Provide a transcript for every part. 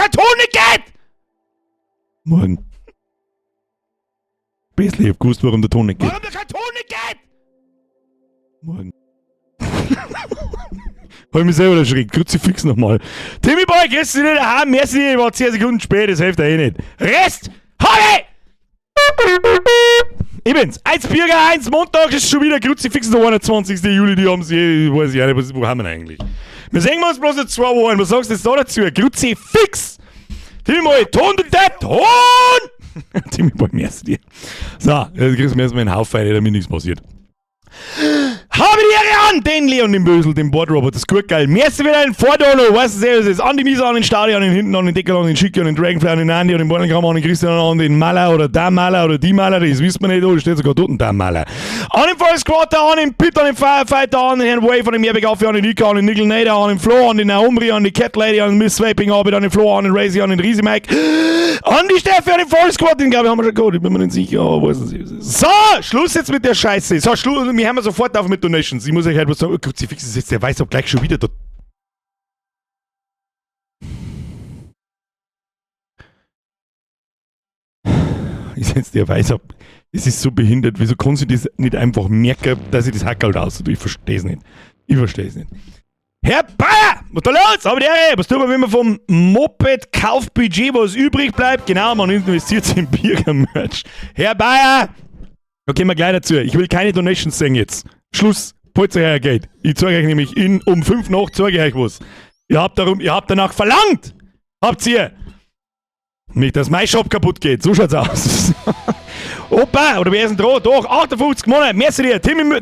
kein Ton nicht geht? Morgen. Besli, ich hab gewusst, warum der Ton nicht geht. Warum der kein Ton nicht geht? Morgen. Hab ich mich selber erschreckt. Kruzifix nochmal. Timmy Boy, gehst du nicht daheim? Merci, ich war 10 Sekunden spät, das hilft dir eh nicht. Rest! Habe! Ich bin's. 1 Birger, 1 Montag ist schon wieder Kruzifix, der 21. Juli, die haben sie, ich weiß ich auch nicht, was, wo haben wir denn eigentlich? Wir sehen uns bloß noch 2 Wochen, was sagst du jetzt da dazu? Kruzifix! Timmy Boy, Ton, du Depp, Ton! Timmy Boy, merci dir. So, jetzt kriegst du mir erstmal einen Haufen rein, damit nichts passiert. Habe die Ehre an den Leon, den Bösel, den Bordrobot, das ist gut geil. Merci wieder ein Vordono, weißt du, servus, ist an die Misa, an den Stadion, an den hinten, an den Deckel, an den Schicki, an den Dragonfly, an den Andy, an den Bornengramm, an den Christian, an den Maler oder der Maler oder die Maler, das wissen wir nicht, oh, da steht sogar dort ein der Maler. An den Forest Squatter, an den Pit, an den Firefighter, an den Herrn Wave, an den Meerbeck Affe, an den Nika, an den Nickel Nader, an den Flo, an den Naomri, an die Cat Lady, an den Miss Vaping Orbit, an den Flo, an den Razy, an den Riesi Mike, an die Steffi, an den Forest Squad, den glaube ich haben wir schon gehabt, ich bin mir nicht sicher, aber weiß nicht. So, Schluss jetzt mit der Scheiße. So, Schluss, wir haben sofort auf mit Donations. Ich muss euch halt was sagen, oh, Kruzifix ist jetzt, der weiß ob gleich schon wieder da. Ist jetzt der weiß ob. Es ist so behindert. Wieso kann sie das nicht einfach merken, dass ich das Hackerl raus tue? Ich verstehe es nicht. Ich verstehe es nicht. Herr Bayer! Was ist da los? Aber die Ehre, was tun wir, wenn wir vom Moped-Kaufbudget, was übrig bleibt? Genau, man investiert in Birger-Merch. Herr Bayer! Da kommen wir gleich dazu. Ich will keine Donations sehen jetzt. Schluss. Holt euch euer Geld. Ich zeige euch nämlich in, um 5 nach zeige ich euch was. Ihr habt, darum, ihr habt danach verlangt! Habt ihr! Nicht, dass mein Shop kaputt geht. So schaut's aus. Opa, oder wer ist denn dran? Doch, 58 Monate. Merci dir. Timmy Mü-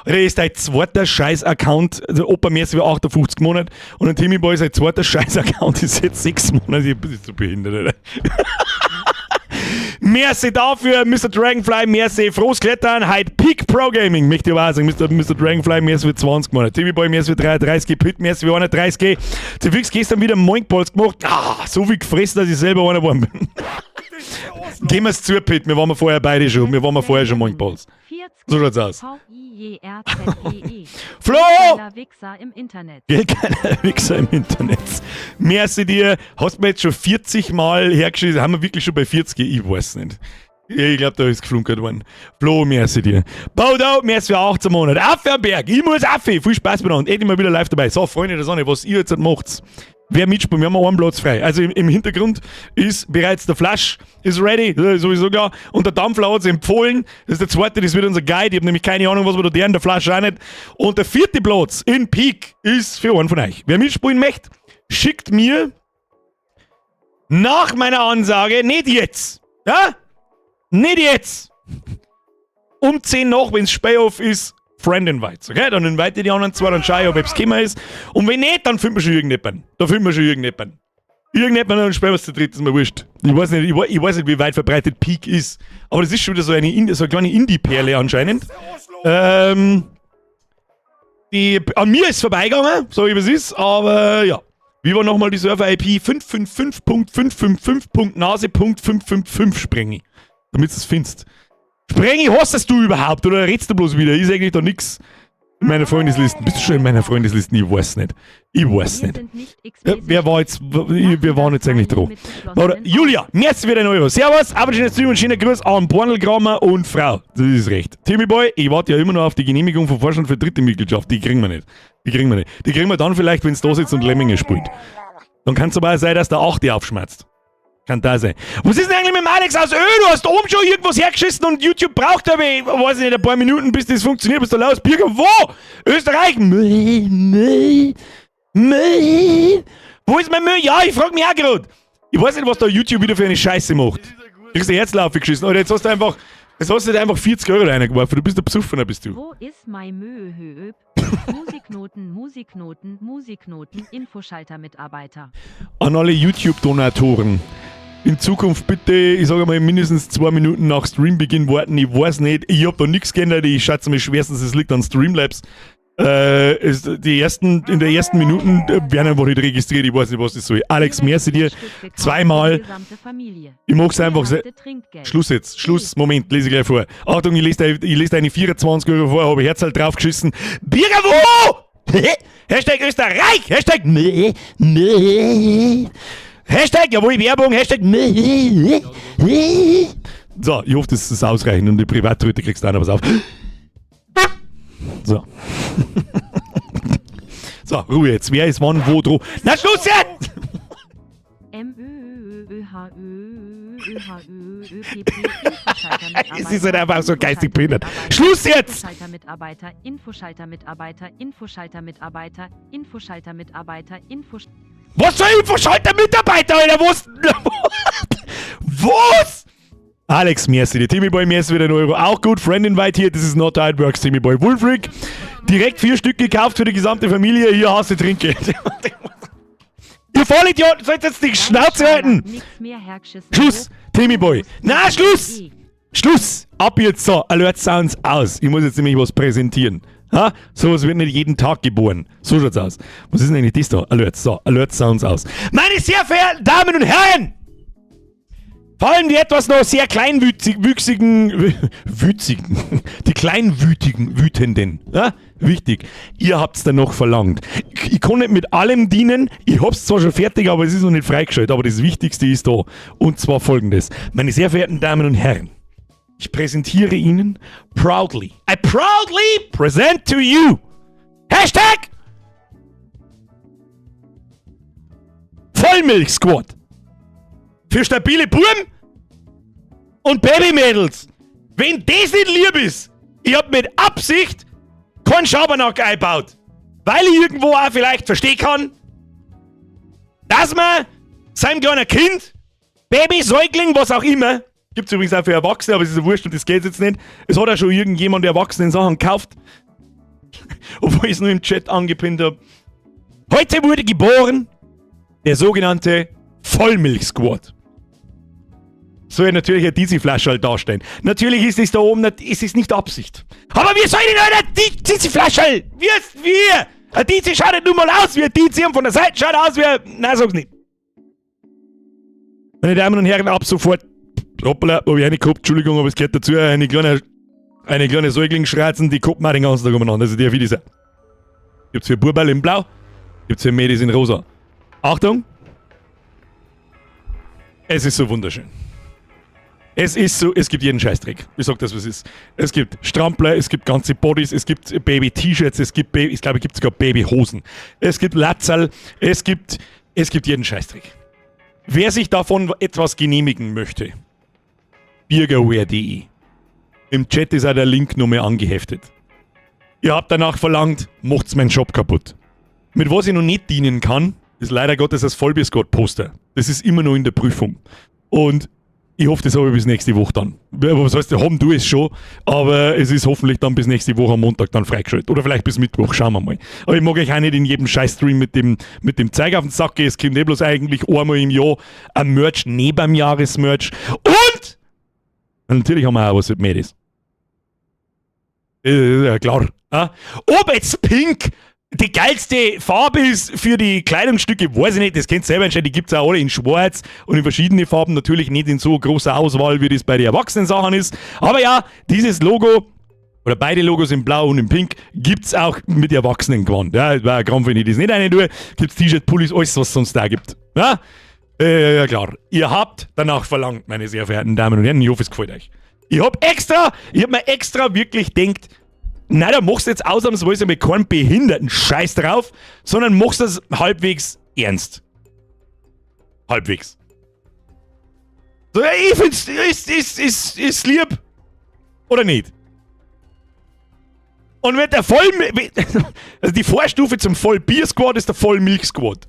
Der ist dein zweiter Scheiß-Account. Also Opa, merci für 58 Monate. Und ein Timmy Boy, sein zweiter Scheiß-Account ist jetzt 6 Monate. Ich bin so behindert, Alter. Merci dafür, Mr. Dragonfly, merci, frohes Klettern, heute Peak Pro Gaming, möchte ich aber auch sagen, Mr. Dragonfly, merci für 20 Monate, Timmy Boy, merci für 33, Pit, merci für 31, Zifix gestern wieder Moinkballs gemacht, ah, so viel gefressen, dass ich selber einer geworden bin. Gehen wir's zu, Pit, wir waren wir vorher beide schon, wir waren wir vorher schon Moinkballs. So schaut's aus. V-I-J-R-Z-E-E. Flo! Geiler Wichser im Internet. Gell, geiler Wichser im Internet. Merci dir. Hast mir jetzt schon 40 Mal hergeschissen. Haben wir wirklich schon bei 40? Ich weiß nicht. Ich glaube, da ist geflunkert worden. Flo, merci dir. Bodo, merci für 18 Monate. Affe am Berg. Ich muss Affe. Viel Spaß miteinander. Endlich mal wieder live dabei. So, Freunde der Sonne, was ihr jetzt macht. Wer mitspielt, wir haben einen Platz frei. Also im Hintergrund ist bereits der Flash ist ready, das ist sowieso klar. Und der Dampfler hat es empfohlen. Das ist der zweite, das wird unser Guide. Ich habe nämlich keine Ahnung, was wir da deren, der Flash auch nicht. Und der vierte Platz in Peak ist für einen von euch. Wer mitspielen möchte, schickt mir nach meiner Ansage, nicht jetzt, ja? Nicht jetzt. Um 10 nach, wenn's Spiel-Off ist, Friend Invites, okay? Dann invite ich die anderen zwei, dann schau ich, ob es gekommen ist. Und wenn nicht, dann finden wir schon irgendjemanden. Da finden wir schon irgendjemanden. Irgendjemand, dann spielen wir es zu dritt, ist mir wurscht. Ich weiß nicht, ich weiß nicht, wie weit verbreitet Peak ist. Aber das ist schon wieder so eine kleine Indie-Perle anscheinend. An mir ist vorbeigegangen, sag ich, was ist, aber ja. Wie war nochmal die Server-IP? 555.555.nase.555 Sprengi. Damit du es findest. Sprengi, hast das du überhaupt oder redst du bloß wieder? Ist eigentlich da nix in meiner Freundesliste. Bist du schon in meiner Freundesliste? Ich weiß nicht. Ich weiß Wir nicht. sind nicht Ja, explizit. wer war jetzt, wir waren jetzt eigentlich dran. Oder, Julia, merci für den Euro. Servus, aber schönes Stream und schöner Gruß an Bornelgrammer und Frau. Das ist recht. Timmy Boy, ich warte ja immer noch auf die Genehmigung vom Vorstand für dritte Mitgliedschaft. Die kriegen wir nicht. Die kriegen wir nicht. Die kriegen wir dann vielleicht, wenn es da sitzt und Lemminge spielt. Dann kann es aber auch sein, dass der 8 aufschmerzt. Kann da sein. Was ist denn eigentlich mit dem Alex aus Ö? Du hast oben schon irgendwas hergeschissen und YouTube braucht aber, ich weiß nicht, ein paar Minuten, bis das funktioniert. Bist du los? Birger, wo? Österreich? Müll, Müll, Müll. Wo ist mein Müll? Ja, ich frag mich auch gerade. Ich weiß nicht, was da YouTube wieder für eine Scheiße macht. Kriegst du Herzlaufe geschissen. Oder jetzt hast du dir einfach 40 Euro reingeworfen. Du bist der Besoffener, bist du. Wo ist mein Mühöp? Musiknoten, Musiknoten, Musiknoten, Infoschalter-Mitarbeiter. An alle YouTube-Donatoren. In Zukunft bitte, ich sage mal, mindestens 2 Minuten nach Streambeginn warten. Ich weiß nicht, ich hab da nichts geändert. Ich schätze mir schwerstens, es liegt an Streamlabs. In der ersten Minuten werden einfach nicht registriert. Ich weiß nicht, was das soll. Alex, merci dir. Zweimal. Ich mach's einfach. Schluss jetzt. Schluss. Moment, lese ich gleich vor. Achtung, ich lese deine 24 Euro vor, habe ich Herz halt draufgeschissen. Birger, wo? Hashtag Österreich! Hashtag Meh, Meh. Hashtag, jawohl, Werbung, Hashtag. So, ich hoffe, das ist ausreichend und die Privattröte kriegst du auch noch was auf. So. So, Ruhe jetzt. Wer ist wann, wo, dro? Na, Schluss jetzt! M Ö Ö Ö H Ö Ö H Ö Ö P P Infoschalter. Es ist halt einfach so geistig behindert. Schluss jetzt! Infoschalter Mitarbeiter, Infoschalter Mitarbeiter, Infoschalter Mitarbeiter, Infoschalter Mitarbeiter, Info Was für Infoschalter Mitarbeiter, Alter? Was? Was? Alex, merci dir. Timmy Boy, merci wieder 1 Euro. Auch gut. Friend Invite hier. This is not how it works, Timmy Boy. Wolfric, direkt vier Stück gekauft für die gesamte Familie. Hier hast du Trinkgeld. Ihr Vollidioten, sollt jetzt die Schnauze halten! Nix mehr hergeschissen. Schluss, Timmy Boy. Na, Schluss! Schluss! Ab jetzt so, Alert Sounds aus. Ich muss jetzt nämlich was präsentieren. Ha? Sowas wird nicht jeden Tag geboren. So schaut's aus. Was ist denn eigentlich das da? Alert, so, Alert Sounds aus. Meine sehr verehrten Damen und Herren! Vor allem die etwas noch sehr kleinwüchsigen, wützigen, die kleinwütigen, wütenden, ja? Wichtig, ihr habt's dann noch verlangt. Ich kann nicht mit allem dienen, ich hab's zwar schon fertig, aber es ist noch nicht freigeschaltet, aber das Wichtigste ist da. Und zwar Folgendes. Meine sehr verehrten Damen und Herren, ich präsentiere Ihnen proudly, I proudly present to you, Hashtag Vollmilch Squad. Für stabile Buben und Babymädels. Wenn das nicht lieb ist, ich hab mit Absicht keinen Schabernack eingebaut. Weil ich irgendwo auch vielleicht verstehen kann, dass man seinem kleinen Kind, Baby, Säugling, was auch immer, gibt's übrigens auch für Erwachsene, aber es ist ja wurscht und das geht jetzt nicht. Es hat auch schon irgendjemand Erwachsenen Sachen gekauft. Obwohl ich es nur im Chat angepinnt habe. Heute wurde geboren der sogenannte Vollmilch-Squad. Soll natürlich eine Dizzy-Flasche halt darstellen. Natürlich ist es da oben, ist es nicht Absicht. Aber wir sollen in einer Dizzy-Flasche! Wir, wir! Ein Dizzy schaut nicht nur mal aus wie ein Dizzy und von der Seite schaut aus wie ein. Nein, sag's nicht. Meine Damen und Herren, ab sofort. Hoppala, hab ich eine gehabt, Entschuldigung, aber es gehört dazu, eine kleine Säuglingsschratzen, die gucken auch den ganzen Tag umeinander. Also die wie diese. Gibt's für Buberl in Blau, gibt's für Mädels in Rosa. Achtung! Es ist so wunderschön. Es ist so, es gibt jeden Scheißdreck. Ich sag das, was es ist. Es gibt Strampler, es gibt ganze Bodies, es gibt Baby-T-Shirts, es gibt Baby, ich glaube, es gibt sogar Babyhosen. Es gibt Latzerl, es gibt jeden Scheißdreck. Wer sich davon etwas genehmigen möchte, birgerwear.de. Im Chat ist auch der Link nochmal angeheftet. Ihr habt danach verlangt, macht's meinen Shop kaputt. Mit was ich noch nicht dienen kann, ist leider Gottes das Vollbier-Squad-Poster. Das ist immer noch in der Prüfung. Und ich hoffe, das habe ich bis nächste Woche dann. Was heißt, haben du es schon, aber es ist hoffentlich dann bis nächste Woche am Montag dann freigeschaltet. Oder vielleicht bis Mittwoch, schauen wir mal. Aber ich mag euch auch nicht in jedem Scheiß-Stream mit dem Zeug auf den Sack gehen. Es kommt eh bloß eigentlich einmal im Jahr ein Merch neben dem Jahresmerch. Und natürlich haben wir auch was mit Mädels. Ja, klar. Ja. Ob jetzt Pink die geilste Farbe ist für die Kleidungsstücke, weiß ich nicht. Das könnt ihr selber entscheiden. Die gibt es auch alle in Schwarz und in verschiedene Farben. Natürlich nicht in so großer Auswahl, wie das bei den Erwachsenen-Sachen ist. Aber ja, dieses Logo oder beide Logos in Blau und in Pink gibt es auch mit Erwachsenengewand. Ja, war ein Krampf, wenn ich das nicht rein tue. Gibt es T-Shirt, Pullis, alles, was es sonst da gibt. Ja? Ja, klar. Ihr habt danach verlangt, meine sehr verehrten Damen und Herren. Ich hoffe, es gefällt euch. Ich hab mir extra wirklich denkt, nein, da machst du jetzt ausnahmsweise mit keinem behinderten Scheiß drauf, sondern machst das halbwegs ernst. Halbwegs. So, ja, ich find's, ist lieb. Oder nicht? Und wenn der Voll, also die Vorstufe zum Vollbier-Squad ist der Vollmilch-Squad.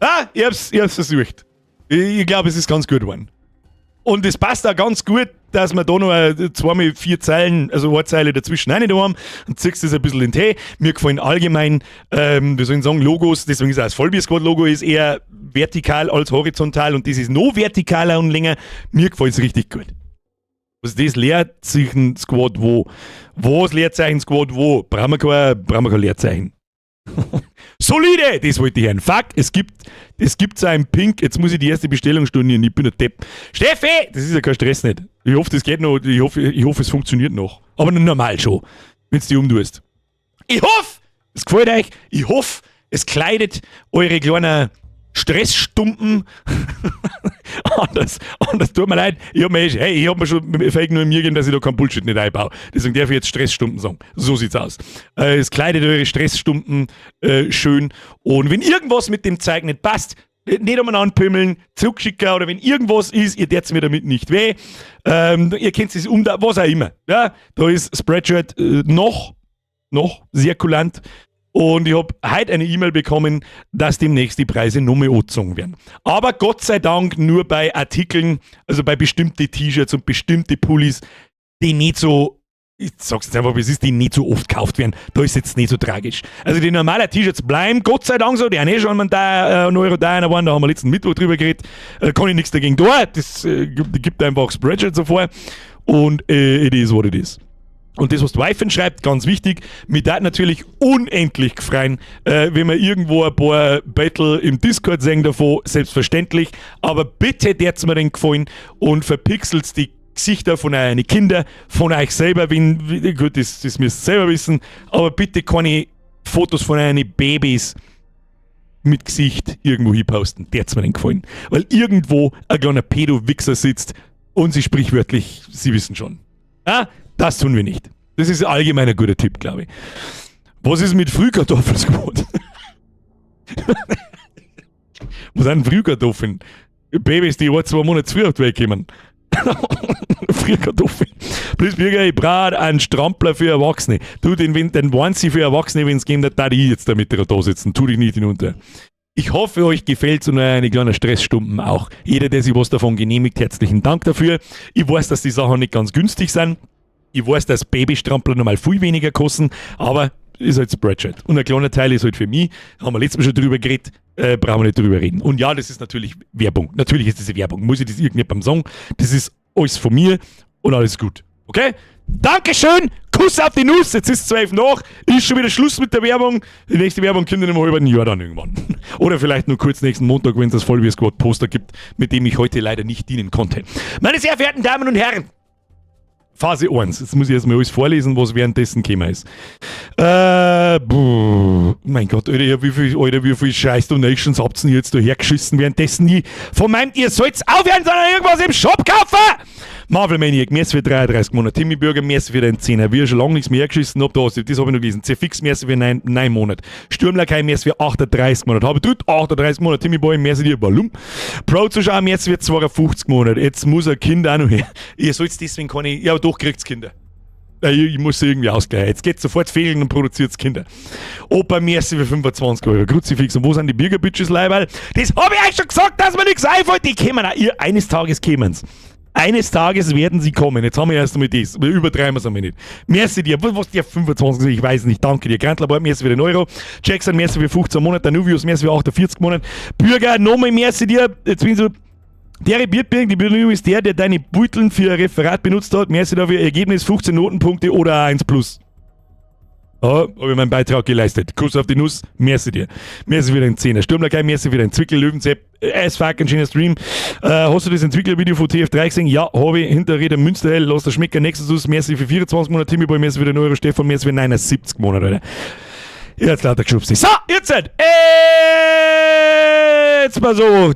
Ah, ich hab's versucht. Ich glaube, es ist ganz gut geworden. Und es passt auch ganz gut, dass wir da noch zweimal vier Zeilen, also eine Zeile dazwischen rein da haben und ziehst das ein bisschen in den Tee. Mir gefallen allgemein, wie soll ich sagen, Logos, deswegen ist auch das Vollbier-Squad-Logo ist eher vertikal als horizontal und das ist noch vertikaler und länger. Mir gefällt es richtig gut. Was ist das? Leerzeichen-Squad wo? Wo ist Leerzeichen-Squad wo? Brauchen wir kein Leerzeichen. Solide! Das wollte ich hören. Fuck, es gibt so ein Pink. Jetzt muss ich die erste Bestellung stornieren. Ich bin ein Depp. Steffi! Das ist ja kein Stress nicht. Ich hoffe, das geht noch. Ich hoffe, es funktioniert noch. Aber normal schon, wenn du die umtust. Ich hoffe, es gefällt euch. Ich hoffe, es kleidet eure kleinen Stressstumpen. Anders, anders, tut mir leid. Ich hab mir, eh, hey, ich hab mir schon fake nur mir gegeben, dass ich da keinen Bullshit nicht einbaue. Deswegen darf ich jetzt Stressstumpen sagen. So sieht's aus. Es kleidet eure Stressstumpen schön. Und wenn irgendwas mit dem Zeug nicht passt, nicht umeinander pimmeln, zurückschicken oder wenn irgendwas ist, ihr tät's mir damit nicht weh. Ihr könnt es um, was auch immer. Ja, da ist Spreadshirt noch sehr kulant. Und ich habe heute eine E-Mail bekommen, dass demnächst die Preise nochmal angezogen werden. Aber Gott sei Dank nur bei Artikeln, also bei bestimmten T-Shirts und bestimmte Pullis, die nicht so, ich sag's jetzt einfach, wie es ist, die nicht so oft gekauft werden. Da ist jetzt nicht so tragisch. Also die normalen T-Shirts bleiben, Gott sei Dank so, die haben eh schon mal da, 1 Euro da einer waren, da haben wir letzten Mittwoch drüber geredet. Kann ich nichts dagegen tun. Das gibt einfach Spreadshirt so vor. Und it is what it is. Und das, was die Wifen schreibt, ganz wichtig, mi tät natürlich unendlich freuen, wenn wir irgendwo ein paar Battle im Discord sehen davon, selbstverständlich. Aber bitte tät's mir den Gefallen und verpixelt die Gesichter von euren Kindern, von euch selber, wenn, gut, das müsst ihr selber wissen, aber bitte keine Fotos von euren Babys mit Gesicht irgendwo hinposten. Tät's mir den Gefallen. Weil irgendwo ein kleiner Pedo-Wichser sitzt und sie sprichwörtlich, sie wissen schon. Ja, das tun wir nicht. Das ist allgemein ein guter Tipp, glaube ich. Was ist mit Frühkartoffelsquad? Was sind Frühkartoffeln? Babys, die 1, 2 Monate zu früh auf die Welt kommen. Frühkartoffeln. Please Bürger, ich brauche einen Strampler für Erwachsene. Du, den Onesie für Erwachsene, wenn es geben, da ich jetzt damit da sitzen. Tu dich nicht hinunter. Ich hoffe, euch gefällt so eine kleine Stressstumpen auch. Jeder, der sich was davon genehmigt, herzlichen Dank dafür. Ich weiß, dass die Sachen nicht ganz günstig sind. Ich weiß, dass Babystrampler nochmal viel weniger kosten, aber ist halt Spreadshirt. Und ein kleiner Teil ist halt für mich, haben wir letztes Mal schon drüber geredet, brauchen wir nicht drüber reden. Und ja, das ist natürlich Werbung. Natürlich ist das Werbung. Muss ich das irgendjemandem sagen? Das ist alles von mir und alles gut. Okay? Dankeschön! Kuss auf die Nuss! Jetzt ist 12 nach. Ist schon wieder Schluss mit der Werbung. Die nächste Werbung kommt in einem halben Jahr dann irgendwann. Oder vielleicht nur kurz nächsten Montag, wenn es das Vollbier Squad Poster gibt, mit dem ich heute leider nicht dienen konnte. Meine sehr verehrten Damen und Herren, Phase 1. Jetzt muss ich erstmal alles vorlesen, was währenddessen gekommen ist. Buh, mein Gott, Alter, Alter, wie viel scheiß Donations habt ihr jetzt da hergeschissen währenddessen? Ich von meinem, ihr sollt aufhören, sondern irgendwas im Shop kaufen! Marvel Maniac, merci für 33 Monate. Timmy Bürger, merci für den 10er. Wir schon lange nichts mehr hergeschissen hab, da, das habe ich noch gelesen. C-Fix, merci für 9 Monate. Sturmlakai, merci für 38 Monate. Habe tut 38 Monate. Timmy Boy, merci dir, Balum. Pro Zuschauer, merci für 52 Monate. Jetzt muss ein Kind auch noch her. Ihr sollt deswegen keine, ja, doch kriegt's Kinder. Ich muss sie irgendwie ausgleichen. Jetzt geht sofort fehlen und produziert Kinder. Opa, merci für 25 Euro. Kruzifix. Und wo sind die Bürgerbitches, Leiberl? Das habe ich euch schon gesagt, dass mir nichts einfällt. Die kommen auch. Ihr, eines Tages kämen's. Eines Tages werden sie kommen. Jetzt haben wir erst einmal das. Wir übertreiben es einmal nicht. Merci dir. Was dir 25, ich weiß nicht. Danke dir. Grantler, merci für den Euro. Jackson, merci für 15 Monate. Danuvius, merci für 48 Monate. Bürger, nochmal merci dir. Jetzt bin ich so. Der Biertberg, die Bedingung ist der, der deine Beuteln für ein Referat benutzt hat. Merci dafür. Ergebnis 15 Notenpunkte oder 1 plus. Ja, habe ich meinen Beitrag geleistet. Kuss auf die Nuss, merci dir. Merci für den Zehner. Sturmlakai, merci für den Zwickel, Löwenzepp, as fuck, ein schöner Stream. Hast du das Entwicklervideo von TF3 gesehen? Ja, habe ich. Hinterräder Münsterhell, lass der Schmecker, Nexus, merci für 24 Monate, Timmy Boy, merci für den Euro, Stefan, merci für 79 Monate, Alter. Jetzt lauter geschubst. So, jetzt halt. Jetzt mal so.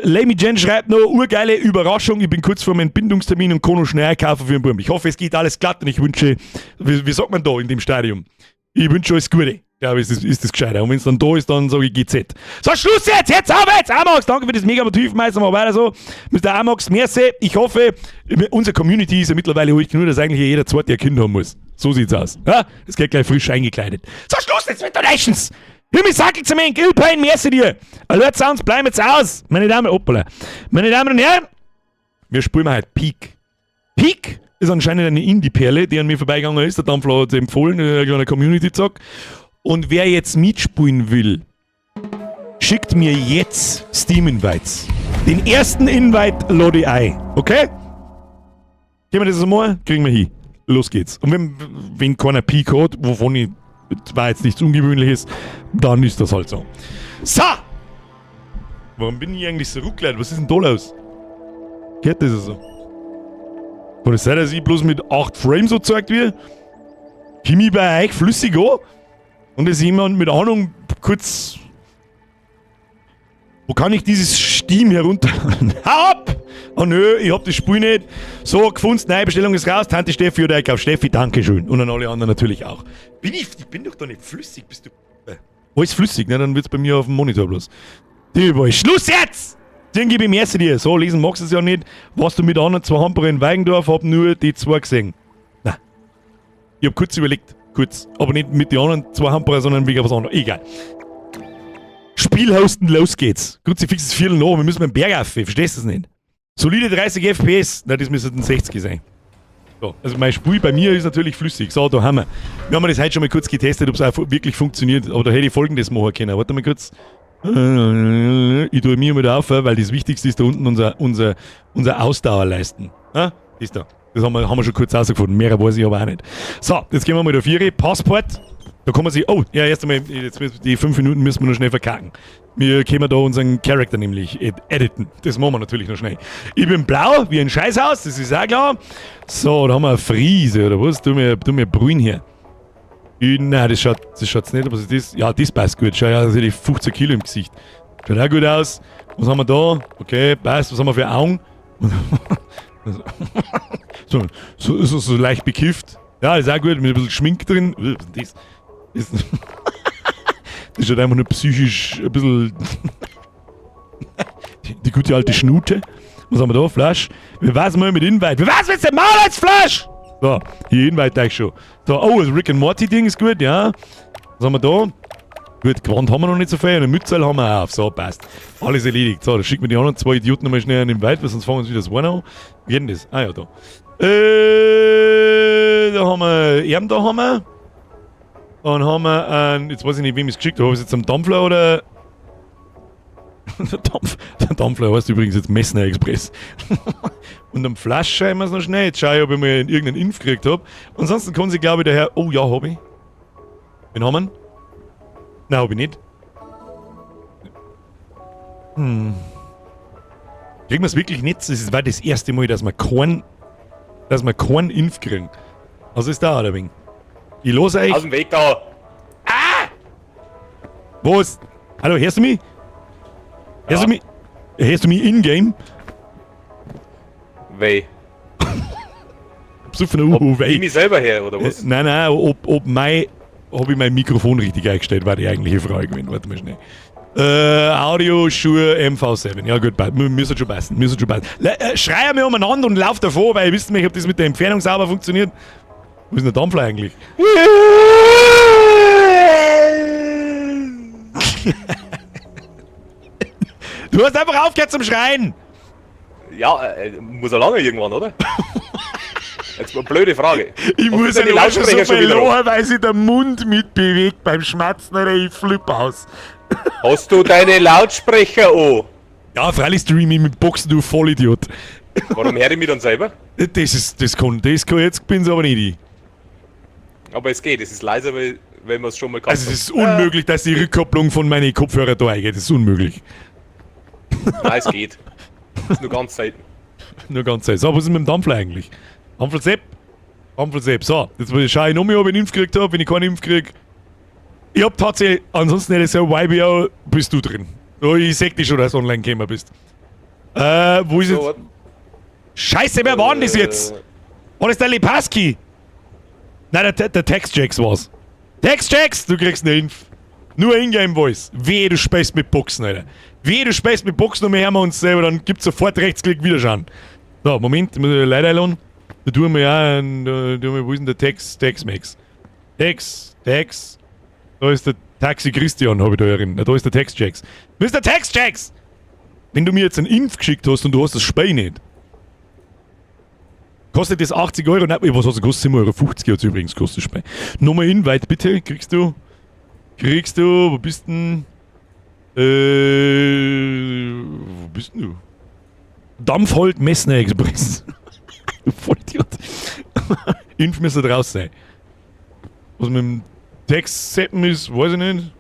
Lamy Jen schreibt noch: Urgeile Überraschung. Ich bin kurz vor meinem Bindungstermin und kann noch schnell einkaufen für den Buam. Ich hoffe, es geht alles glatt und ich wünsche, wie sagt man da in dem Stadium? Ich wünsche alles Gute. Ja, ist das gescheiter. Und wenn es dann da ist, dann sage ich GZ. So, Schluss jetzt! Jetzt auf jetzt! Amax, danke für das mega Motiv, Meister. Mach weiter so. Mr. Amax, merci. Ich hoffe, unsere Community ist ja mittlerweile ruhig genug, dass eigentlich jeder zweite ein Kind haben muss. So sieht's aus. Ja? Das geht gleich frisch eingekleidet. So, Schluss jetzt mit Donations! Himmel, Sackel Zement, Ilpain, merci dir! Alert Sounds bleiben jetzt aus! Meine Damen, hoppala. Meine Damen und Herren, wir spielen heute Peak. Peak ist anscheinend eine Indie-Perle, die an mir vorbeigegangen ist. Der Dampfler hat es empfohlen, in einer kleinen Community-Zock. Und wer jetzt mitspielen will, schickt mir jetzt Steam-Invites. Den ersten Invite lade ich ein. Okay? Gehen wir das einmal? Kriegen wir hin. Los geht's. Und wenn keiner Peak hat, wovon ich war jetzt nichts Ungewöhnliches, dann ist das halt so. So! Warum bin ich eigentlich so ruckelt? Was ist denn da los? Geht das so? Kann es sein, dass ich bloß mit 8 Frames so gezeigt wird? Komm ich bei euch flüssig an? Und ist jemand mit Ahnung kurz. Wo kann ich dieses Steam herunterladen? Hau ab! Oh nö, ich hab das Spiel nicht. So, gefunden, nein, Bestellung ist raus. Tante Steffi oder Einkauf. Steffi, danke schön. Und an alle anderen natürlich auch. Ich bin doch da nicht flüssig, bist du. Alles flüssig, ne? Dann wird's bei mir auf dem Monitor bloß. Die Schluss jetzt! Den gebe ich mir dir. So, lesen magst du es ja nicht. Warst du mit anderen zwei Hamperer in Weigendorf, hab nur die zwei gesehen. Na. Ich hab kurz überlegt. Kurz. Aber nicht mit den anderen zwei Hamperer, sondern wegen was anderes. Egal. Spiel hosten, los geht's. Kruzifix, ist Viertel nach, wir müssen mit dem Berg auf, verstehst du das nicht? Solide 30 FPS, na, das müssten 60 sein. So, also mein Spiel bei mir ist natürlich flüssig. So, da haben wir. Wir haben das heute schon mal kurz getestet, ob es auch wirklich funktioniert. Aber da hätte ich Folgendes machen können. Warte mal kurz. Ich tue mir mal auf, weil das Wichtigste ist da unten unser Ausdauerleisten. Ja, ist da. Das haben wir schon kurz rausgefunden. Mehr weiß ich aber auch nicht. So, jetzt gehen wir mal da vier. Passport. Da kann man sich. Oh, ja, erst einmal, jetzt, die 5 Minuten müssen wir noch schnell verkacken. Wir können da unseren Charakter nämlich editen. Das machen wir natürlich noch schnell. Ich bin blau, wie ein Scheißhaus, das ist auch klar. So, da haben wir eine Friese, oder was? Tu mir brün hier. Nein, das schaut's nicht. Was ist das? Ja, das passt gut. Schau ja, das hätte ich 15 Kilo im Gesicht. Schaut auch gut aus. Was haben wir da? Okay, passt. Was haben wir für Augen? So leicht bekifft. Ja, ist auch gut, mit ein bisschen Schmink drin. Das schaut einfach nur psychisch ein bisschen. Die gute alte Schnute. Was haben wir da? Flash. Wie war's mal mit Invite? Wie war's mit dem Maul als Flash? So, hier Invite euch schon. So, oh, das Rick and Morty Ding ist gut, ja. Was haben wir da? Gut, Gewand haben wir noch nicht so viel, eine Mütze haben wir auch auf. So, passt. Alles erledigt. So, da schicken wir die anderen zwei Idioten nochmal schnell in den Wald, weil sonst fangen sie wieder das One an. Wie geht denn das? Ah ja, da. Da haben wir Erm, da haben wir. Dann haben wir einen, jetzt weiß ich nicht, wem ich es geschickt habe, habe ich es jetzt am Dampfler oder. Der Dampfler heißt übrigens jetzt Messner Express. Und am Flash schauen wir es noch schnell. Jetzt schaue ich, ob ich mal irgendeinen Inf gekriegt habe. Ansonsten kann sie, glaube ich, daher. Oh ja, hab ich. Wen haben wir? Nein, hab ich nicht. Kriegen wir es wirklich nicht? Das war das erste Mal, dass wir keinen Inf kriegen. Was ist da, oder wenig? Ich los euch. Aus dem Weg da! Was? Hallo, hörst du mich? Hörst Ja. du mich? Hörst du mich in-game? Weh. Besoffener Uhu, Ob weh. ich mich selber her, oder was? Nein, nein, ob ich mein Mikrofon richtig eingestellt, war die eigentliche Frage gewesen. Warte mal schnell. Audio Shure MV7. Ja gut, müsste schon passen. Müsste schon passen. Schrei mir umeinander und lauf davor, weil ihr wisst nicht, ob das mit der Entfernung sauber funktioniert. Wo ist denn der Dampfler eigentlich? Du hast einfach aufgehört zum Schreien! Ja, muss er lange irgendwann, oder? Jetzt mal blöde Frage. Ich Hast muss du ja deine schon so Lautsprecher schon viel wieder an? lachen, weil sich der Mund mitbewegt beim Schmatzen, oder ich flipp aus. Hast du deine Lautsprecher an? Ja, freilich stream ich mit Boxen, du Vollidiot. Warum höre ich mich dann selber? Das kann jetzt bin's aber nicht ich. Aber es geht, es ist leiser, weil, wenn man es schon mal gehabt Also es ist unmöglich, dass die Rückkopplung von meinen Kopfhörer da eingeht. Das ist unmöglich. hat. Nein, es geht. Das ist nur ganz selten. Nur ganz selten. So, was ist mit dem Dampfler eigentlich? Dampfler Sepp? Dampfler Sepp. So, jetzt schaue ich noch mal, ob ich einen Impf gekriegt habe. Wenn ich keinen Impf krieg. Ich hab tatsächlich, ansonsten hätte ich so, YBO, bist du drin. So, ich seh dich schon, dass du online gekommen bist. Wo ist So, jetzt? warte. Scheiße, wer war denn das jetzt? War das der Lepaski? Nein, der Tex Jacks war's. Tex Jacks, du kriegst eine Inf. Nur Ingame Voice. Wehe, du spielst mit Boxen, Alter. Wehe, du spielst mit Boxen und wir hören uns selber, dann gibt's sofort Rechtsklick Wiederschauen. So, Moment, ich muss ich Leute einladen. Da tun wir ja, da tun wir, wo ist denn der Tex, Tex Max? Tex, Tex. Da ist der Taxi Christian, hab ich da erinnert. Da ist der Tex Jacks. Mr. Tex Jacks! Wenn du mir jetzt einen Inf geschickt hast und du hast das Spiel nicht, kostet das 80 Euro? Nein, was hat es gekostet? 7,50 Euro hat es übrigens gekostet, das Spiel. Nochmal Invite, bitte. Kriegst du. Kriegst du. Wo bist denn? Wo bist denn du? Dampfhold Messner Express. Du Vollidiot. Inf müsste draus sein. Was mit dem Text-Seppen ist, weiß ich nicht.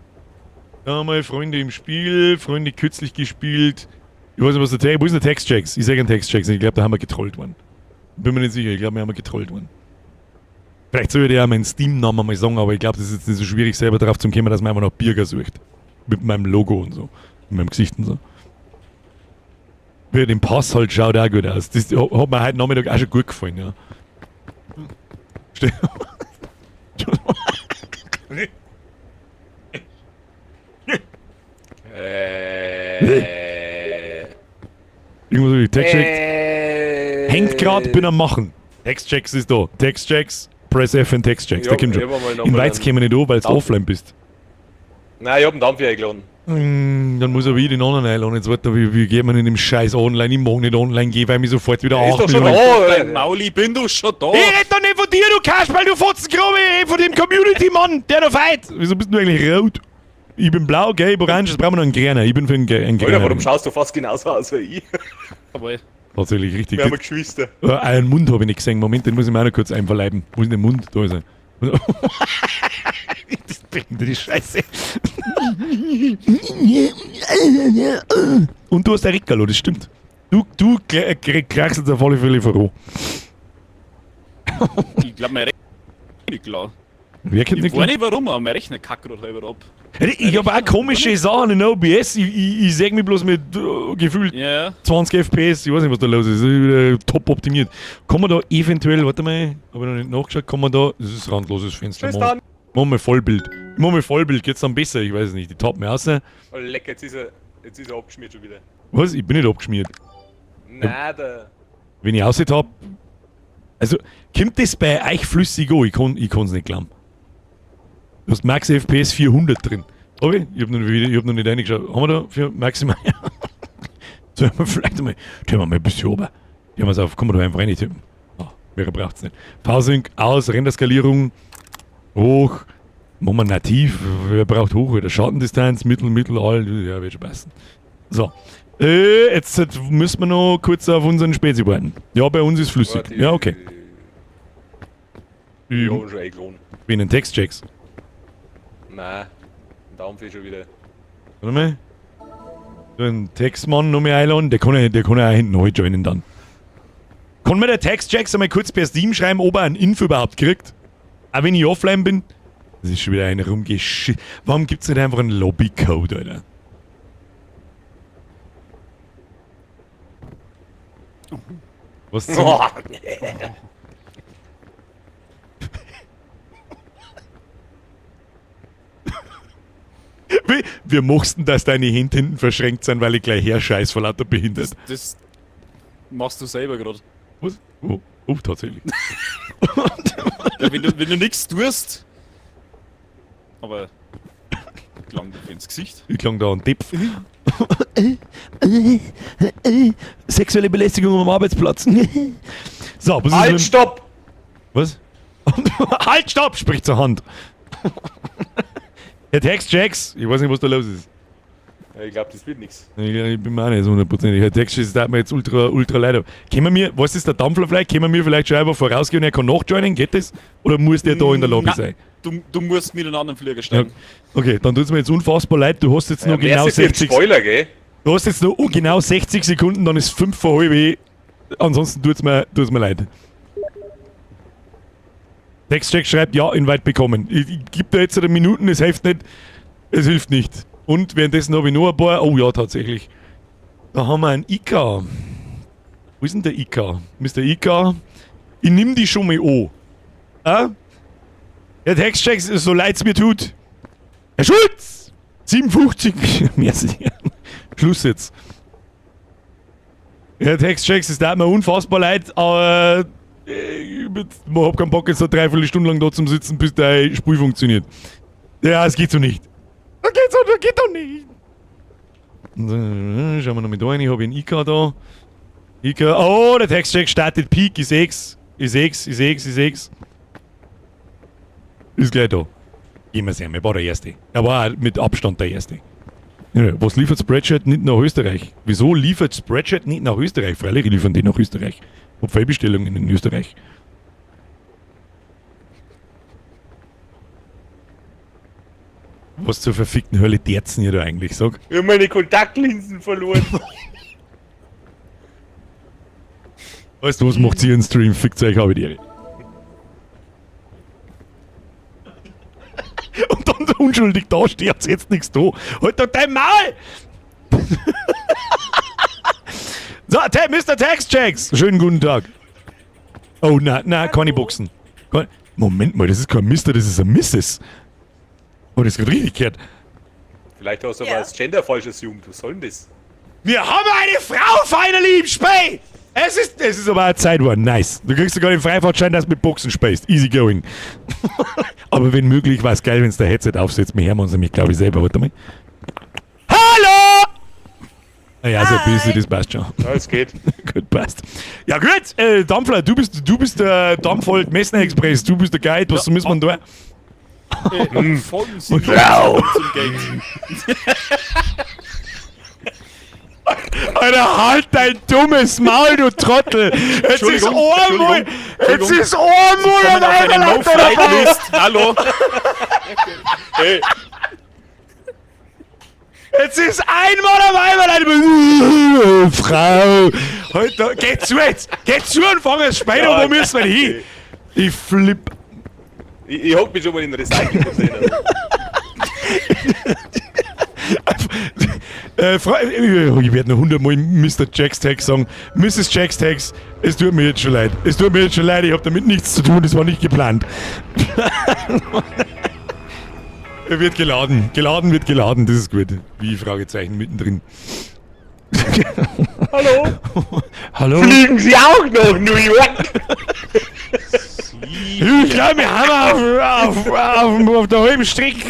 Da haben wir Freunde im Spiel, Freunde kürzlich gespielt. Ich weiß nicht, was der Text. Wo ist denn der Text-Checks? Ich sage einen Text-Checks. Ich glaube, da haben wir getrollt worden. Bin mir nicht sicher, ich glaube, wir haben getrollt worden. Vielleicht soll ich dir ja meinen Steam-Namen mal sagen, aber ich glaube, das ist jetzt nicht so schwierig, selber drauf zu kommen, dass man einfach noch Birger sucht. Mit meinem Logo und so. Mit meinem Gesicht und so. Wie den Pass halt schaut auch gut aus. Das hat mir heute Nachmittag auch schon gut gefallen, ja. Irgendwas hab ich Textchecks. Hängt grad, bin am Machen. Textchecks ist da. Textchecks, Press F in Textchecks. Ja, Der kommt ich schon. hab einmal noch In mal Weiz einen kämen nicht an, weil du Dampf. offline bist. Nein, ich hab einen Dampf eingeladen. Dann muss er wieder den anderen einladen. Jetzt warte, wie geht man in dem Scheiß online? Ich mag nicht online gehen, weil mich sofort wieder Ist doch schon Millionen- da, Dein Alter. Mauli, bin du schon da? Ich red doch nicht von dir, du Kasperl, du Fotzengrube! Ich red von dem Community-Mann, der noch feit! Wieso bist du eigentlich rot? Ich bin blau, gelb, orange, jetzt brauchen wir noch einen Grüner. Ich bin für einen Grüner. Alter, warum schaust du fast genauso aus wie ich? Jawohl. Tatsächlich, richtig. Wir haben Geschwister. Einen Mund habe ich nicht gesehen. Moment, den muss ich mir auch noch kurz einverleiben. Wo ist denn der Mund? Da ist er. Das bringt die Scheiße. Und du hast ein Riccalo, das stimmt. Du kriegst jetzt auf alle Fälle voran. Ich glaube, mein Rechner nicht klar. Wer kennt Ich nicht weiß nicht warum, aber mein Rechner kackt gerade halber ab. Ich habe auch komische Sachen in OBS. Ich sehe mich bloß mit gefühlt Ja, 20 FPS. Ich weiß nicht, was da los ist. Das ist wieder top optimiert. Kann man da eventuell, warte mal, habe ich noch nicht nachgeschaut, kann man da, das ist randloses Fenster. Tschüss Machen dann. wir mal Vollbild. Machen wir Vollbild, geht's dann besser? Ich weiß es nicht. Die tappen mir raus. Oh, lecker, jetzt ist er abgeschmiert schon wieder. Was? Ich bin nicht abgeschmiert. Nein, der. Wenn ich aussieht hab. Also, kommt das bei euch flüssig an? Ich kann's nicht glauben. Du hast Max FPS 400 drin. Hab ich? Ich hab noch, ich hab noch nicht reingeschaut. Haben wir da für maximal? Sollen wir vielleicht einmal. Tun wir mal ein bisschen runter. Die haben wir's auf. Kommen wir da einfach rein tippen. Ah, mehr braucht's nicht. V-Sync aus, Renderskalierung. Hoch. Machen wir nativ. Wer braucht hoch? Oder Schattendistanz, Mittel, Mittel, all. Ja, wird schon passen. So. Jetzt müssen wir noch kurz auf unseren Spezi warten. Ja, bei uns ist flüssig. Warte, Ja, okay. Ich hab schon eingeladen. Wie in den Textchecks. Nein, der Dampf ist schon wieder. Warte mal. So ein Textmann noch mehr einladen, der kann ja auch hinten neu joinen dann. Kann mir der Textchecks einmal kurz per Steam schreiben, ob er einen Info überhaupt kriegt? Auch wenn ich offline bin? Das ist schon wieder ein Rumgesch... Warum gibt's nicht einfach einen Lobbycode, Alter? Was zum... Oh, Wie machst denn, dass deine Hände hinten verschränkt sind, weil ich gleich her scheiß vor lauter behindert? das machst du selber gerade. Was? Oh, oh tatsächlich. Ja, wenn du nichts tust. Aber. Klang dir ins Gesicht. Ich klang da ein Depf. Sexuelle Belästigung am Arbeitsplatz. So, was ist halt, mit, stopp! Was? Halt, stopp! Spricht zur Hand. Herr Text Jacks, ich weiß nicht, was da los ist. Ja, ich glaube, das wird nichts. Ich bin mir auch nicht so hundertprozentig. Herr Text, das tut mir jetzt ultra, ultra leid. Können wir mir, was ist der Dampfler vielleicht? Können wir mir vielleicht schon einfach vorausgehen und er kann nachjoinen? Geht das? Oder muss der da in der Lobby Na, sein? Du musst mit einem anderen Flieger Ja. steigen. Okay, dann tut's mir jetzt unfassbar leid. Du hast jetzt Ja, noch genau merci für den 60 Spoiler, gell? Du hast jetzt noch genau 60 Sekunden, dann ist 5 vor halb. Ansonsten tut's mir leid. Textcheck schreibt, ja, Invite bekommen. Ich gebe da jetzt eine Minuten, es hilft nicht. Es hilft nicht. Und währenddessen habe ich noch ein paar. Oh ja, tatsächlich. Da haben wir einen IK. Wo ist denn der IK? Mr. IK. Ich nimm die schon mal an. Ah? Der Textcheck, so leid's mir tut. Herr Schulz! 57! Merci. Schluss jetzt. Ja, Textchecks, es tut mir unfassbar leid, aber ich hab keinen Bock, jetzt eine Dreiviertelstunde lang da zum Sitzen, bis dein Spiel funktioniert. Ja, es geht so nicht. Das geht so, das geht doch nicht. Und, schauen wir noch mit rein, ich habe einen IK da. IK, oh, der Textcheck startet Peak, ich seh's. Ich seh's, ich seh's, ich seh's. Ist gleich da. Gehen wir sehen, er war der Erste. Er war auch mit Abstand der Erste. Ja, was liefert Spreadshirt nicht nach Österreich? Wieso liefert Spreadshirt nicht nach Österreich? Freilich liefern die nach Österreich. Hab Fehlbestellungen in Österreich. Was zur verfickten Hölle derzen ihr da eigentlich, sag? Ich hab meine Kontaktlinsen verloren. Weißt du, was macht ihr in Stream? Fickt euch, habe ich die Ehre. Und dann so unschuldig da steht jetzt nichts da. Halt doch dein Maul! So, Mr. Tax Checks! Schönen guten Tag. Oh, na, na, keine Boxen. Moment mal, das ist kein Mister, das ist ein Mrs. Oh, das ist gerade richtig gehört. Vielleicht hast du Ja. aber das Gender falsch assumed. Was soll denn das? Wir haben eine Frau finally im Spiel! Es ist aber auch Zeit geworden. Nice. Du kriegst sogar den Freifahrtschein, dass du mit Boxen spielst. Easy going. Aber wenn möglich, war es geil, wenn du der Headset aufsetzt. Wir hören uns nämlich, glaube ich, selber. Warte mal. Hallo! Naja, so ein bisschen, das passt schon. Ja, es geht. Gut, passt. Ja gut, Dampfler, du bist der Dampfold Messner Express, du bist der Guide, was Ja, müssen wir da? Folgen Sie mir Frau. zum Gate. Alter, halt dein dummes Maul, du Trottel! Jetzt ist Entschuldigung, einmal, Entschuldigung, jetzt Entschuldigung. ist einmal Kommen ein auf eine Weiberleiter dabei! No-Flight-List. Hallo. Hey, Jetzt ist einmal ein Weiberleiter! Frau! Halt, geh zu jetzt! Geh zu und fang es später, Ja, wo müssen wir denn hin? Ich flipp. ich hock mich schon mal in den Recycling-Container. Ich werde noch hundertmal Mr. Jacks Tags sagen. Mrs. Jacks Tags, es tut mir jetzt schon leid. Es tut mir jetzt schon leid, ich habe damit nichts zu tun, es war nicht geplant. Er wird geladen. Geladen wird geladen, das ist gut. Wie Fragezeichen mittendrin. Hallo? Hallo? Fliegen Sie auch nach New York? Ich glaube, wir haben auf der halben Strecke.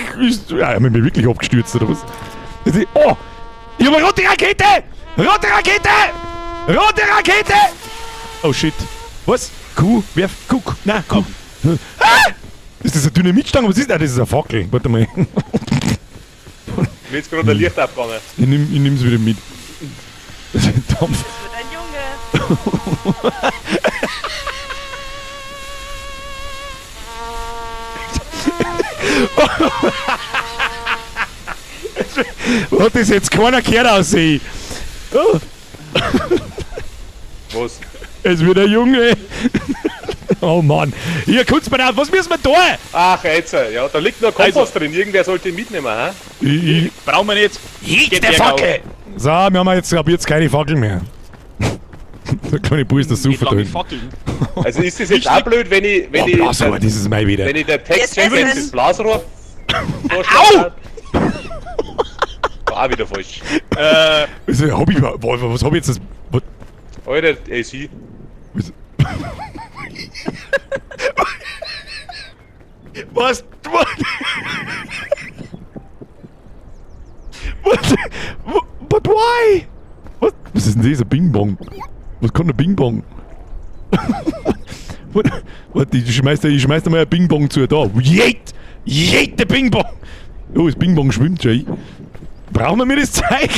Ja, haben wir mich wirklich abgestürzt, oder was? Oh! Ich habe eine rote Rakete! Rote Rakete! Rote Rakete! Oh shit. Was? Kuh? Werf? Kuck? Na, Kuh. Ah! Ist das eine Dynamitstange? Was ist das? Ah, das ist eine Fackel. Warte mal. Mir ist gerade ein Licht aufgegangen. Ich nehm's wieder mit. Dampf. Es wird ein Junge. Hat das jetzt keiner gehört aussehen? Oh, Was? es wird ein Junge. Oh Mann. Hier, kurz mal auf. Was müssen wir da? Ach, jetzt. Ja, da liegt noch Kompost drin. Irgendwer sollte ihn mitnehmen, hä? Ich, Brauchen wir nicht. ich, Geht der bergauf. Fackel! So, wir haben jetzt ab jetzt keine Fackel mehr. Der kleine Bub ist der Geht Super lange drin. Fackeln. Also ist das jetzt auch blöd, wenn ich, wenn Oh, ich, Blasrohr, das ist mein wieder. wenn ich der Text Jetzt jetzt essen. das Blasrohr vorschlag. War auch wieder falsch. Also, hab ich, was hab ich jetzt das. Was, Alter, ey, sie. was, was? What? What? But why? Was, was ist denn das? Ein Bing Bong? Was kann der Bing Bong? What? What? Ich schmeiß dir mal ein Bing Bong zu. Da. Yeet! Yeet, der Bing Bong! Oh, das Bing Bong schwimmt schon. Brauchen wir das Zeug?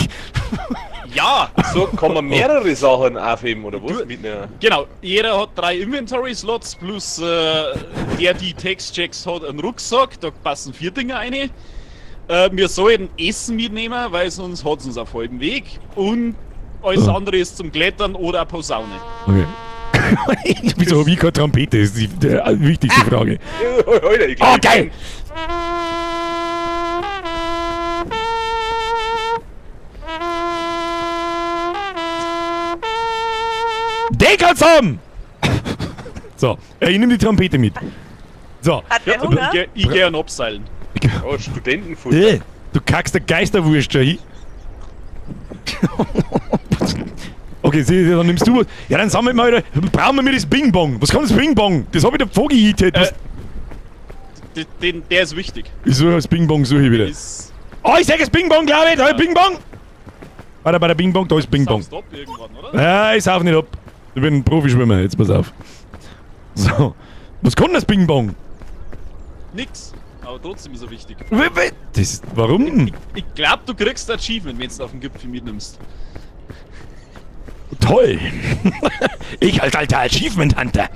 Ja, So kann man mehrere Sachen aufheben, oder was? Mitnehmen. genau. Jeder hat drei Inventory-Slots plus der, die Text-Checks hat, einen Rucksack. Da passen vier Dinge rein. Wir sollten Essen mitnehmen, weil sonst hat es uns auf halbem Weg. Und alles Oh. andere ist zum Klettern oder eine Posaune. Okay. Wieso habe ich keine Trompete? Das ist die wichtigste Frage. Alter, ich glaub, Oh, geil! Den kannst du haben! So, ich nehme die Trompete mit. So. Hat wer Hunger? Ich geh an Abseilen. Oh, Studentenfutter. Du kackst der Geisterwurst schon hin. Okay, sieh, dann nimmst du was. Ja, dann sammeln wir wieder. Brauchen wir mir das Bing Bong. Was kann das Bing Bong? Das habe ich der Vogel gehittet. Was? Der ist wichtig. Ich suche das Bing Bong, suche ich wieder. Ist Oh, ich sag das Bing Bong, glaube ich. Da ist Bing Bong. Warte, bei der Bing Bong, da ist Bing Bong. saufst ab irgendwann, oder? Ja, ich sauf nicht ab. Ich bin ein Profischwimmer, jetzt pass auf. So. Was kann das Bing Bong? Nix. Aber trotzdem ist er wichtig. Das ist, warum? Ich glaub, du kriegst ein Achievement, wenn du auf den Gipfel mitnimmst. Toll. Ich als alter Achievement Hunter.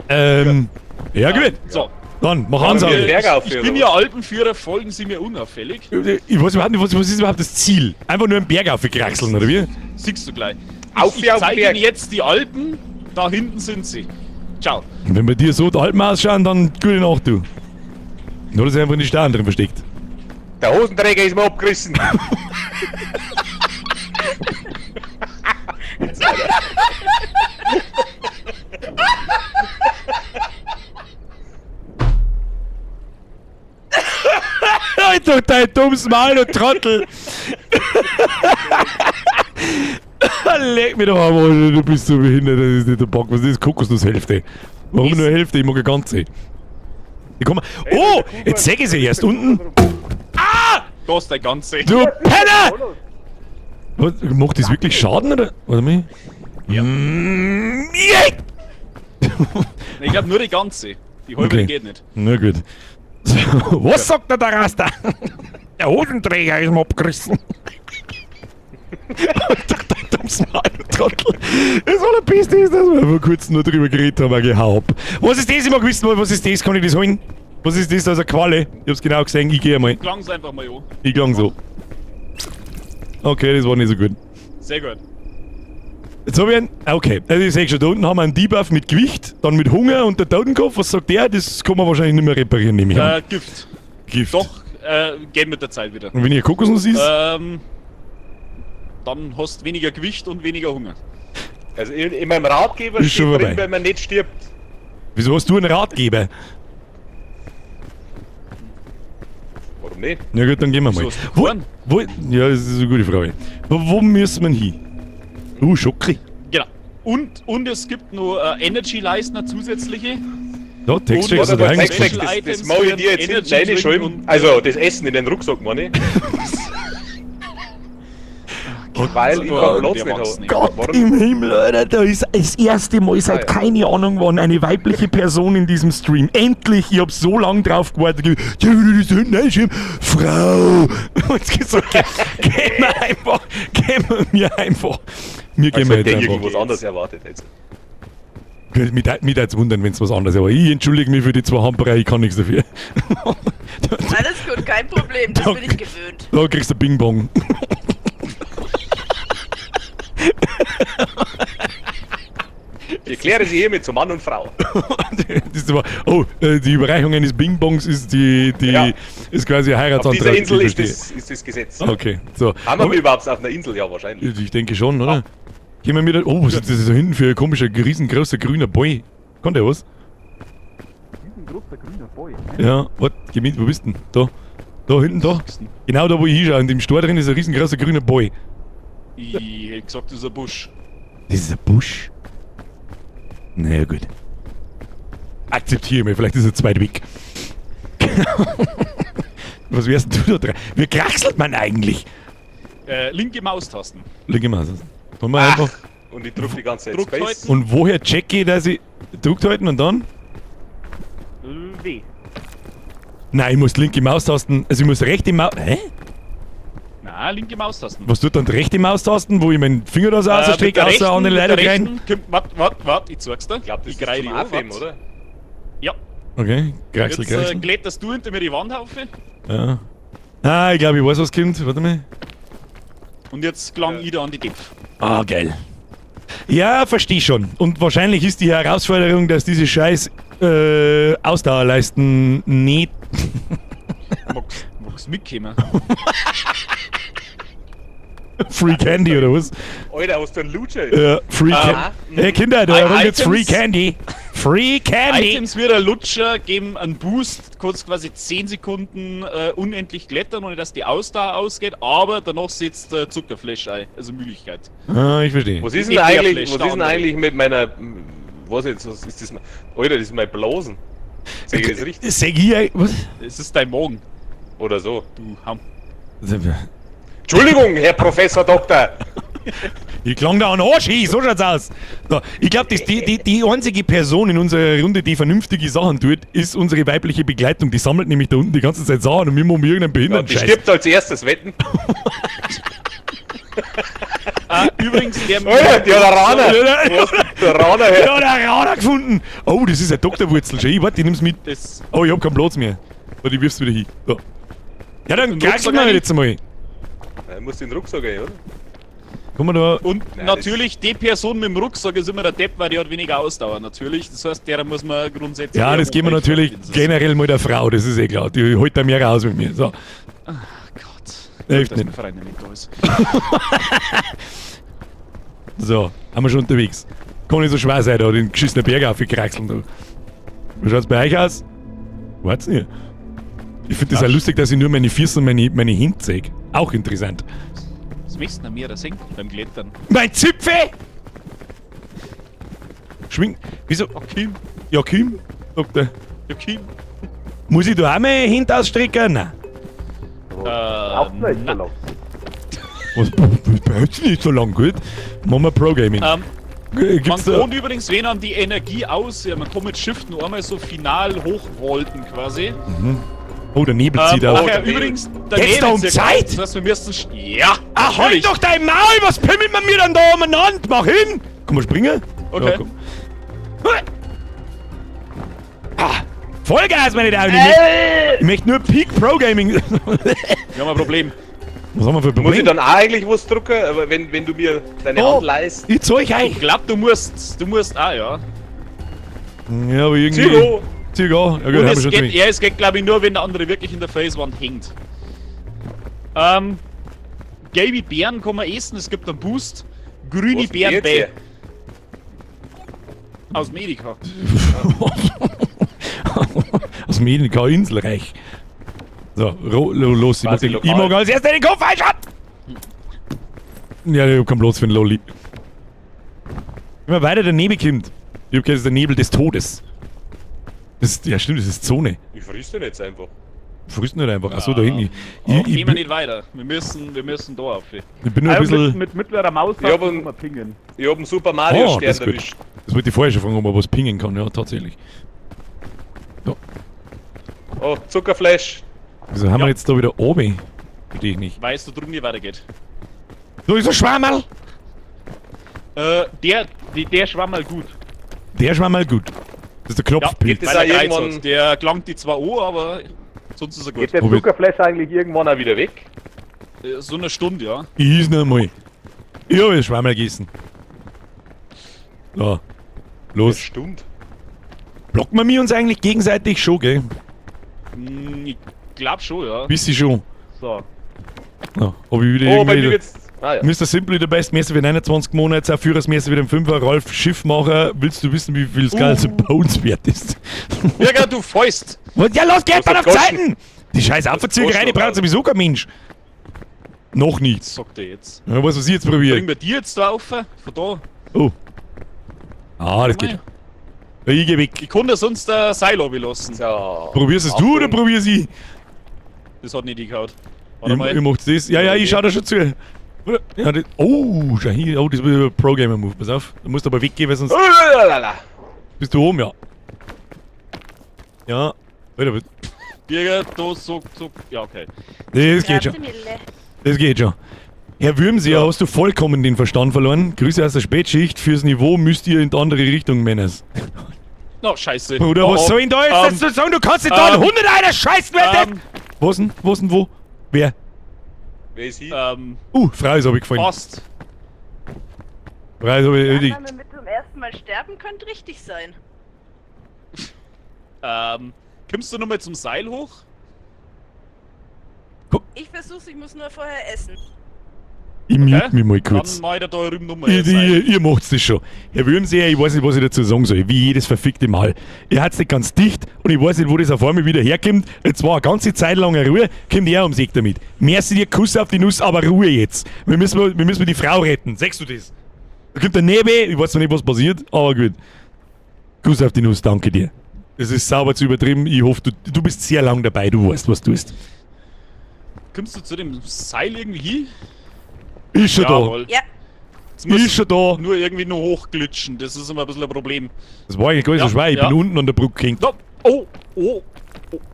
Ja, gut. So, Dann, mach Ja, Ansage. wir- Berg auf ich hier, bin oder ja Alpenführer, folgen Sie mir unauffällig. Ich weiß überhaupt nicht, was ist überhaupt das Ziel? Einfach nur einen Berg aufgekraxeln, oder wie? Siehst du gleich. Auf Ich hier auf den zeige Berg. Ihnen jetzt die Alpen, da hinten sind sie. Ciao. Und wenn bei dir so die Alpen ausschauen, dann gute Nacht, du. Nur, dass er einfach in die Steine drin versteckt. Der Hosenträger ist mir abgerissen. Halt doch dein dummes Maul, du Trottel! Leck mich doch am Arsch, du bist so behindert, das ist nicht der Bock. Was ist das? Kokosnusshälfte. Warum nur Hälfte? Ich mag eine ganze. Ich komm, oh, jetzt seh ich sie erst unten. Da ist der ganze. Du Penner! Was, macht das wirklich Schaden, oder? Warte mal. Ja. Yeah! Ich glaube nur die ganze. Die halbe Okay. geht nicht. Na gut. So, was sagt der Rasta? Der Hosenträger ist mir abgerissen. Und dummes Maul, du Trottel. Das allerbeste ist, dass wir vor kurzem nur drüber geredet haben, aber hau ab. Was ist das? Ich mag wissen, was ist das? Kann ich das holen? Was ist das? Da ist eine Qualle. Ich hab's genau gesehen. Ich geh einmal. Klang's einfach mal an. Ich klang so. Okay, das war nicht so gut. Sehr gut. Jetzt hab ich einen. Okay, also ich seh schon, da unten haben wir einen Debuff mit Gewicht, dann mit Hunger und der Totenkopf. Was sagt der? Das kann man wahrscheinlich nicht mehr reparieren, nehme ich an. Gift. Gift. Doch, geht mit der Zeit wieder. Und wenn ich eine Kokosnuss isst? Dann hast du weniger Gewicht und weniger Hunger. Also in meinem Ratgeber Ist steht schon drin, vorbei. wenn man nicht stirbt. Wieso hast du einen Ratgeber? Warum nicht? Na gut, dann gehen wir mal. Wieso hast du Wo, keinen? wo, ja, das ist eine gute Frage. Wo müssen wir hin? Schocki. Genau. Und es gibt noch Energy Leistner zusätzliche. Da, Textcheck ist Und- da Warte mal, reingeschrieben. Text, das Items mach ich für dir jetzt hinten Energy rein, Drink Schäumen. Also das Essen in den Rucksack, meine ich. Weil ich Oh, keinen Platz der nicht mag's habe. nicht. Gott Warum? im Himmel, Alter, da ist das erste Mal seit Ah, ja. keine Ahnung wann eine weibliche Person in diesem Stream. Endlich, ich hab so lange drauf gewartet. Ja, das hinten reinschreiben. Frau! Und jetzt gesagt, gehen wir einfach, gehen wir mir einfach. Mir gehen Also wir hätte jetzt der einfach. irgendwas anderes erwartet jetzt. Mich mich würde wundern, wenn es was anderes ist. Aber ich entschuldige mich für die zwei Handbrei, ich kann nichts dafür. Alles gut, kein Problem, das bin ich gewöhnt. Da kriegst du Bing Bong. Ich erkläre sie hiermit zu Mann und Frau. Das ist aber, oh, die Überreichung eines Bing Bongs ist die Ja. ist quasi ein Auf Heiratsantrag. dieser Insel ich ist verstehe. das Gesetz. Okay, so. Haben wir überhaupt auf einer Insel? Ja, wahrscheinlich. Ich denke schon, oder? Gehen wir wieder. Oh, was ist das da hinten für ein komischer, riesengroßer grüner Boy? Kann der was? Riesengroßer grüner Boy. Ja, warte, geh mit, wo bist denn? Da. Da hinten, da. Genau da, wo ich hinschaue. In dem Stor drin ist ein riesengroßer grüner Boy. Ich hätte gesagt, das ist ein Busch. Das ist ein Busch. Naja, gut. Akzeptiere mich, vielleicht ist er zu weit weg. Was wärst denn du da dran? Wie kraxelt man eigentlich? Linke Maustasten. Linke Maus. Wollen wir einfach. Und ich drücke die ganze Zeit Druck Space. halten. Und woher checke ich, dass ich. Druckt halten und dann? W. Nein, ich muss linke Maustasten. Also ich muss rechte Maus. Hä? Na, linke Maustasten. Was tut dann die rechte Maustasten, wo ich meinen Finger da so rausstrecke, mit der außer an den rechten- Leiter mit der rein? rechten Wart, wart, wart, ich zeig's dir. Ich glaube, das ich ist greif zum dich an, Aufheben, wart. oder? Ja. Okay, Kraxel, Jetzt Kraxel. glätterst du hinter mir die Wand auf. Ja. Ah, ich glaube, ich weiß, was kommt. Warte mal. Und jetzt klang ich da an die Depf. Ah, geil. Ja, verstehe schon. Und wahrscheinlich ist die Herausforderung, dass diese scheiß Ausdauerleisten nicht. Magst mitkommen? Free Candy oder was? Alter, hast du einen Lutscher? Ja, Free Candy. Hey Kinder, da rum gibt's Free Items. Candy. Free Candy. Items wie der Lutscher geben einen Boost, kurz quasi 10 Sekunden unendlich klettern, ohne dass die Ausdauer ausgeht, aber danach setzt Zuckerflash ein, also Müdigkeit. Ah, ich verstehe. Was ist Nicht denn der eigentlich, Flash, was ist der denn andere. eigentlich mit meiner. Was jetzt? Was ist das? Alter, das ist mein Blasen. Sehe ich das richtig? Sag ich, was? Es ist dein Magen, Oder so. du Ham. Entschuldigung, Herr Professor Doktor! Ich klang da an Arsch hin, so schaut's aus. So, ich glaube, die einzige Person in unserer Runde, die vernünftige Sachen tut, ist unsere weibliche Begleitung. Die sammelt nämlich da unten die ganze Zeit Sachen und wir machen irgendeinen Ja, die Behinderten-Scheiß. stirbt als erstes, wetten. Ah, übrigens, der Alter, die hat eine Rana! Ja, Wo hast du die Rana her? Ja, der Rana gefunden! Oh, das ist eine Doktorwurzel. Schau, warte, ich nimm's mit. Das, Oh, ich hab keinen Platz mehr. Warte, ich wirf's wieder hin. So. Ja, dann Den kraxeln Rucksack wir rein. jetzt einmal. Ja, muss den Rucksack rein, oder? Komm mal da. und Nein, natürlich, die Person mit dem Rucksack ist immer der Depp, weil die hat weniger Ausdauer, natürlich. Das heißt, derer muss man grundsätzlich. Ja, eher das geben wir hochrechnen. natürlich Das ist- generell mal der Frau, das ist eh klar. Die holt da mehr raus mit mir. So. Ach Gott. Hilft Gut, dass nicht. mein Freund nicht da ist. So, haben wir schon unterwegs. Kann nicht so schwer sein, da den geschissenen Berg aufgekraxeln. Da. Wie schaut's bei euch aus? Wart's nicht. Ich finde das auch lustig, dass ich nur meine Füße und meine Hände sehe. Auch interessant. Was möchtest du denn mehr sehen beim Klettern? Mein Zipfel! Schwing. Wieso? Joachim, Joachim? Sagt er. Joachim. Muss ich da auch meine Hände ausstrecken? Nein. Braucht man nicht so Na. lang. Was brauchst du nicht so lang, gut? Machen wir Pro Gaming. Man Gibt's da. kann übrigens, wenn an die Energie aus, ja, man kann mit Shift nur einmal so final hochvolten quasi. Oh, der Nebel zieht auf. Ach ja, der Nebel. übrigens, der Geht's da um zieht Zeit? aus. Das heißt, wir müssen. Ja! Ah, halt natürlich. doch dein Maul! Was pimmelt man mir dann da umeinander? Mach hin! Kann man springen? Okay. Ja, komm. Ah, Vollgas, meine Damen! Ich möchte nur Peak Pro Gaming. Wir haben ein Problem. Was haben wir für ein Muss ich Problem? dann auch eigentlich was drucken, aber wenn du mir deine Oh. Hand leihst? Ich zeig euch! Ich glaub, du musst auch, ja. Ja, aber irgendwie. Zero! Zero. Ja, gut, Und haben wir es schon geht, drin. ja, es geht, glaube ich, nur, wenn der andere wirklich in der Felswand hängt. Gelbe Beeren kann man essen, es gibt einen Boost. Grüne Was Beeren geht bei hier? aus Medika. Aus dem Edeka Inselreich. So, los, ich mag, Quasi den, ich lokal. mag als erster den Kopf einschalten! Ja, ich hab keinen Platz für den Lolli. Immer weiter der Nebel kommt. Ich hab gehört, das ist der Nebel des Todes. Das ist, ja stimmt, das ist Zone. Ich friss den jetzt einfach. Frisst nicht einfach. Achso, da hinten. Ich, Ich, gehen ich, wir bin, nicht weiter. Wir müssen da auf. ich bin nur ein Also mit, bisschen. mit mittlerer Maus Ich hab einen- man pingen. Ich hab einen Super Mario Oh, Stern das ist gut. erwischt. Das wollte ich vorher schon fragen, ob man was pingen kann. Ja, tatsächlich. Oh, Zuckerflash. Wieso haben Ja. wir jetzt da wieder oben? Verstehe ich nicht. Weißt du, drüben nicht weitergeht. Da ist ein Schwammerl! Der schwamm mal gut. Der Schwammerl gut. Das ist der Ja, Knopfpilz. geht das weil er auch Kreuz irgendwann- hat. Der klangt die zwar an, aber sonst ist er gut. Geht der Wo wir- Zuckerflash eigentlich irgendwann Irgendwann auch wieder weg. So eine Stunde, ja. Ich is noch einmal. Ich hab jetzt Schwammerl gegessen. So. Los. Stunde. Blocken wir mir uns eigentlich gegenseitig schon, gell? Ich glaub schon, ja. Bisschen schon. So. Ja, hab ich wieder Oh, bei irgendwie. mir wird's. Ah ja. Mr. Simply the Best, Messer für 29 Monate, auch Führersmesser für den 5er, Ralf Schiffmacher. Willst du wissen, wie viel Skulls and Bones wert ist? Birger, du Fäust! Was? Ja, los, geht Was mal hat auf kosten? Zeiten! Die scheiß Abverzögerei, die kostet braucht sowieso kein Mensch. Noch nicht. Sagt er jetzt. Ja, was, was ich jetzt probiere. Bringen wir die jetzt da auf? Von da? Oh. Ah, das geht. Ich geh weg. Ich konnte sonst ein Seil lassen. So. Probierst es du oder probier's ich? Das hat nicht gehauen. Warte Ich, mal. ich mach das. Ja, ja, ich schau da schon zu. Oder? Ja, das, oh, schau hier. Oh, das ist ein Pro-Gamer-Move. Pass auf. Du musst aber weggehen, weil sonst Ulalala. bist du oben, ja. Ja. Alter, aber- Birger, da so, so. Ja, okay. Das geht schon. Das geht schon. Herr Würmseer, hast du vollkommen den Verstand verloren? Grüße aus der Spätschicht. Fürs Niveau müsst ihr in die andere Richtung, Männers. No, scheiße. Oder Oh, was oh. soll ich denn da jetzt dazu sagen? Du kannst nicht da 100 einer scheißen, wer das? Was denn? Was denn wo? Wer? Wer ist hier? Frau ist abgefallen. Fast. Frau ist Die abgefallen. Annahme mit zum ersten Mal sterben könnte richtig sein. Kommst du nochmal zum Seil hoch? Ich versuch's, ich muss nur vorher essen. Ich mute mich mal kurz. Dann mach ich da drüben nochmal Ihr, ein Seil. ihr macht's das schon. Herr Würmseer, ich weiß nicht, was ich dazu sagen soll. Wie jedes verfickte Mal. Ihr hat's nicht ganz dicht und ich weiß nicht, wo das auf einmal wieder herkommt. Jetzt war eine ganze Zeit lang eine Ruhe, kommt er ums Eck damit. Merci dir, Kuss auf die Nuss, aber Ruhe jetzt. Wir müssen die Frau retten. Sagst du das? Da kommt der Nebel, ich weiß noch nicht, was passiert, aber gut. Kuss auf die Nuss, danke dir. Das ist sauber zu übertrieben. Ich hoffe, du bist sehr lang dabei, du weißt, was du tust. Kommst du zu dem Seil irgendwie hin? Ist schon da. Jawohl. Ja, Jetzt musst Ist schon da. Nur irgendwie nur hochglitschen, das ist immer ein bisschen ein Problem. Das war eigentlich gar nicht so Ja, schwer. Ich ja. bin unten an der Brücke gehängt. Da, oh, oh.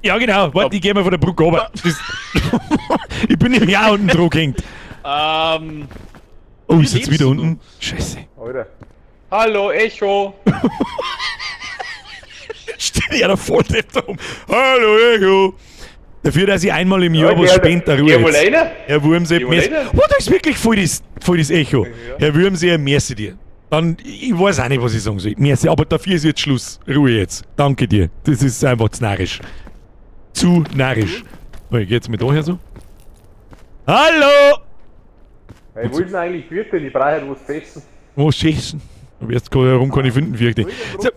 Ja, genau. Warte, ich geh mal von der Brücke runter. Das ich bin nämlich auch unten dran gehängt. Oh, Wie ist jetzt lebst wieder du unten? Scheiße. Alter. Hallo, Echo. Steht ja da voll da um. Hallo, Echo. Dafür, dass ich einmal im Jahr Ja, was geh- spende, Ruhe Geh mal jetzt. rein. Herr Wurmsee, Geh mal merci. rein. Oh, da ist wirklich voll das Echo. Herr Wurmsee, merci dir. Dann, ich weiß auch nicht, was ich sagen soll. Merci, aber dafür ist jetzt Schluss. Ruhe jetzt. Danke dir. Das ist einfach zu narrisch. Zu narrisch. Okay, geht's mir da her so? Hallo! Hey, wo ist denn eigentlich Vierte? Ich brauche halt was zu essen. Wo schießen? Aber jetzt kann, warum kann ich finden, fürchte ich. So,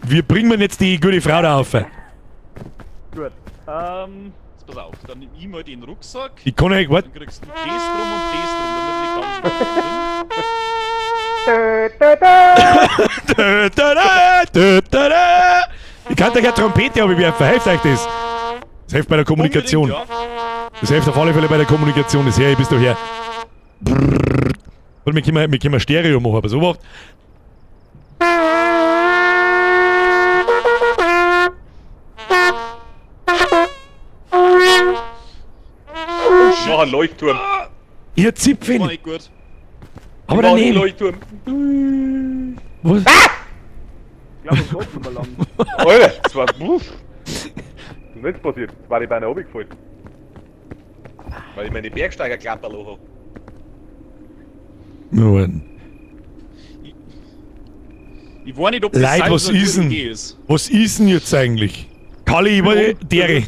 wir bringen jetzt die gute Frau da auf. Gut. Jetzt pass auf, dann nimm ich mal den Rucksack. Ich kann euch, warte. Dann kriegst du das drum und das drum, damit ich ganz bin. Da, da, da, da, da, da. Ich kann euch eine Trompete aber werfen. Hilft euch das? Das hilft bei der Kommunikation. Unbedingt, ja. Das hilft auf alle Fälle bei der Kommunikation. Das her, ich bist du her. Brrr. Und wir können Stereo machen, aber so macht. Ich mach einen Leuchtturm. Ihr War Zipfel. nicht gut. Aber Ich mach einen daneben. Leuchtturm. Was? Ich glaube, es geht nicht mehr lang. Alter, das war. Uff. Das ist nichts passiert. Das war ich beinahe runtergefallen. Weil ich meine Bergsteigerklapperl habe. Nur. Ich weiß nicht, ob das Leid, Seil was so eine ist gute denn? Idee ist. Was ist denn jetzt eigentlich? Kalli, ich war dere.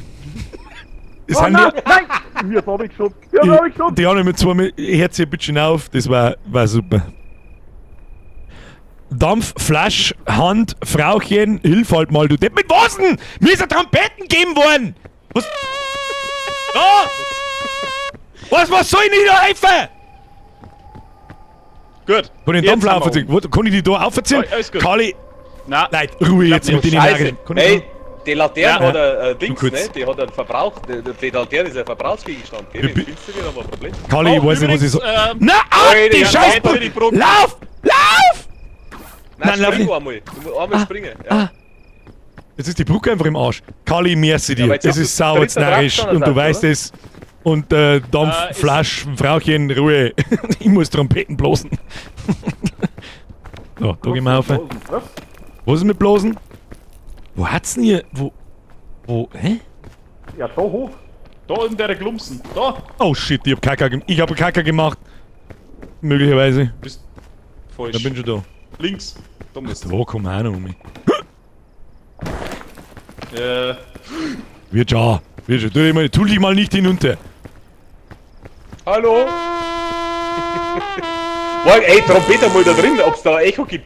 Das Oh, sind nein, die, nein! Mir hab ich geschoben. Mir hab ich geschoben. die anderen mit zwei Herz bitte schön auf, das war super. Dampf, Flasch, Hand, Frauchen, hilf halt mal, du Depp. Mit was denn? Mir ist ein Trompeten gegeben worden! Was? Da! Was soll ich denn da helfen? Gut. Kann ich den Jetzt Dampf haben wir aufziehen? Warte, kann ich die da aufziehen? Ja, alles gut. Kali, Nein, Leute, Ruhe jetzt mit den Scheiße. Narren. Kann ich Ey, die Laterne Ja. hat ein Dings, Du kurz. ne? Die hat einen Verbrauch. Die Laterne ist ein Verbrauchsgegenstand. Gell? Wie Wenn finster wird, haben wir ein Problem. da? Kali, ich Oh, weiß nicht, was ich so. übrigens, Na, ah, Alter, die ja, Scheiße! nein, die Brücke. Lauf! Lauf! Nein, Nein, lauf spring nicht. einmal. Du musst einmal springen. Ja. Ah. Jetzt ist die Brücke einfach im Arsch. Kali, merci dir. aber jetzt es hast du ist sauer dritter narrisch Draht schon und du ersetzt, weißt oder? es. Und Dampf, Ist- Flasch, Frauchen, Ruhe. Ich muss Trompeten blosen. So, da gehen wir auf. Was? Was ist mit Blosen? Wo hat's denn hier? Wo? Wo? Hä? Ja, da hoch. Da in der Klumsen. Da. Oh shit, ich hab Kacke, ich hab Kacke gemacht. Möglicherweise. Bist falsch. Da bin schon da. Links. Da musst du. Da komm auch noch um mich. Wird schon. Wird schon. Tu dich mal nicht hinunter. Hallo? Boah, ey, Trompete mal da drin, ob's da ein Echo gibt.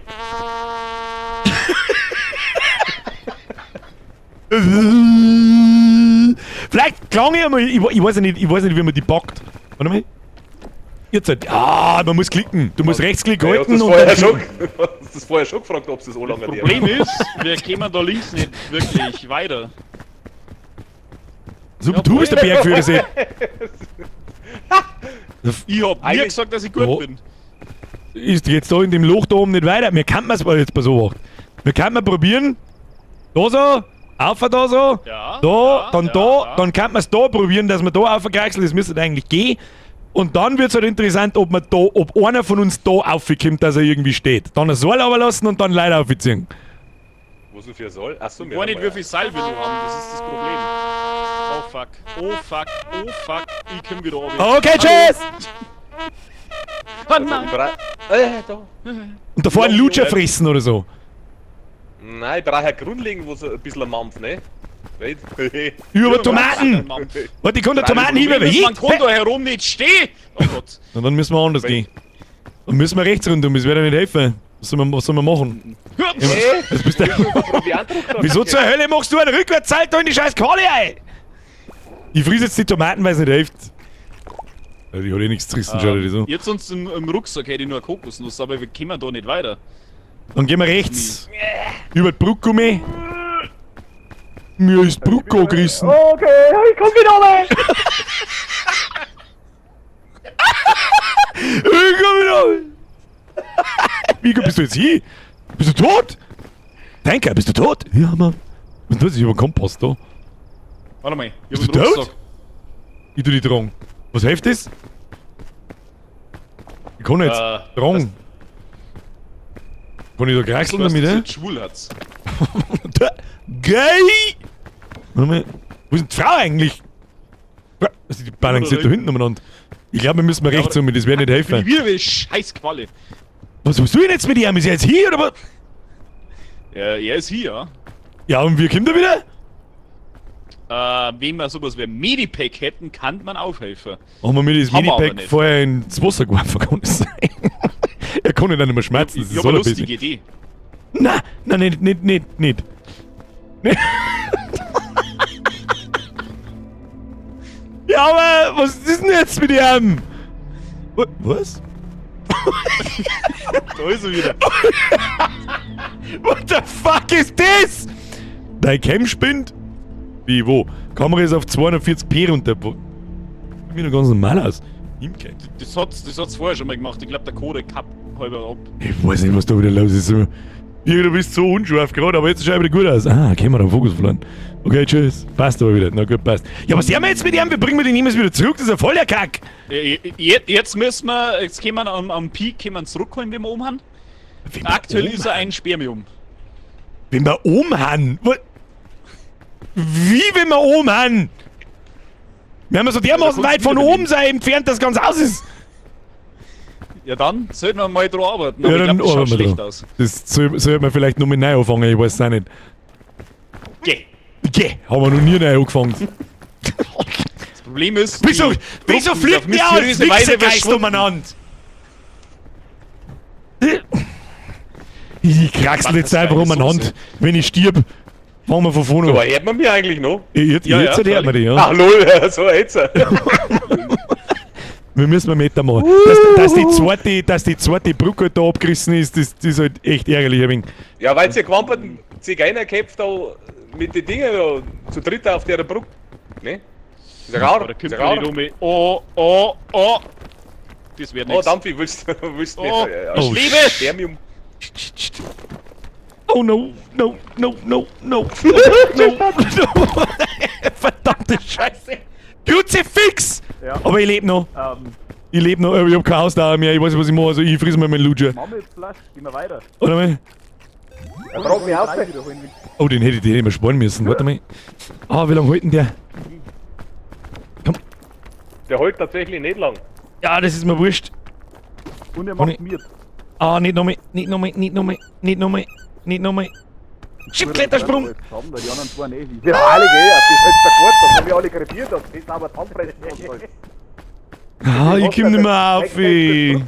Vielleicht klang ich einmal, ich weiß ja nicht, ich weiß nicht, wie man die packt. Warte mal. Jetzt halt. Ah, man muss klicken. Du musst Rechtsklick Ey, hast halten du das und vorher dann schon, klicken. hast du das vorher schon gefragt, ob's das anlangen Das Problem ist, wir kämen da links nicht wirklich weiter. Super, du bist der Bergführer, Sepp. Ich hab nie Eigentlich- gesagt, dass ich gut Ja. bin. Ist jetzt da in dem Loch da oben nicht weiter. Wir kann man's mal jetzt bei so acht. Wir kann man probieren. Da so, auf da so, Ja, da, ja, dann ja, da, ja. dann kann man's da probieren, dass man da aufkraxelt, das müsste eigentlich gehen. Und dann wird's halt interessant, ob man da, ob einer von uns da aufkommt, dass er irgendwie steht. Dann ein Seil lassen und dann Leute aufziehen. Was denn für soll? Achso, Ich weiß nicht, wie viel Seil wir noch haben, das ist das Problem. Oh fuck, oh fuck, oh fuck, ich komm wieder runter. Okay, tschüss! Oh nein. Da. Und davor einen Ja, Lutscher ja. fressen oder so. Nein, ich brauche ja grundlegend was ein bisschen Mampf, ne? Wait. Über Tomaten! Warte, ich kann da Tomaten Problem ist, man hinwerfen. kann da herum nicht stehen! Oh Gott. Und dann müssen wir anders gehen. Dann müssen wir rechts rundum, das wird ja nicht helfen. Was sollen wir machen? Hey, Was bist du? Wieso zur Hölle machst du einen Rückwärtssalto in die scheiß Quali ein? Ich friss jetzt die Tomaten, weil es nicht hilft. Ja, die hat eh nichts zerrissen, schau dir das an. Jetzt sonst im Rucksack hätte ich nur eine Kokosnuss, aber wir kommen da nicht weiter. Dann gehen wir rechts. Über die Brücke um. Mir ist die Brücke angerissen. Okay, ich komm wieder runter. Ich komm wieder. Wie bist du jetzt hier? Bist du tot? Tanker, bist du tot? Ja, Mann. Was ist das? Ich hab einen Kompost da. Warte mal, ich Bist hab du einen tot? Rucksack. Ich tu die Drang. Was hilft das? Ich kann jetzt. Drang. Kann ich da kraxeln Weißt du, damit, dass eh? jetzt schwul hat's. Da- Geil! Warte mal. Wo ist denn die Frau eigentlich? Also die balanciert da hinten umeinander. Ich glaube, wir müssen mal rechts um, das wird nicht Bin helfen. ich wieder wie scheiß Qualle. Was machst du denn jetzt mit ihm? Ist er jetzt hier oder was? Ja, er ist hier, ja. Ja, und wie kommt er wieder? Wenn wir sowas wie ein Medipack hätten, kann man aufhelfen. Haben wir mir das Haben wir aber Medipack nicht. vorher ins Wasser geworfen, kann das sein? Er kann nicht mehr schmerzen, das Ich ist hab eine so ein lustige bisschen. Idee. Nein, nein, nicht, nicht, nicht, nicht. Nee. jetzt mit ihm? Was? Da ist er wieder. What the fuck is this? Dein Cam spinnt? Wie, wo? Kamera ist auf 240p runter. Wo? Sieht mir noch ganz normal aus. Imke. Das hat's vorher schon mal gemacht. Ich glaube, der Code kappt halber ab. Ich weiß nicht, was da wieder los ist. Ja, du bist so unscharf gerade, aber jetzt schaut wieder gut aus. Ah, können wir den Fokus verloren. Okay, tschüss. Passt aber wieder. Na gut, passt. Ja, was haben wir jetzt mit ihm? Wir bringen wir den niemals wieder zurück. Das ist ja voll der Kack. Jetzt müssen wir, jetzt können wir am Peak können wir ihn zurückholen, wenn wir oben haben. Wenn wir Aktuell oben ist er ein Spermium. Wenn wir oben haben? Wie, wenn wir oben haben? Wir haben ja so dermaßen Ja, da weit von kommt's oben sein entfernt, dass ganz aus ist. Ja, dann sollten wir mal dran arbeiten. Ja, Aber ich dann glaube, das schaut arbeiten wir schlecht dran. aus. Das sollte man vielleicht nur mit neu anfangen, ich weiß es auch nicht. Geh. Geh, haben wir noch nie neu angefangen. Das Problem ist, Wieso, die wieso Gruppe ist auf fliegt der als mysteriöse Weise Wichsergeist verschwunden. umeinander? Ich kraxel jetzt einfach umeinander. Wenn ich stirb, fangen wir von vorne Aber an. hört man mich eigentlich noch? Jetzt, Ja, jetzt ja, hört man die, ja. Ach lol, so jetzt. Wir müssen mal Meter machen. Dass die zweite Brücke da abgerissen ist, das ist halt echt ärgerlich ein wenig. Ja, weil ihr gewamperten Zigeunerköpfe da mit den Dingen da zu dritt auf der Brücke. Ne? Ist ja rar. Da Ist kommt ja man rar. nicht um. Oh, oh, oh. Das wird Oh, nichts. Dampfi, willst du willst nicht? Oh, Ja, ja. Oh, ich lebe! Spermium. Oh no, no, no, no, no, no, no. Verdammte Scheiße. Kruzifix! Ja. Aber ich lebe noch. Ich lebe noch, aber ich hab kein Ausdauer mehr. Ich weiß nicht, was ich mache. Also ich friss mal meinen Lutscher. Marmelflasch, gehen wir weiter. Warte mal. Er braucht mich auf. Drei wiederholen. Oh, den hätte ich den immer sparen müssen. Warte mal. Ah, wie lange hält denn der? Der holt tatsächlich nicht lang. Ja, das ist mir wurscht. Und er Ohne- macht mir. Ah, nicht nochmal, nicht nochmal, nicht nochmal, nicht nochmal, nicht nochmal. Schiffklettersprung! Haben, weil die anderen zwei nicht. Ja, heilig, ey, das ist jetzt der Gurt, das haben wir alle krepiert, das ist aber zusammenfressen. Ah, ich komm nicht mehr auf, ey.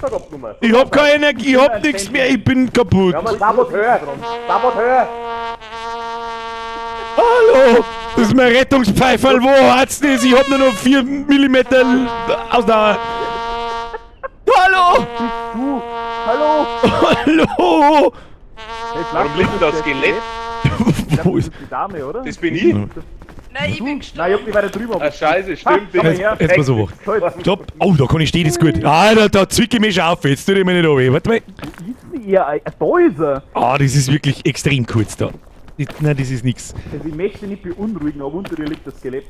Ich hab keine Energie, ich hab nichts mehr, ich bin kaputt. Ja, Saboteur! Saboteur! Hallo! Das ist mein Rettungspfeiferl, wo hat's das? Ich hab nur noch 4 mm Ausdauer. Hallo! Du! Hallo! Hallo! Hey, Warum liegt denn das Skelett? Wo Das ist. ist die Dame, oder? Das bin ich. Nein, ich bin Nein, gestorben. ich hab die weiter drüber. Ah, scheiße, stimmt. Komm Jetzt, her. jetzt mal so wach. Scheiße. Stopp! Oh, da kann ich stehen, das ist gut. Ah, da zwick ich mich schon auf. Jetzt tut ich mir nicht weh. Warte mal. Ist denn ihr? Da ist er! Ah, das ist wirklich extrem kurz da. Nein, das ist nix. Also ich möchte nicht beunruhigen, aber unter dir liegt das Skelett.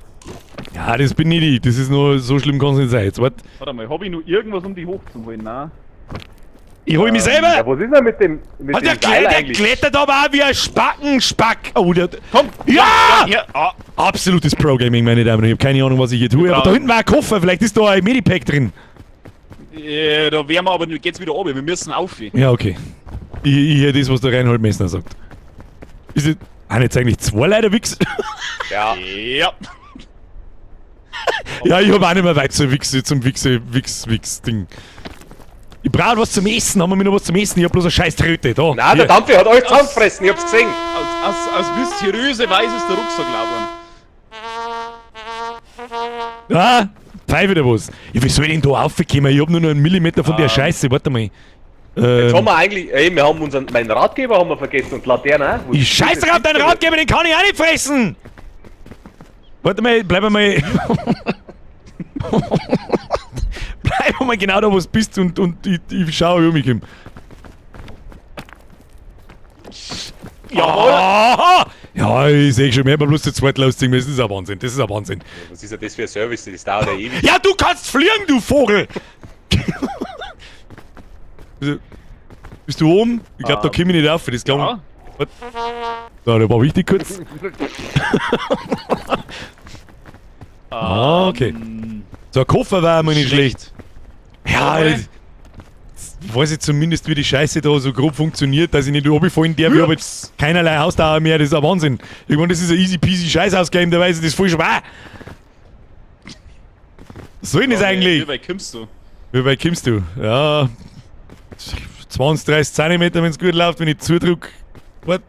Ja, das bin nicht ich. Das ist nur so schlimm kann es nicht sein. Jetzt warte. Warte mal, hab ich noch irgendwas, um die hochzuholen? Nein. Ich hol mich selber! Ja, was ist denn mit dem, mit Und der, dem Seil der eigentlich? klettert aber auch wie ein Spackenspack. Oh, der. Komm! Ja! Ja, ah, Absolutes Pro-Gaming, meine Damen und Herren. Ich hab keine Ahnung, was ich hier tue. Aber da hinten war ein Koffer. Vielleicht ist da ein Medipack drin. Da wären wir aber, geht's wieder runter. Wir müssen auf. Ja, okay. Ich höre das, was der Reinhold Messner sagt. Ist es. Haben jetzt eigentlich zwei Leute Wichs? Ja, Ja. Ja, ich hab auch nicht mehr weit zur Wichse, zum Wichse, Wichs, Wichs-Ding. Ich brauche was zum Essen. Haben wir mir noch was zum Essen? Ich hab bloß eine scheiß Tröte. Da. nein, der hier. Dampfi hat euch zusammengefressen, ich hab's gesehen. Aus mysteriöse Weise ist der Rucksack leer geworden. Ah, pfeife wieder was. Ja, wie soll ich denn da raufkommen? Ich hab nur noch einen Millimeter von der Scheiße. Warte mal. Jetzt haben wir eigentlich, ey, wir haben unseren, meinen Ratgeber haben wir vergessen und Laterne auch. Wo Ich ist scheiß das drauf, deinen Ding? Ratgeber, den kann ich auch nicht fressen! Warte mal, bleib mal. Bleib mal genau da, wo du bist und ich schaue, wie ich komme. Jawohl! Aha! Ja, ich sehe schon, wir haben bloß zu zweit losziehen müssen. Das ist ein Wahnsinn, das ist ein Wahnsinn. Was ist denn das für ein Service? Das dauert ja ewig. Ja, du kannst fliegen, du Vogel! Bist du oben? Ich glaube, da komme ich nicht auf, das glaub Ja. ich. So, der war wichtig kurz. Ah, okay. So, ein Koffer war mir nicht schlecht. Ja, Jawohl. jetzt weiß ich zumindest, wie die Scheiße da so grob funktioniert, dass ich nicht runterfallen darf. Ich habe jetzt keinerlei Ausdauer mehr, das ist ein Wahnsinn. Ich meine, das ist ein easy peasy Scheiß-Ausgame, da weiß ich das voll schwer. Was soll denn das eigentlich? Wie weit kommst du? Wie weit kommst du? Ja, 20, 30 Zentimeter, wenn es gut läuft, wenn ich zudrück. Warte.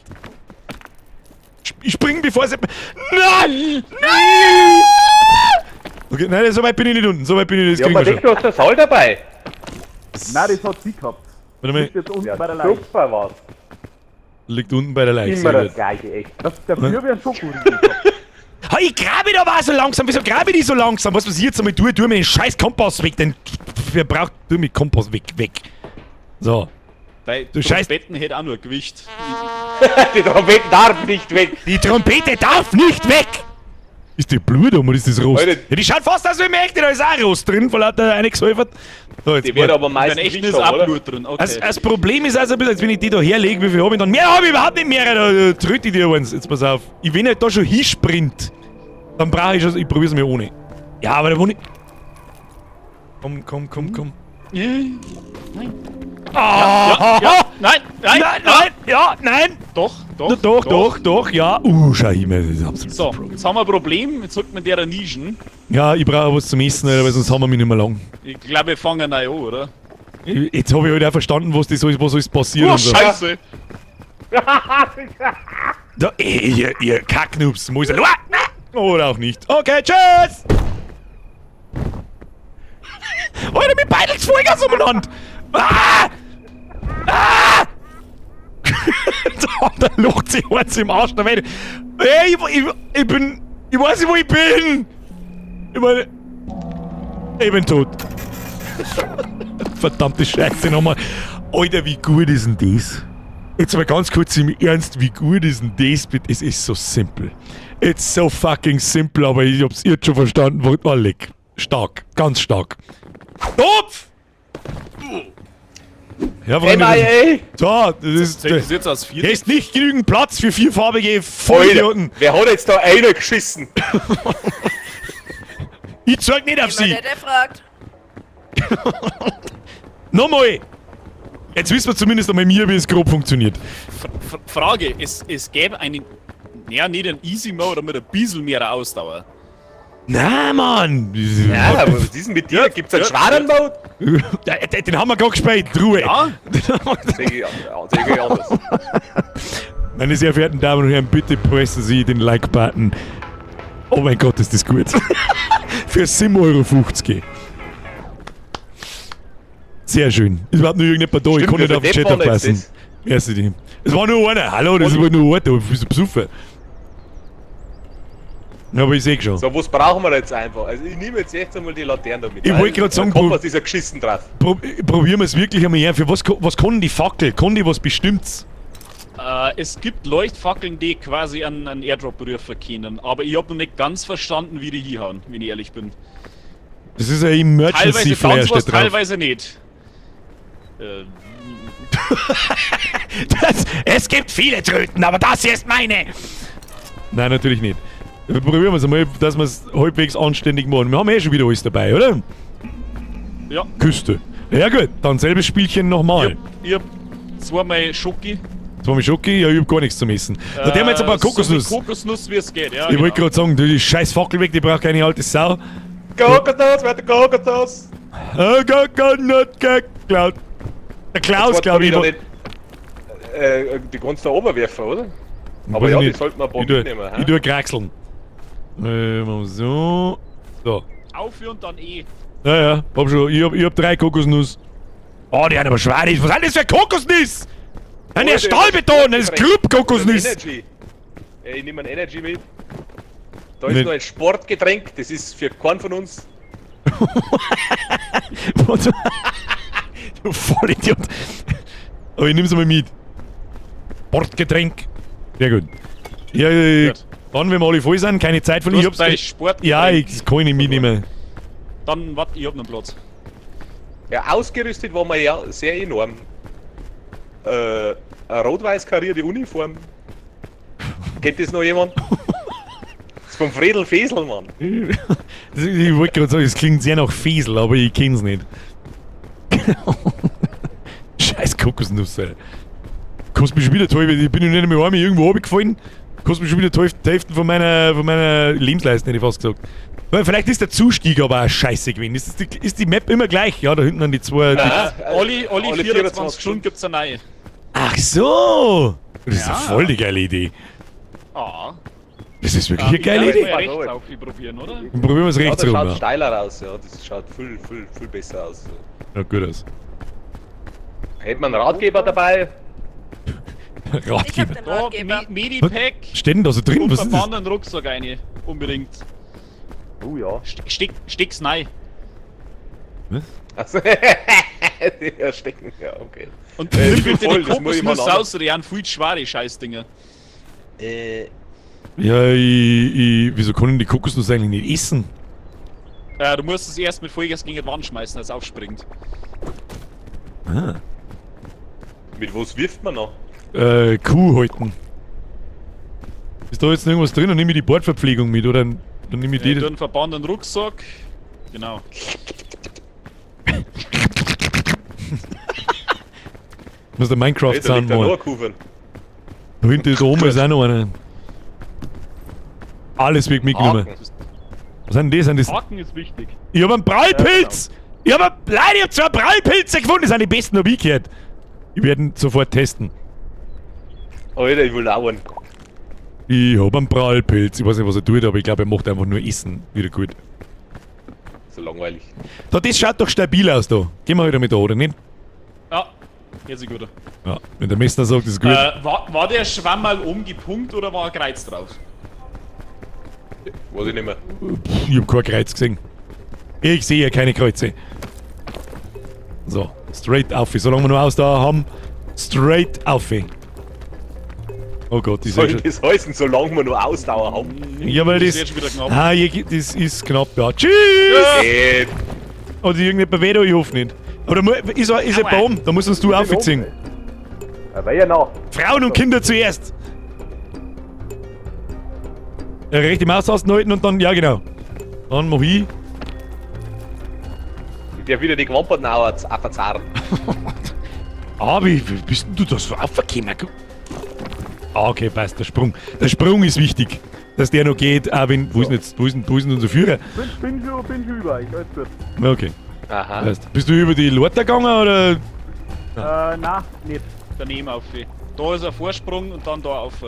Ich spring, bevor es. Nein! Nein! Okay, nein, so weit bin ich nicht unten, so weit bin ich nicht, das Ja, kriegen aber wir denk, schon. du hast das Saal dabei. Nein, das hat sie gehabt. Warte mal, Liegt jetzt unten Ja, bei der Leiche. super was. liegt unten bei der Leiche. Immer Sehr das gut. gleiche, echt. Das, dafür wäre ein Schokoriegel gehabt. Ha, ich grabe da aber so langsam, wieso grabe ich die so langsam? Was, was ich jetzt einmal tue, tu mir den scheiß Kompass weg, denn wer braucht, tu mir Kompass weg, weg. So. Weil Du Scheiß- Trompetten hätte auch nur Gewicht. Die Trompeten darf nicht weg. Die Trompete darf nicht weg! Ist die Blut um oder ist das Rost? Alter. Ja, die schaut fast aus wie im Echten, da ist auch Rost drin, voll lauter reingesäufert. So, jetzt Die wird warte. aber Beim meistens echten nicht ist haben, auch oder? Blut drin. Okay. Das Problem ist also ein bisschen, als wenn ich die da herlege, wie viel habe ich dann? Mehr habe ich überhaupt nicht mehr, da tröte ich dir eins. Jetzt pass auf. Ich, wenn ich da schon hinsprint, dann brauche ich schon, ich probier's mir ohne. Ja, aber da wohne ich. Komm, komm, komm, komm. Nein. Ah, Ja, nein, nein, Nein, nein, ja, nein. Doch, doch, Doch, doch, doch, ja. Schau hin, das ist absolut So, Problem. jetzt haben wir ein Problem. Jetzt sollte man derer nischen. Ja, ich brauche was zum Essen, Alter, weil sonst haben wir mich nicht mehr lang. Ich glaube, wir fangen neu an, oder? Jetzt habe ich halt auch verstanden, was, das alles, was alles passiert. Oh, und so. Scheiße! Da, ey, ihr Kacknoobs, muss ich. Oder auch nicht. Okay, tschüss! Alter, mit beidels Vollgas umeinander! Ah! Ah! Da locht sich eins im Arsch der Welt. Ey, ich bin. Ich weiß nicht, wo ich bin! Ich meine. Ich bin tot. Verdammte Scheiße nochmal. Alter, wie gut ist denn das? Jetzt mal ganz kurz im Ernst, wie gut ist denn das bitte? Es ist so simpel. It's so fucking simple, aber ich hab's jetzt schon verstanden. Oh, leck. Stark, ganz stark. Topf! Ja, Freunde, MIA! so, das ist. Zählt das jetzt als vier? Hier ist nicht genügend Platz für vierfarbige Vollidioten. Alter, wer hat jetzt da einer geschissen? Ich zeig nicht auf Immer sie. der, der fragt. Nochmal! Jetzt wissen wir zumindest einmal mir, wie es grob funktioniert. Frage, es gäbe einen, ja, nicht einen Easy Mode, aber mit ein bisschen mehr Ausdauer. Na, Mann! Ja, aber was ist denn mit dir? Gibt's einen ja, schweren Mode? Ja, den haben wir gerade gespielt, Ruhe. Ja? Sehe ich, ja, seh ich anders. Meine sehr verehrten Damen und Herren, bitte pressen Sie den Like-Button. Oh mein Gott, ist das gut. Für 7,50 Euro. Sehr schön. Ist überhaupt nur irgendjemand da, ich Stimmt, konnte nicht wie auf den viel Chat Depp waren jetzt aufpassen. Merci dir. Es war nur einer. Hallo, das war nur einer. Du bist besoffen. Ja, aber ich seh schon. So, was brauchen wir jetzt einfach? Also ich nehme jetzt echt einmal die Laterne da mit. Ich wollte grad sagen, Der Kompass ist ja geschissen drauf. Probieren wir es wirklich einmal her. Für was, was kann die Fackel? Kann die was Bestimmtes? Es gibt Leuchtfackeln, die quasi an Airdrop rufen können, aber ich habe noch nicht ganz verstanden, wie die hinhauen, wenn ich ehrlich bin. Das ist ein Emergency Teilweise Flare ganz was, steht drauf. teilweise nicht. Es gibt viele Tröten, aber das hier ist meine. Nein, natürlich nicht. Probieren wir es einmal, dass wir es halbwegs anständig machen. Wir haben eh schon wieder alles dabei, oder? Ja. Küste. Ja gut, dann selbes Spielchen nochmal. Ich hab zweimal Schoki. Zweimal Schoki, ja, ich hab gar nichts zum Essen. Da haben wir jetzt ein paar Kokosnuss. So viel Kokosnuss, wie es geht, ja. Ich wollte gerade sagen, du, die scheiß Fackel weg, die braucht keine alte Sau. Kokosnuss, wer hat Kokosnuss? Oh Gott, Gott, not geklaut. Der Klaus, Jetzt glaube ich. warte, war- nicht, die kannst du da oben werfen, oder? Aber Weiß ja, ich die nicht. sollten wir ein paar Ich tue, mitnehmen. ich hä? tue kraxeln. Machen wir so. So. Auf und dann eh. Ja, ja, hab schon. Ich hab 3 Kokosnuss. Oh, die haben aber schwer. Was ist das für Kokosnuss? Nein, der Alter, Stahlbeton, das ist Club-Kokosnuss. Energy. Ey, ich nehme ein Energy mit. Da ist Nicht. noch ein Sportgetränk, das ist für keinen von uns. Du Vollidiot. Aber ich nehm's mal mit. Sportgetränk. Sehr gut. Ja, Gut. dann, wenn wir alle voll sind, keine Zeit von Du ich hast hab's. bei Sportgetränk. Ja, ich das kann ich nicht mitnehmen. Dann, warte, ich hab noch Platz. Ja, ausgerüstet waren wir ja sehr enorm. Eine rot-weiß karierte Uniform. Kennt das noch jemand? Das ist vom Fredel Fesel, Mann. Ich wollte gerade sagen, es klingt sehr nach Fesel, aber ich kenn's nicht. Scheiß Kokosnuss, ey. Kostet mich schon wieder toll, ich bin ja nicht einmal einmal irgendwo runtergefallen. Kostet mich schon wieder die Hälfte von meiner Lebensleistung, hätte ich fast gesagt. Weil vielleicht ist der Zustieg aber auch scheiße gewesen. Ist die Map immer gleich? Ja, da hinten an die zwei. Die, Olli, alle 24 Stunden gibt's eine neue. ach so! Das ist ja Ja. voll die geile Idee. Ah. Das ist wirklich eine Ich geile glaub, Idee. Mal rechts auf probieren, oder? Dann probieren wir es Ja, rechts das rum. schaut Ja. steiler aus, ja. Das schaut viel, viel, viel besser aus. Ja, gut aus. Hätte man einen Ratgeber dabei? Ich hab Ratgeber. den Da, Ratgeber. Me Medipack Steht denn da so drin? und Was ist das? verbanden Rucksack rein. Unbedingt. Oh ja. Steck's rein. Was? Also, ja, stecken, ja, okay. Und Ich nimm bin bitte voll, die das muss ich mal Kokosnuss an. raus, die sind viel zu schwer, die Scheißdinger. Ja, wieso können die Kokosnuss eigentlich nicht essen? Du musst es erst mit Vollgas gegen die Wand schmeißen, als es aufspringt. Ah. Mit was wirft man noch? Kuh halten. Ist da jetzt noch irgendwas drin? Dann nehme ich die Bordverpflegung mit, oder? Dann nehme ich Ja, die. du einen verbanden Rucksack. Genau. Muss der Hey, da Minecraft-Sound liegt ja noch machen. ein Kuchen. Da hinten da oben ist auch noch einer. Alles wird mitgenommen. Haken. Was sind denn das? Sind das? Haken ist wichtig. Ich hab einen Prallpilz! Ich hab einen, Leute, ich hab zwei Prallpilze gefunden! Das sind die besten, hab ich gehört. Ich werde ihn sofort testen. Alter, ich will auch einen. Ich hab einen Prallpilz. Ich weiß nicht, was er tut, aber ich glaube, er macht einfach nur Essen wieder gut. So langweilig. Da, das schaut doch stabil aus da. Gehen wir heute mit da, oder nicht? Ja, jetzt ist gut. Ja, wenn der Messner sagt, ist gut. War der Schwamm mal oben gepunkt oder war ein Kreuz drauf? Weiß ich nicht mehr. Pff, ich hab kein Kreuz gesehen. Ich sehe ja keine Kreuze. So, straight auf. Solange wir nur Ausdauer haben, straight auf. Oh Gott, die Soll sind schon. das heißen, solange wir nur Ausdauer haben? Ja, weil Das das. ist jetzt schon wieder knapp. Ah, das ist knapp, ja. Tschüss! Oder irgendjemand weh da, ich hoffe nicht. Aber da ist ein Aua. Baum, da musst uns du aufziehen. Ja, weil ja noch. Frauen und Kinder zuerst! Ja, rechte Maustasten halten und dann, ja genau. Dann mach ich. Ich darf wieder die Gewamperten auch verzarren. Ah, wie bist denn du da so aufgekommen? Ah, okay, passt, der Sprung. Der Sprung ist wichtig, dass der noch geht, auch wenn, wo ist denn jetzt, wo ist denn unser Führer? Bin schon über, ich alles gut. Okay, Aha. passt. Bist du über die Leute gegangen oder? Na, nicht. Daneben auf. Da ist ein Vorsprung und dann da auf.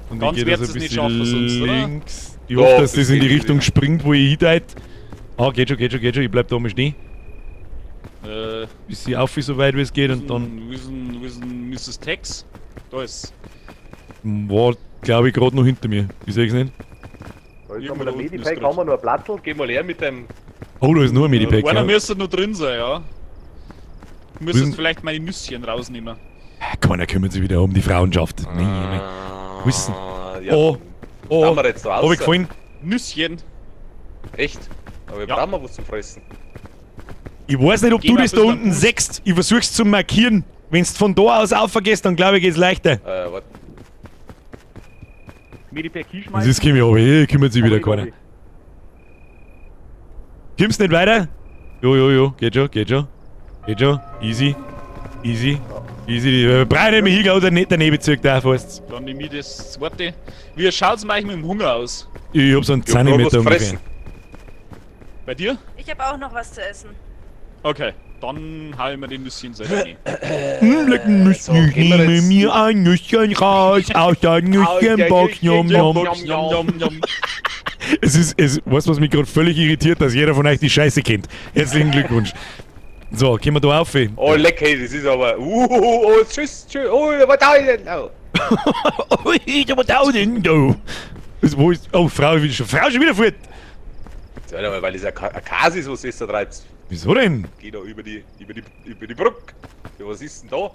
Und Ganz ich geh da wird's so es ein nicht bisschen schaffen sonst, oder? links. Ich hoffe, Doch, dass das das in die geht Richtung wieder. springt, wo ich hindeut. Ah, geht schon, geht schon, geht schon. Ich bleib da mal stehen. Bis sie auf ist, so weit wie es geht und dann Wo ist denn Mrs. Tex? Da ist. war, glaube ich, gerade noch hinter mir. Ich seh's nicht. Da ist Irgendwo nochmal da ein unten ist Medipack, grad. haben wir noch ein Platzl. Geh mal her mit dem. Oh, da ist nur ein Medipack. Einer Ja. müsste noch drin sein, ja. Du müsstest Wissen- vielleicht meine Nüsschen rausnehmen. Keiner kümmert sich wieder um die Frauenschaft. Nee, nee. Wissen. Ja. Oh, oh, Haben wir jetzt da hab ich raus? gefallen. Nüsschen. Echt? Aber wir Ja. brauchen was zum Fressen. Ich weiß nicht, ob Geh du mal das ein da bisschen unten am Fuß. sechst. Ich versuch's zu markieren. Wenn's von da aus aufvergisst, dann glaube ich, geht's leichter. Warte. Medipack hinschmeißen. Das ist Kimi, aber hier kümmert sich wieder Hab ich, keiner. hab ich. Kommst nicht weiter? Jo, jo, jo, geht schon, geht schon. Geht schon. Easy. Easy. Easy. Die Breite mich hin oder nicht daneben zirkt da fast. Dann nehme ich das zweite. Wie schaut's denn eigentlich mit dem Hunger aus? Ich hab so einen Ich hab grad was Zentimeter ungefähr. gefressen. Bei dir? Ich habe auch noch was zu essen. Okay, dann hau ich mir den Nüsschen selber rein. Lecken so, Nüsschen, ich gehen wir nehme jetzt- mir ein Nüsschen raus aus der Nüsschenbox. Nom, nom. Nom, nom, nom. Es ist, weißt du, was mich gerade völlig irritiert, dass jeder von euch die Scheiße kennt. Herzlichen Glückwunsch. So, gehen wir da auf. ey. Oh, leck, hey, das ist aber. Oh, tschüss, tschüss. Oh, was da denn? Oh. Ui, da war da denn da. Wo ist, oh, Frau, ist schon, Frau ist schon wieder fort. Jetzt warte mal, weil das ein Kas ist, was das da treibt. Wieso denn? Geh da über die Brücke. Ja, was ist denn da?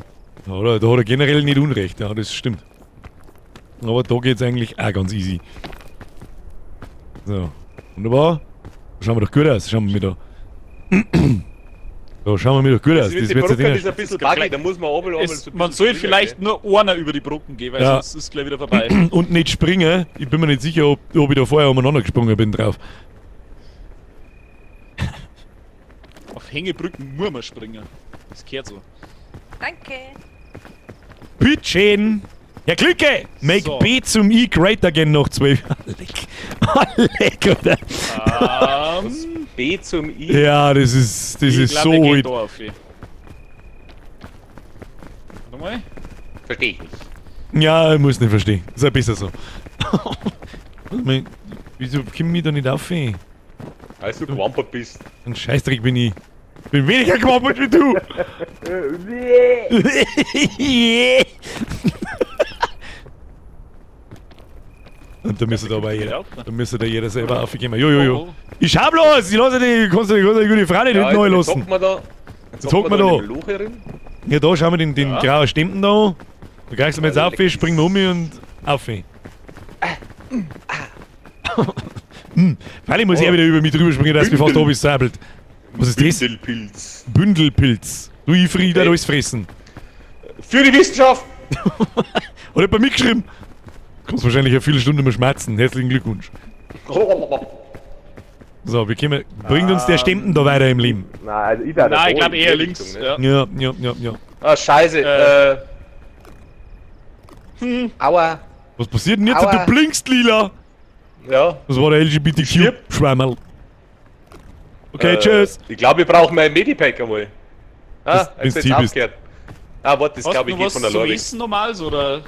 Da hat er generell nicht Unrecht, ja, das stimmt. Aber da geht's eigentlich auch ganz easy. So, wunderbar. Schauen wir doch gut aus. Schauen wir mir da. Da schauen wir mir doch gut aus. Das, Das mit die wird Brücke jetzt ist ein bisschen Das buggy, da muss man runter, Es, man soll vielleicht nur einer über die Brücken gehen, weil Ja. sonst ist gleich wieder vorbei. Und nicht springen. Ich bin mir nicht sicher, ob ich da vorher umeinander gesprungen bin drauf. Auf Hängebrücken muss man springen. Das gehört so. Danke. Bitteschön! Herr Glücke! Make So. B zum I great again noch 12. Leck. Leck, oder? B zum I. Ja, das ist, das Ich ist glaub, so wir gehen alt. da auf. Warte mal. Verstehe ich nicht. Ja, ich muss nicht verstehen. Ist ja besser so. Warte mal, wieso komm ich da nicht auf? Ein Weil du gewampert bist. Scheißdreck bin ich. Bin weniger gewampert wie du. Und da müsste da aber jeder, da müsste da jeder selber aufgehen. Jo, jo, jo. Ich schau bloß, ich lasse die, kannst du die, gute Frau nicht Ja, neu jetzt lassen. hockt man da. Jetzt Jetzt hockt man da. in dem Loch herin. Ja, da schauen wir den Ja. grauen Stempel da an. Da kriegst du mir jetzt Ja, auf, leck. springen wir um und auf. Freilich muss ich Oh. auch wieder über mich drüber springen, dass mich fast oben sabelt. Was ist das? Bündelpilz. Bündelpilz. Du, ich friere Okay. alles fressen. Für die Wissenschaft! Hat jemand mitgeschrieben? Kannst wahrscheinlich eine Viertelstunde mehr schmerzen. Herzlichen Glückwunsch. So, wir kommen, bringt uns der Stempel da weiter im Leben. Nein, also ich da Nein, ich glaube in die eher Richtung, links. ne? Ja. Ja, ja, ja, ja. Ah, scheiße. Aua. Was passiert denn jetzt? Aua. Du blinkst lila! Ja. Das war der LGBTQ-Schwammerl. Okay, tschüss. Ich glaube, wir brauchen mal ein Medipack einmal. Ah, Das- wenn's jetzt tief ist ist. aufgehört. Ah, warte, das Hast glaube du ich noch geht was von der zum Lorix. Essen normals oder?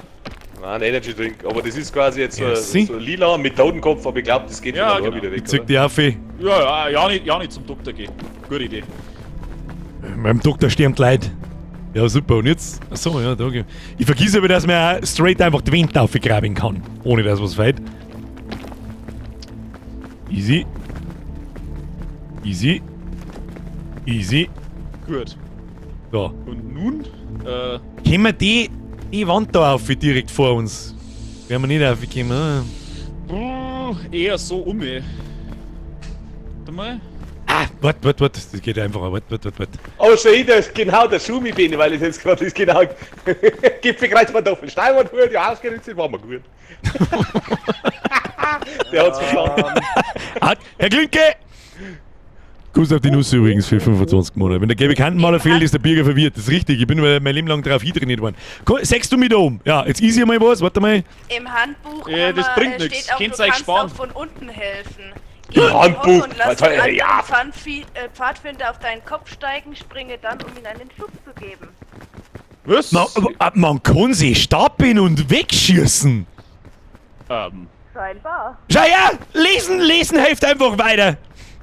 Nein, ein Energy Drink. Aber das ist quasi jetzt Ja, so, sie. so lila mit Totenkopf, aber ich glaube, das geht Ja, von der Lore genau. wieder weg. Ich zieh Oder? die auf. Ja, ja, ja nicht zum Doktor gehen. Gute Idee. Meinem Doktor stirbt leid. Ja, super. Und jetzt? Achso, ja, danke. Ich vergiss aber, dass man auch straight einfach die Wände aufgraben kann. Ohne dass was fällt. Easy. Easy. Easy. Gut. So. Und nun? Können wir die Wand da auf direkt vor uns? Werden wir nicht aufgekommen. Brr, eher so um. Warte mal. Ah, warte, warte, warte. Das geht einfacher. Warte, warte, warte, warte. Oh, schau, das ist genau der Schumi-Bene, weil ich jetzt gerade das genau. Gipfelkreuzkartoffel, Steinwand, die ausgeritzt sind, waren wir gut. Der hat's verstanden. Ah, Herr Klinke! Kuss auf die Nuss übrigens für 25 Monate. Wenn der gelbe Kantenmaler fehlt, ist der Birger verwirrt. Das ist richtig. Ich bin mein Leben lang drauf hintrainiert worden. Komm, Sagst du mich da um? Ja, jetzt easy mal was. Warte mal. Im Handbuch Das haben wir, bringt nix. steht auch, Könnt's du euch kannst sparen. auch von unten helfen. Geh in den Handbuch. Hock und lass Alter, den anderen ja. Pfadfinder auf deinen Kopf steigen, springe dann, um ihm einen Schub zu geben. Was? Man, man kann sie stapeln und wegschießen. Scheinbar. Schau her! Lesen, lesen hilft einfach weiter.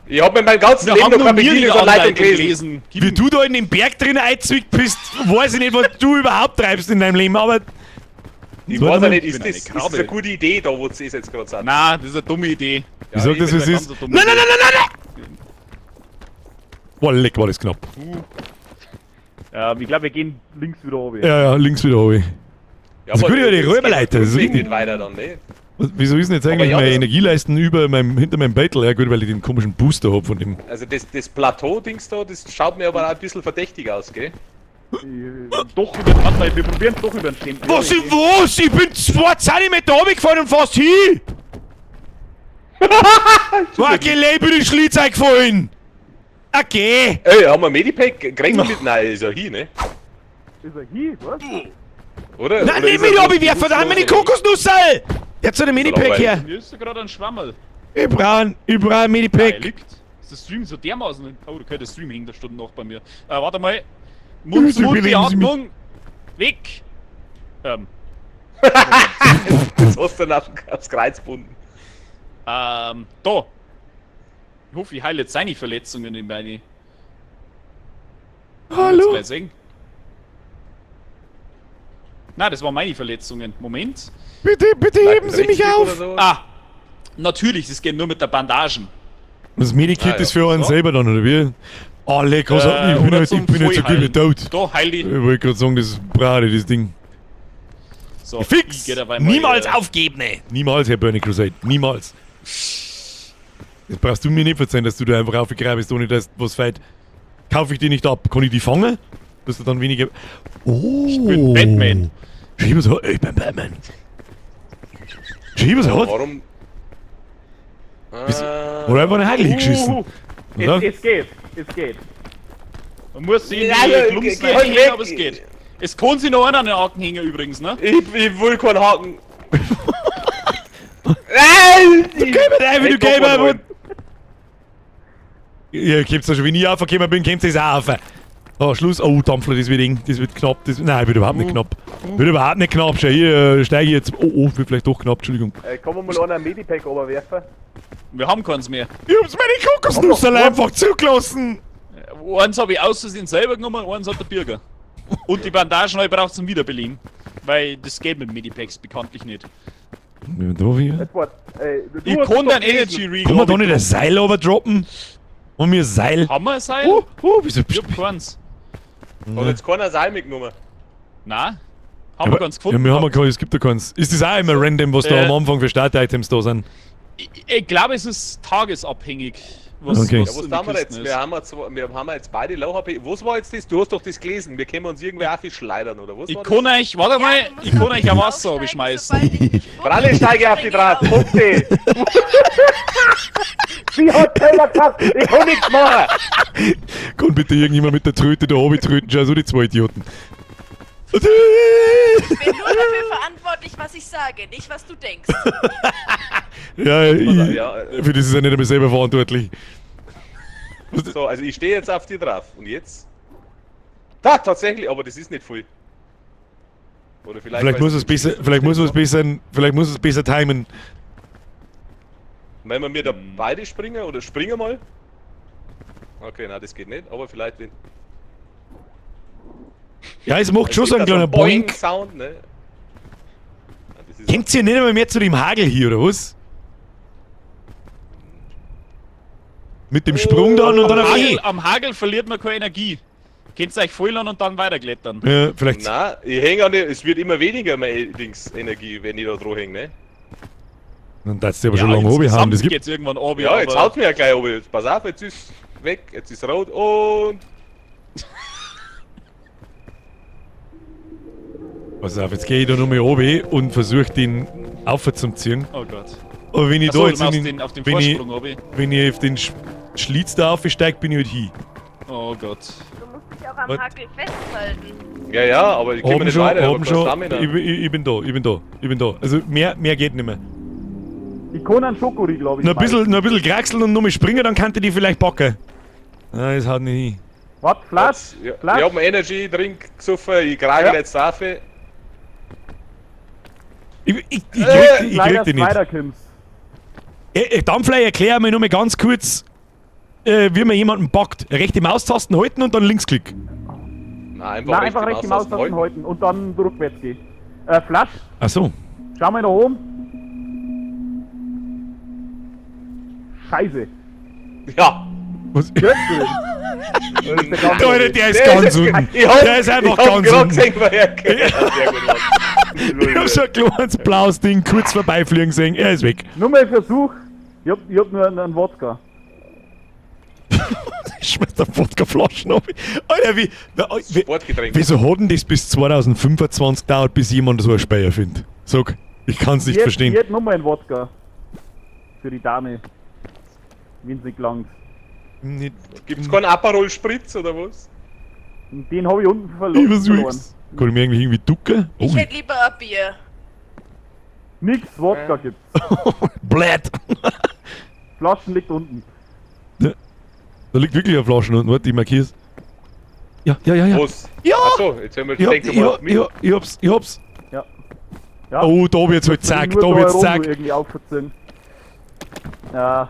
Ich hab mir mein ganzes Wir Leben haben noch noch keine nie die Bedienungsanleitung Anleitung gelesen. gelesen. Wie du da in den Berg drin eingezwickt bist, weiß ich nicht, was du überhaupt treibst in deinem Leben, aber. Ich Warte weiß mal. ja nicht, Ich ist bin das, eine ist das Krabbe. eine gute Idee da, wo sie jetzt gerade sind? Na, das ist eine dumme Idee. Ich sag das, bin wie es eine ist. ganz dumme Nein, nein, Idee. nein, nein, nein, nein! Boah, leck, war das knapp. Ich glaube, wir gehen links wieder runter. Ja, ja, links wieder runter. Ja, Das aber ist gut, ja, die das geht Räuberleiter, das ist deswegen richtig. nicht weiter dann, ne? Wieso ist denn jetzt eigentlich ja, meine das- Energieleisten über meinem, hinter meinem Bettel? Ja gut, weil ich den komischen Booster hab von dem. Also das Plateau-Dings da, das schaut mir aber auch ein bisschen verdächtig aus, gell? Doch über den, warte mal, wir probieren es doch über den Stempel. Was? Was? Ich bin 2 cm runtergefahren und fast hin! War geleb in den Schlitz eingefallen! Okay! Ey, haben wir Medipack? Kriegen wir mit? Nein, ist ja hier, ne? Ist er hier, was? Oder? Nein, Oder nimm ist mich er ab, ich werf verdammt meine Kokosnussel! Jetzt soll der Medipack her! Mir ist da gerade ein Schwammerl. Ich brauch ein Ah, er Medipack! liegt. Ist der Stream so dermaßen? Oh, okay, der Stream hängt eine Stunde noch bei mir. Warte mal. Mund zu Mund, die Atmung. Weg. Das hast du dann aufs Kreuz gebunden. Da. Ich hoffe, ich heile jetzt seine Verletzungen in meine. Hallo? Jetzt gleich sehen. Nein, das waren meine Verletzungen. Moment. Bitte, bitte heben Sie mich Rechtsklick auf! oder sowas? Ah! Natürlich, es geht nur mit der Bandagen. Das Medikit Ah, ja. ist für einen So. selber dann, oder wie? Oh, leck, was, ich bin Oder halt, zum ich bin halt so gut wie Vollheilen. tot. Da, heil dich. Ich wollte gerade sagen, das brauche ich, das Ding. So, ich Fix! geh dabei mal, Niemals aufgeben, ne! Niemals, Herr Burning Crusade. Niemals. Das brauchst du mir nicht verzeihen, dass du da einfach aufgegraben bist, ohne dass was fällt. Kaufe ich die nicht ab? Kann ich die fangen? Dass du dann weniger. Oh! Ich bin Batman. Schiebes hat. Ich bin Batman. Schiebes hat. Warum? Oder einfach einen Hagel hingeschissen. Oder? Es geht, es geht. Man muss sie in Ja, die ja, Klumpen geh halt reinhängen, weg. aber es geht. Es kann sich noch einer an den Haken hängen übrigens, ne? Ich will keinen Haken. Nein! Du geh mit ein, wie du Ich komm geh mal mit. Ihr gebt ja schon, wenn ich aufgekommen bin, kommt es auch auf. Oh, Schluss. Oh, Dampfler, das wird eng. Das wird knapp. Das, nein, wird überhaupt nicht knapp. Wird überhaupt nicht knapp. Schau, hier steige ich jetzt. Oh, oh, wird vielleicht doch knapp. Entschuldigung. Kann man mal einer ein Medipack runterwerfen? Wir haben keins mehr. Ich hab's meine Kokosnuss einfach zugelassen. Eins habe ich aus Versehen selber genommen, eins hat der Birger. Und die Bandagen habe ich braucht zum Wiederbeleben. Weil das geht mit Medipacks bekanntlich nicht. Da hier. Jetzt wart, du Ich hast kann doch dein gelesen. Energy Regal. Kann man da nicht ein Seil overdroppen? Und mir Seil. Haben wir ein Seil? Oh, oh, wieso Ich hab keins. Hat jetzt keiner Seil mitgenommen. Nein. Haben wir keins gefunden. Ja, wir haben keins, es gibt da keins. Ist das auch immer random, was da am Anfang für Start-Items da sind? Ich glaube, es ist tagesabhängig. Was, Okay. Ja, was was in tun den wir Kisten jetzt? ist. Wir haben jetzt beide Low HP. Was war jetzt das? Du hast doch das gelesen. Wir können uns irgendwer auch schleudern, oder was Ich war kann euch, warte mal, Ja, du musst ich kann auf euch den ein Wasser aufsteigen, abschmeißen. sobald ich dich das? Fralle, steige auf die springe Draht. ich auf. Punkte! Sie hat selber gesagt, ich kann nichts machen! Kann bitte irgendjemand mit der Tröte da oben tröten? Schau, so die zwei Idioten. Ich bin nur dafür verantwortlich, was ich sage, nicht was du denkst. Ja, ich, Ja, für das ist er nicht einmal selber verantwortlich. So, also ich stehe jetzt auf die drauf. Und jetzt? Da, tatsächlich, aber das ist nicht viel. Oder vielleicht. Vielleicht weil muss es besser, vielleicht muss es besser, vielleicht muss es besser timen. Wenn wir mir da beide springen oder springen mal. Okay, na das geht nicht, aber vielleicht wenn. Ja, es macht schon Es so einen gibt da kleinen Boink. Sound, ne? Ja, das ist Kommt ihr nicht einmal mehr zu dem Hagel hier, oder was? Mit dem Sprung dann und dann Am auf Hagel, E. am Hagel verliert man keine Energie. Könnt ihr euch voll und dann weiterklettern. Ja, vielleicht. Nein, ich hänge an, es wird immer weniger meine Dings Energie, wenn ich da dran hänge, ne? Dann darfst du aber schon lange oben haben. Das gibt. Jetzt irgendwann oben. Ja, jetzt haut mir ja gleich oben. Jetzt pass auf, jetzt ist weg, jetzt ist rot und. Pass auf, jetzt gehe ich da nochmal oben und versuche den aufzuziehen. Oh Gott. Aber wenn ich Achso, da du jetzt in machst den, den, auf den wenn ich, Vorsprung oben. wenn ich auf den Schlitz da aufsteige, bin ich halt hin. Oh Gott. Du musst dich auch am Was? Hackel festhalten. Ja, ja, aber ich komme Oben nicht schon, weiter, ich hab oben keine schon. Stamina. Ich bin da, ich bin da, ich bin da. Also mehr geht nicht mehr. Ich kann einen Schokoriegel, glaube ich. Noch ein bisschen kraxeln und nochmal springen, dann kann ich die vielleicht packen. Nein, das haut nicht hin. Was? Flash? Ja, Flash? ich hab einen Energy Drink gesoffen, ich greife Ja. jetzt auf. Ich Leider krieg die nicht. weiterkommst. Dann vielleicht erklär mir nur mal ganz kurz, wie man jemanden packt. Rechte Maustasten halten und dann Linksklick. Nein, einfach, Nein, einfach rechte Maustasten halten und dann rückwärts gehen. Flash, Ach so. schau mal nach oben. Scheiße. Ja. Was? Kriegst du den? Das ist der ganz Alter, oben. der ist ganz unten. Ich hab, Der ist einfach ich hab ganz grad unten. gesehen, woher er kommt. Ja, sehr gut, Mann. Ich hab so ein kleines blaues Ding kurz vorbeifliegen sehen. Er ist weg. Nur mal ein Versuch. Ich hab nur einen Wodka. Ich schmeiß da Wodkaflaschen ab. Alter, wie, Sportgetränk. wieso hat denn das bis 2025 dauert, bis jemand so einen Speier findet? Sag, ich kann's nicht Ich verstehen. hätt nur mal einen Wodka. Für die Dame. Wenn's nicht gelangt. Nicht, Gibt's keinen Aperol Spritz oder was? Und den hab ich unten ich verloren. versuch's. Kann ich mir eigentlich irgendwie ducken? Oh, Ich hätte lieber ein Bier. Nix Wodka gibt's. blöd. Flaschen liegt unten. Da liegt wirklich eine Flasche unten. Warte, ich markier's. Ja, ja, ja, ja. Was? Ja! Achso, jetzt haben wir Ich, hab, denkt ich, mal hab, ich, hab, ich hab's, ich hab's. Ja. Ja. Oh, da wird's halt zack, Nur da wird's herum zack. Irgendwie aufverziehen. Ja.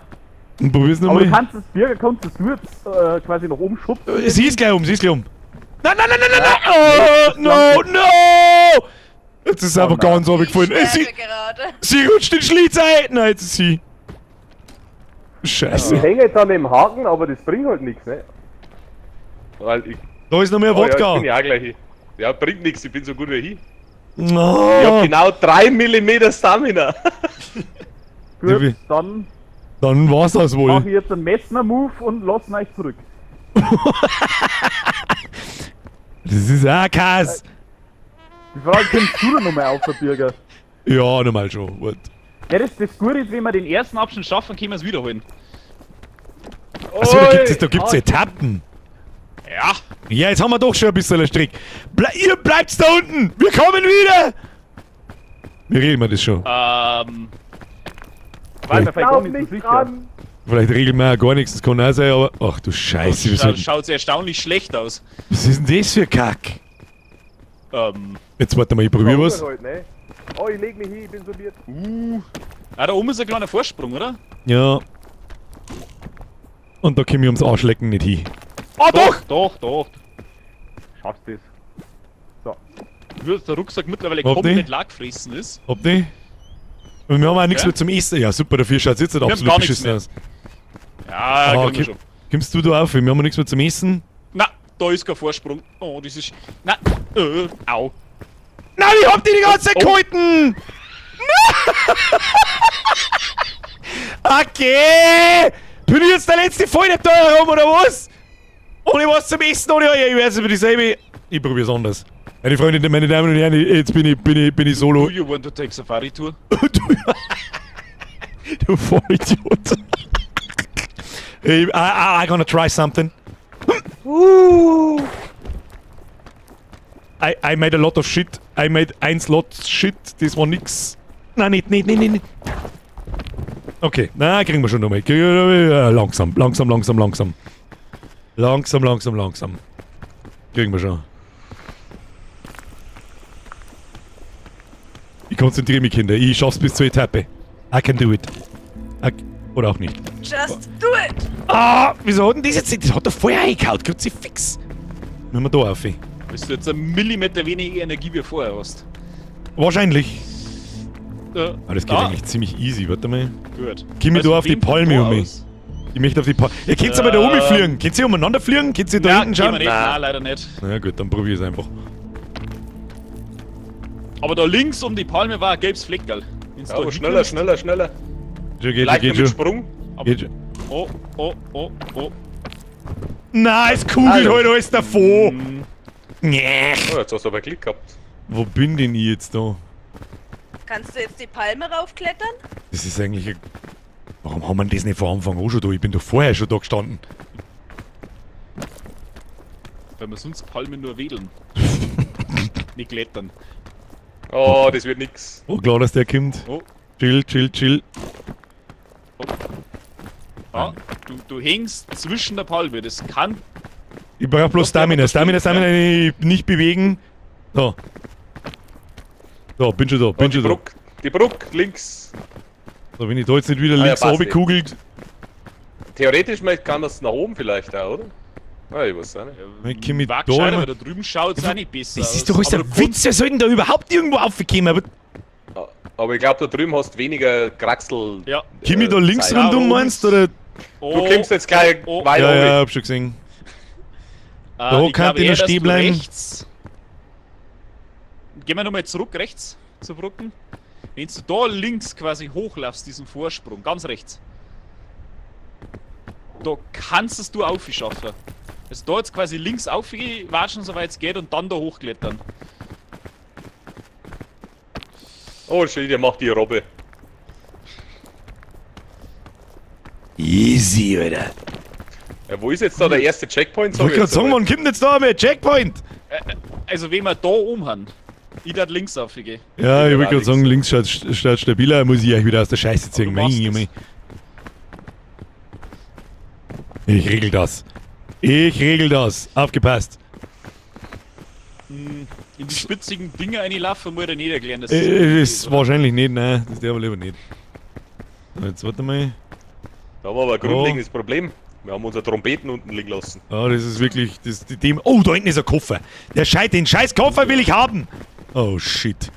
Und probier's Aber du nochmal. kannst das Bier, kannst das nur quasi nach oben schubsen. Sie ist gleich um, sie ist gleich um. Nein, nein, nein, nein, nein, nein! Oh, no, no! Jetzt ist sie einfach nein. ganz runtergefallen. Ich Sie, sterbe gerade. sie rutscht den Schlitz ein! Nein, jetzt ist sie. Scheiße. Ich hänge jetzt an dem Haken, aber das bringt halt nichts, ne? Weil ich. Da ist noch mehr Oh, ja, Wodka. ich bin ja auch gleich hin. Ja, bringt nichts, ich bin so gut wie hin. Ich hab No. genau 3 mm Stamina. Ja, wie- Gut, dann Dann war's das mache ich wohl. jetzt einen Messner-Move und lass ihn euch zurück. Das ist auch Kass. Die Frage, kommst du da nochmal auf, der Bürger? Ja, normal schon. Warte. Ja, das Gute ist, wenn wir den Den ersten Abschnitt schaffen, können wir es wiederholen. Achso, da gibt's Etappen. Ja. Ja, jetzt haben wir doch schon ein bisschen einen Strick. Ihr bleibt da unten! Wir kommen wieder! Wir reden wir das schon. Ähm, Weil wir vielleicht Glaub gar nicht so nicht sicher. dran. Vielleicht regeln wir auch gar nichts, das kann auch sein, aber. Ach du Scheiße, was, Scha schaut erstaunlich schlecht aus. was ist denn das für Kack? Jetzt warte mal, ich probier was. Halt, ne? Oh, ich leg mich hin, ich bin so müde. Ah, da oben ist ein kleiner Vorsprung, oder? Ja. Und da komm ich ums Arschlecken nicht hin. Ah doch! Doch, doch. Schaffst das. So. Nur, dass der Rucksack mittlerweile Ob komplett die? lackfressen ist. Ob die? Und wir haben auch nichts Ja. mehr zum Essen. Ja, super, dafür schaut es jetzt nicht haben absolut gar nichts beschissen mehr. aus. Ja, Ah, kriegen wir okay. schon. Kommst du da auf? Wir haben nichts mehr zum Essen. Na, da ist kein Vorsprung. Oh, das ist. Na, au. Nein, ich hab die die ganze Zeit Oh. gehalten! Okay! Bin ich jetzt der letzte Volldepp da herum, oder was? Ohne was zum Essen, ohne... Ich weiß über dieselbe... Ich probier's anders. Meine Freunde, meine Damen und Herren, jetzt bin ich solo. Do you want to take Safari Tour? Du Vollidiot. I gonna try something. I made a lot of shit. I made eins lot shit. Das war nix. Nein, nicht, nicht, nicht, nicht, nicht. Okay, na, kriegen wir schon nochmal. Langsam, langsam, langsam, langsam. Langsam, langsam, langsam. Kriegen wir schon. Ich konzentriere mich, Kinder. Ich schaff's bis zur Etappe. I can do it. Oder auch nicht. Just do it! Ah, wieso hat denn das jetzt nicht? Das hat doch vorher eingehauen. Kruzifix. Müssen wir da auf. Bist du jetzt einen Millimeter weniger Energie wie vorher hast? Wahrscheinlich. Aber das geht ah, eigentlich ziemlich easy. Warte mal. Gut. Komm ich Also da auf die wem von Palme da um mich? aus? Ich möchte auf die Palme. Ihr könnt aber da fliegen. Könnt ihr umeinander fliegen? Könnt ihr da Ja, hinten gehen wir schauen? nicht. Nein, leider nicht. Na gut, dann probier ich's einfach. Aber da links um die Palme war ein gelbes Fleckerl. Wenn's Ja, da aber schneller, hinkommst- schneller, schneller. Schon geht, schon Vielleicht geht noch mit schon. Sprung. Geht schon. Oh, oh, oh, oh. Nein, es kugelt Hallo. halt alles davon. Nee. Oh, jetzt hast du aber Glück gehabt. Wo bin denn ich jetzt da? Kannst du jetzt die Palme raufklettern? Das ist eigentlich. Warum haben wir das nicht von Anfang an schon da? Ich bin doch vorher schon da gestanden. Weil wir sonst Palmen nur wedeln. Nicht klettern. Oh, das wird nix. Oh, klar, dass der kommt. Oh. Chill, chill, chill. Ah, du hängst zwischen der Palme. Das kann. Ich brauch bloß Doch, der Stamina. hat Stamina, das Stamina, nicht bewegen. So. So, bin schon da, bin Oh, die schon da. Brücke, die Brücke links. So, wenn ich da jetzt nicht wieder Ah, ja, links passt oben eh. kugelt. Theoretisch kann das nach oben vielleicht auch, oder? Ah, ich weiß auch nicht. Ich komm mit War da gescheiter, immer- weil da drüben schaut es auch nicht besser Das ist aus. doch alles Aber ein du Witz, wer soll denn da überhaupt irgendwo aufkommen? Aber Ah, aber ich glaube, da drüben hast du weniger Kraxel. Ja. komm ich da links Zeit. rundum, Ja, meinst du? Oder? Oh, Du kommst jetzt gleich oh, weit Ja, oben. ja, hab schon gesehen. Da ich kann glaub ich noch eher, dass stehen du bleiben. Rechts. Gehen wir nochmal zurück rechts zur Brücken. Wenn du da links quasi hochlaufst, diesen Vorsprung, ganz rechts. Da kannst es du aufschaffen. Also da jetzt quasi links aufwatschen, soweit es geht, und dann da hochklettern. Oh, schön, der macht die Robbe. Easy, Alter. Ja, wo ist jetzt da der erste Checkpoint? Ich wollte gerade sagen, wann kommt denn jetzt da einmal ein Checkpoint? Also wenn wir da oben haben, ich darf links aufgehen. Ja, ich wollte gerade links. sagen, links schaut stabiler, muss ich euch wieder aus der Scheiße ziehen. du machst Mei, das. mei. Ich regel das. Ich regel das. Aufgepasst. In die spitzigen Dinger reinlaufen, muss ich dir nicht erklären. dass das Ist wahrscheinlich nicht, nein. Das darf aber lieber nicht. So, jetzt warte mal. Da haben wir aber ein grundlegendes Problem. Wir haben unsere Trompeten unten liegen lassen. Ja, das ist wirklich. Das, die, dem, oh, da hinten ist ein Koffer. Der Scheiß, den scheiß Koffer will ich haben. Oh, shit.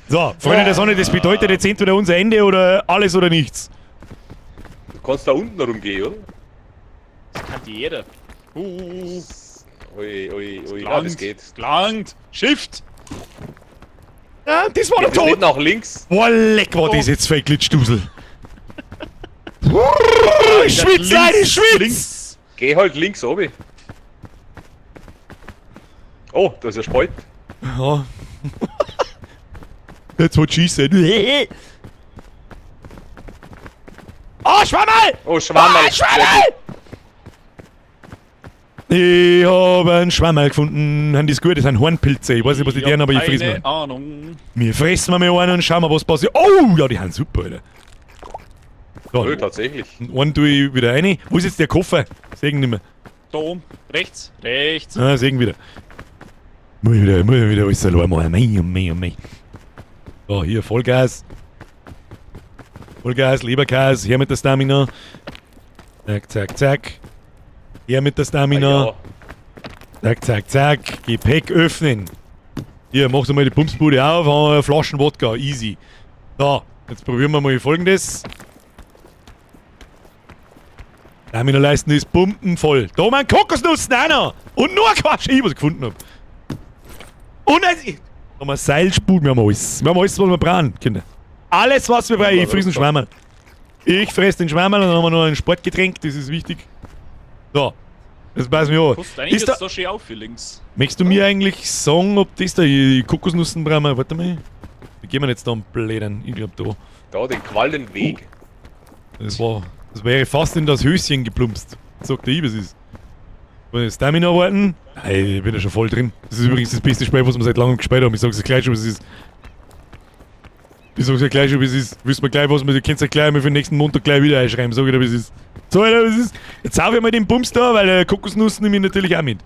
So, Freunde der Sonne, das bedeutet jetzt entweder unser Ende oder alles oder nichts. Du kannst da unten rumgehen, oder? Das kann die jeder. Ui, ui, ui. Ja, das Gelangt, geht. gelangt, Shift! Ja, das war der Geht das nicht Tod. nach links? Boah, leck, war das jetzt verglitscht, Dusel. Ich schwitz, Leute, ich schwitz! Links! Geh halt links oben. Oh, da ist ein Spalt. Ja. That's what she said. Oh, Schwammerl! Oh, Schwammerl. Ah, Schwammerl! Ich habe einen Schwammerl gefunden. Haben die gut? Das sind Hornpilze. Ich weiß nicht, was die Ich deren, aber ich hab friss Keine mir. Ahnung. Wir fressen mal einen und schauen mal, was passiert. Oh, ja, die sind super, Alter. So, Nö, tatsächlich. und einen tue ich wieder rein. Wo ist jetzt der Koffer? Sehen nicht mehr. Da oben. Rechts. Rechts. Ah, sehen wieder. Muss ich wieder alles allein machen. Mei, oh mei, oh mei. So, hier, Vollgas. Vollgas, Leberkäse, her mit der Stamina. Zack, zack, zack. Her mit der Stamina. Ah, ja. Zack, zack, zack. Gepäck öffnen. Hier, mach doch mal die Pumpsbude auf, haben wir Flaschen Wodka. Easy. So, jetzt probieren wir mal Folgendes. Stamina-Leisten ist pumpenvoll. Da haben wir einen Kokosnussen auch noch. Und nur Quatsch, ich was ich gefunden hab. Und ein, da haben wir Seilsput, wir haben alles. Wir haben alles, was wir brauchen, Kinder. Alles, was wir brauchen. Ich fress den Schwammerl. Ich fress den Schwammerl und dann haben wir noch ein Sportgetränk, das ist wichtig. So, das passen wir an. Passt eigentlich Ist da, jetzt da schön auf für links. möchtest du mir eigentlich sagen, ob das da die Kokosnussen brauchen wir? Warte mal. Wie gehen wir jetzt da am Blättern? Ich glaube da. Da, den Quallenweg. Das wäre fast in das Höschen geplumpst. Sagt der ich, was ist. Wollen wir Stamina warten? Nein, ich bin ja schon voll drin. Das ist übrigens das beste Spiel, was wir seit langem gespielt haben. Ich sag's dir gleich schon, was es ist. Ich sag's dir gleich schon, wie es ist. Wissen wir gleich, was wir. Du könnt's ja gleich mal für den nächsten Montag gleich wieder einschreiben. Sag ich dir, wie es ist. So, Alter, was ist. Jetzt sauf ich mal den Bums da, weil Kokosnuss nehme ich natürlich auch mit.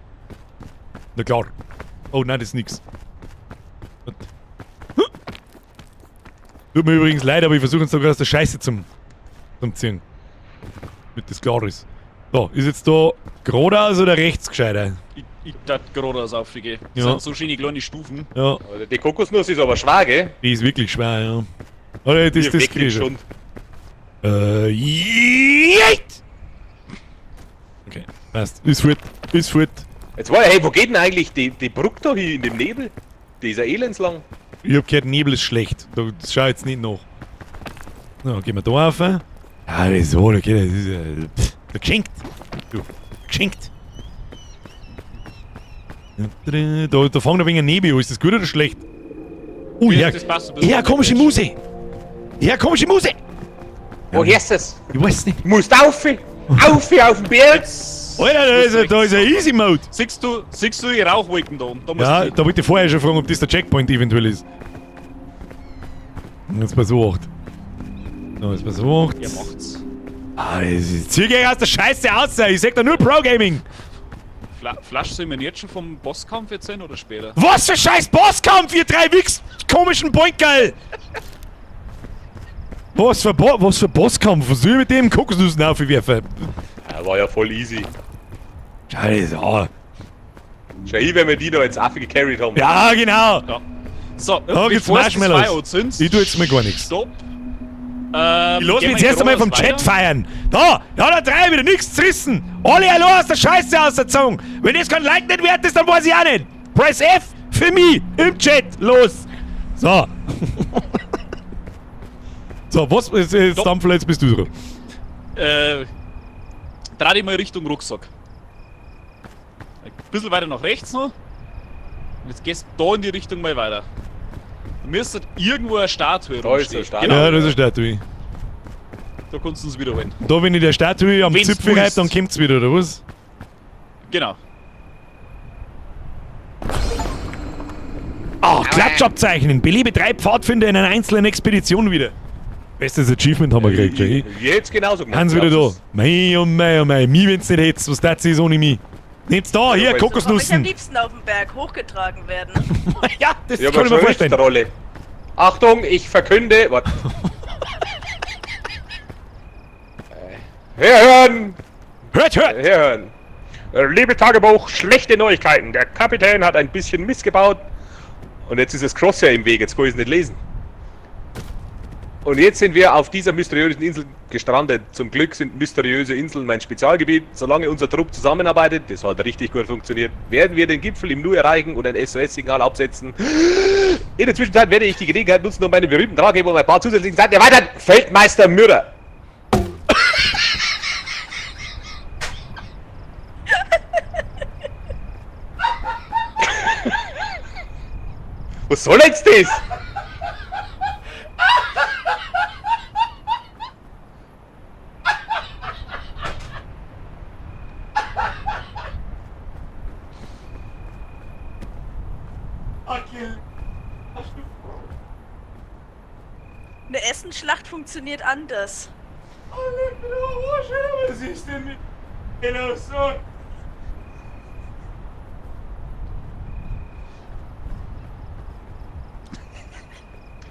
Na klar. Oh nein, das ist nix. Warte. Huh. Tut mir übrigens leid, aber ich versuche uns sogar aus der Scheiße zum Ziehen. Damit das klar ist. So, ist jetzt da geradeaus oder rechts gescheiter? Ich tat geradeaus aufgehen. Das Ja. sind so schöne kleine Stufen. Ja, Aber die Kokosnuss ist aber schwer, gell? die ist wirklich schwer, ja. Alter, das, Die das weckt krieg ich schon. schon. Jeit! Okay, passt. Ist fort, ist fort. Jetzt war hey, wo geht denn eigentlich die Brücke da hin in dem Nebel? Die ist ja elendslang. Ich hab gehört, Nebel ist schlecht. Da schau jetzt nicht nach. So, gehen wir da rauf. Ja, das ist so, okay, das ist pff, da geschenkt. Du, geschenkt. Da fangen ein wenig Nebel an. Ist das gut oder schlecht? Oh, Ja, ja. das passt ein bisschen. Ja, komische Muse. Ja, komische Muse. Wo ist es? Ich weiß nicht. Musst auf! Auf auf den Berg! Alter, da ist ein Easy Mode. Siehst du die Rauchwolken da oben? Da musst Ja, du hin. da wollte ich vorher schon fragen, ob das der Checkpoint eventuell ist. Und jetzt pass auf. So, jetzt pass auf. Ihr macht's. Ah, das ist, zieh gleich aus der Scheiße aus, ey. Ich sag da nur Pro Gaming. Flasch sollen wir jetzt schon vom Bosskampf erzählen oder später? Was für scheiß Bosskampf, ihr drei Wichs komischen Boinkerl! Was für, was für Bosskampf? Was soll ich mit dem Kokosnüssen aufwerfen? Ja, war ja voll easy. Scheiße, ah. Schau hin, wenn wir die da jetzt Affe gecarried haben. Ja, genau. Ja. So, Da gibt's bevor es das Marshmallows. Feuer anzündet, Ich tu jetzt mal gar nichts. Stopp. Ich lass Gehen mich jetzt wir erst einmal vom geradeaus Chat weiter. feiern. Da, ja, da drei wieder nichts zerrissen. Alle allein aus der Scheiße ausgezogen. Wenn das kein Like nicht wert ist, dann weiß ich auch nicht. Press F für mich im Chat. Los. So. So, was ist jetzt, Stopp. Dampfler, jetzt bist du dran. Dreh dich mal Richtung Rucksack. Ein bisschen weiter nach rechts noch. Und jetzt gehst du da in die Richtung mal weiter. Da müsste irgendwo eine Statue Da ist rumstehen. eine Statue. Genau, Ja, das ist eine Statue. da kannst du uns wiederholen. Da, wenn ich der Statue am Wenn's Zipfel reibe, willst. dann kommt's wieder, oder was? Genau. Ah, Klatschabzeichnen. Belebe 3 Pfadfinder in einer einzelnen Expedition wieder. Bestes Achievement haben wir gekriegt, Jackie. Jetzt genauso gemacht. Hans wieder da. glaubst Mei, oh mei, oh mei. Mi, wenn's nicht hätt's. Was tat sie ohne mich? Nehmt's da, hier, aber Ob ich am Kokosnussen. liebsten auf dem Berg hochgetragen werden. Ja, das du's? Ja, kann aber ich mir vorstellen. Schriftrolle. Achtung, ich verkünde. Warte. Herhören! Hört, hört! Herhören! Liebe Tagebuch, schlechte Neuigkeiten. Der Kapitän hat ein bisschen missgebaut. Und jetzt ist das Crosshair im Weg, jetzt kann ich es nicht lesen. Und jetzt sind wir auf dieser mysteriösen Insel gestrandet. Zum Glück sind mysteriöse Inseln mein Spezialgebiet. Solange unser Trupp zusammenarbeitet, das hat richtig gut funktioniert, werden wir den Gipfel im Nu erreichen und ein SOS-Signal absetzen. In der Zwischenzeit werde ich die Gelegenheit nutzen, um meinen berühmten Ratgeber um ein paar zusätzlichen Seiten erweitern. Feldmeister Mürrer. Was soll jetzt das? Eine Essenschlacht funktioniert anders. Was ist denn mit los? So?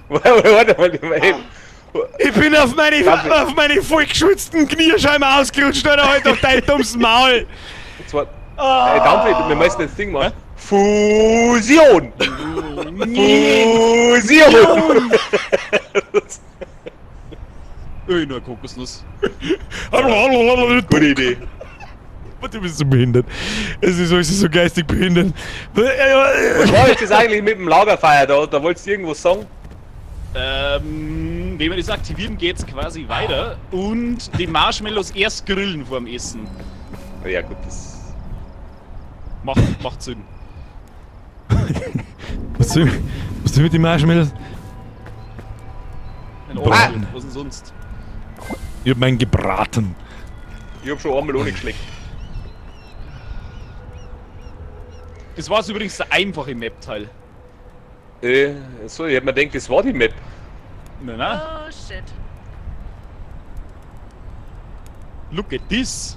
Warte mal, ey. Ich bin auf meine vollgeschwitzten Kniescheiben ausgerutscht, Alter, halt doch dein dummes Maul. Zwar, ey, Dampfi, wir müssen das Ding machen. Fusion! Fusion! Öh, nur Kokosnuss. Gute Idee. Du bist so behindert. Es ist so geistig behindert. Was war jetzt das eigentlich mit dem Lagerfeuer da? Da wolltest du irgendwas sagen? Wenn wir das aktivieren, geht's quasi weiter. Und die Marshmallows erst grillen vorm Essen. Ja gut, das... Macht Sinn. Was soll ich mit den Marshmallows? Ein Ohren, was denn sonst? Ich hab meinen gebraten. Ich hab schon einmal ohne geschleckt. Das war übrigens der einfache Map-Teil. So, ich hab mir gedacht, das war die Map. Na, na. Oh shit. Look at this.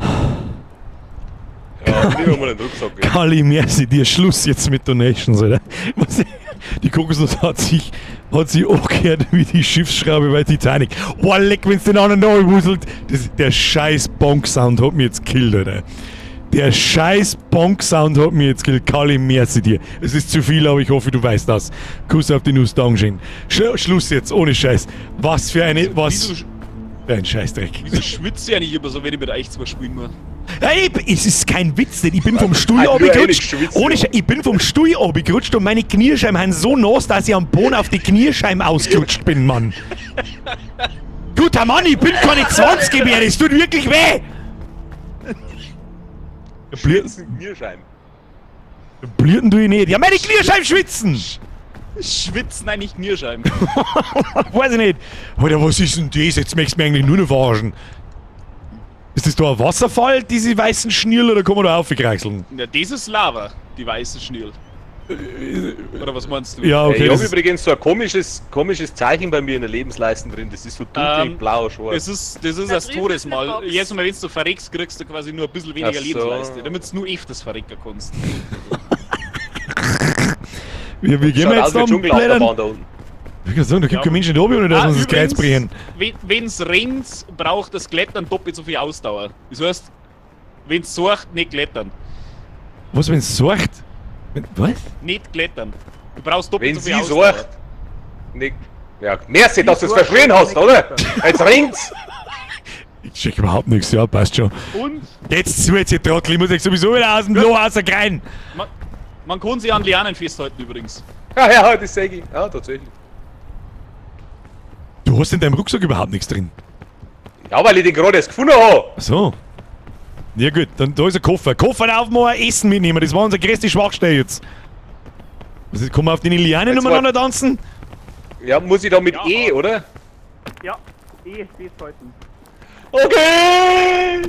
Ja, lieber mal einen Rucksack. Ja. Kali, merci dir. Schluss jetzt mit Donations, Alter. Was, die Kokosnuss hat sich angehört wie die Schiffsschraube bei Titanic. Oh, leck, wenn's den anderen da wuselt. Der scheiß Bonk-Sound hat mich jetzt gekillt, Alter. Der scheiß Bonk-Sound hat mich jetzt gekillt. Kali, merci dir. Es ist zu viel, aber ich hoffe, du weißt das. Kuss auf die Nuss, Dankeschön. Schluss jetzt, ohne Scheiß. Was für eine... Was für ein Scheißdreck. Wieso schwitze ich eigentlich immer so, wenn ich mit euch zwei spielen muss? Hey, es ist kein Witz, denn ich bin vom Stuhl runtergerutscht. Ohne Scheiß, ich bin vom Stuhl runtergerutscht und meine Kniescheiben haben so nass, dass ich am Boden auf die Kniescheiben ausgerutscht bin, Mann. Guter Mann, ich bin keine 20 mehr, es tut wirklich weh. Kniescheiben. Blierten du ich nicht. Ja, meine Kniescheiben schwitzen! Schwitzen eigentlich Kniescheiben. Weiß ich nicht. Alter, was ist denn das? Jetzt möchtest du mich eigentlich nur noch verarschen. Ist das da ein Wasserfall, diese weißen Schnürl, oder kann man da aufkreiseln? Ja, das ist Lava, die weißen Schnürl. Oder was meinst du? Ja, okay. Ich habe übrigens so ein komisches Zeichen bei mir in der Lebensleiste drin. Das ist so dunkelblau, schwarz. Das ist das Todesmal. Jetzt mal, wenn du verreckst, kriegst du quasi nur ein bisschen weniger Lebensleiste, damit du nur öfters verrecken kannst. Wie gehen wir jetzt da am Blättern? Da unten. Ich kann sagen, da gibt kein Menschen da oben, ohne dass wir uns das Kreuz brechen. Wenn's rennt, braucht das Klettern doppelt so viel Ausdauer. Das heißt, wenn's sorgt, nicht klettern. Was, wenn's sorgt? Was? Nicht klettern. Du brauchst doppelt wenn so viel sie Ausdauer. Sorgt, nicht. Ja, merci, dass du es verschrien hast, oder? Jetzt ringt's! Ich check überhaupt nichts, ja, passt schon. Und? Jetzt zu, jetzt ihr Trottel, ich muss euch sowieso wieder aus dem Loch rausrein. Man kann sich an Lianen festhalten übrigens. Ja, ja, das sag ich. Ja, tatsächlich. Du hast in deinem Rucksack überhaupt nichts drin. Ja, weil ich den gerade erst gefunden habe. Ach so. Ja gut, dann da ist ein Koffer. Koffer aufmachen, Essen mitnehmen. Das war unsere größte Schwachstelle jetzt. Was ist, kann man auf den Lianen umeinander tanzen? Ja, muss ich da mit ja, E, oder? Ja, E festhalten. Okay!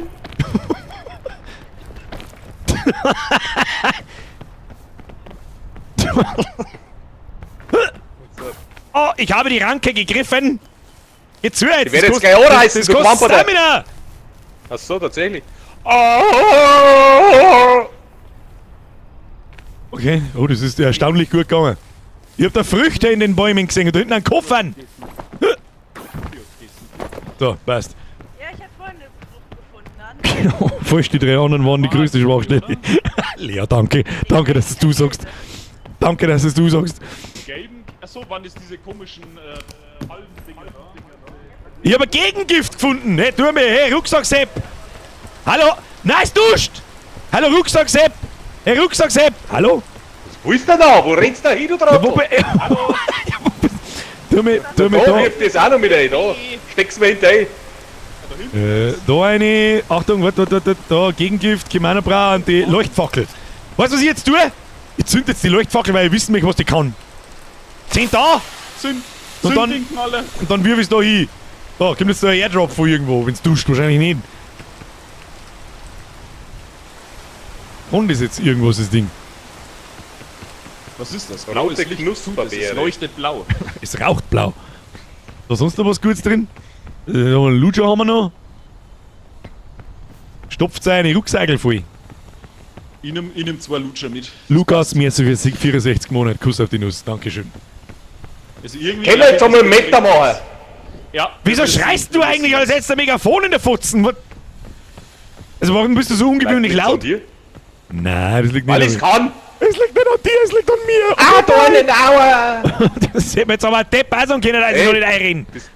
Oh, ich habe die Ranke gegriffen! Jetzt zu jetzt! Ich werde jetzt gleich anreißen, das kostet Stamina! Ach so, tatsächlich. Okay, oh, das ist erstaunlich gut gegangen. Ich hab da Früchte in den Bäumen gesehen und da hinten einen Koffern. So, passt. Ja, ich hab vorhin eine Frucht gefunden. Genau, falls die drei anderen waren die größte Schwachstelle. Lea, danke. Danke, dass es du sagst. Danke, dass es du sagst. Gelben? Achso, waren das diese komischen halben Dinger da? Ich hab ein Gegengift gefunden. Hey, tu mir, hey, Rucksack Sepp. Hallo? Nein, es duscht! Hallo, Rucksack Sepp! Hey, Rucksack Sepp! Hallo? Was willst du da? Wo rennst du da hin, du Trottel? Ja, wo Hallo? Tu mir da. Da wirf das auch noch mit rein, da. Steck's mir hinterher. Da eine, Achtung, warte, warte, da, Gegengift, Kimana-Bra und die Leuchtfackel. Weißt du, was ich jetzt tue? Ich zünd jetzt die Leuchtfackel, weil ich wissen möchte, was die kann. Zehn da! Zünd! Und dann, und dann wirf ich's da hin. Da, kommt jetzt da ein Airdrop von irgendwo, wenn's duscht, wahrscheinlich nicht. Und ist jetzt irgendwas das Ding. Was ist das? Blaues Rote Licht. Knusperbeere. Es leuchtet blau. Es raucht blau. Da sonst noch was Gutes drin? Lucha haben wir noch. Stopft seine Rucksäckel voll. Ich nehm zwei Lutscher mit. Lukas, merci für 64 Monate. Kuss auf die Nuss. Dankeschön. Also irgendwie. Können wir jetzt einmal Meter machen? Ja. Wieso schreist du eigentlich, als hättest du ein Megafon in der Fotzen? Was? Also warum bist du so ungewöhnlich Liegt's an laut? dir? Nein, das liegt nicht Weil an ich's mir. kann. Es liegt nicht an dir, es liegt an mir. Ah, da einen Aua! Das hätte mir jetzt aber Depp auch sagen können, als ich Ey. noch nicht einreden. Das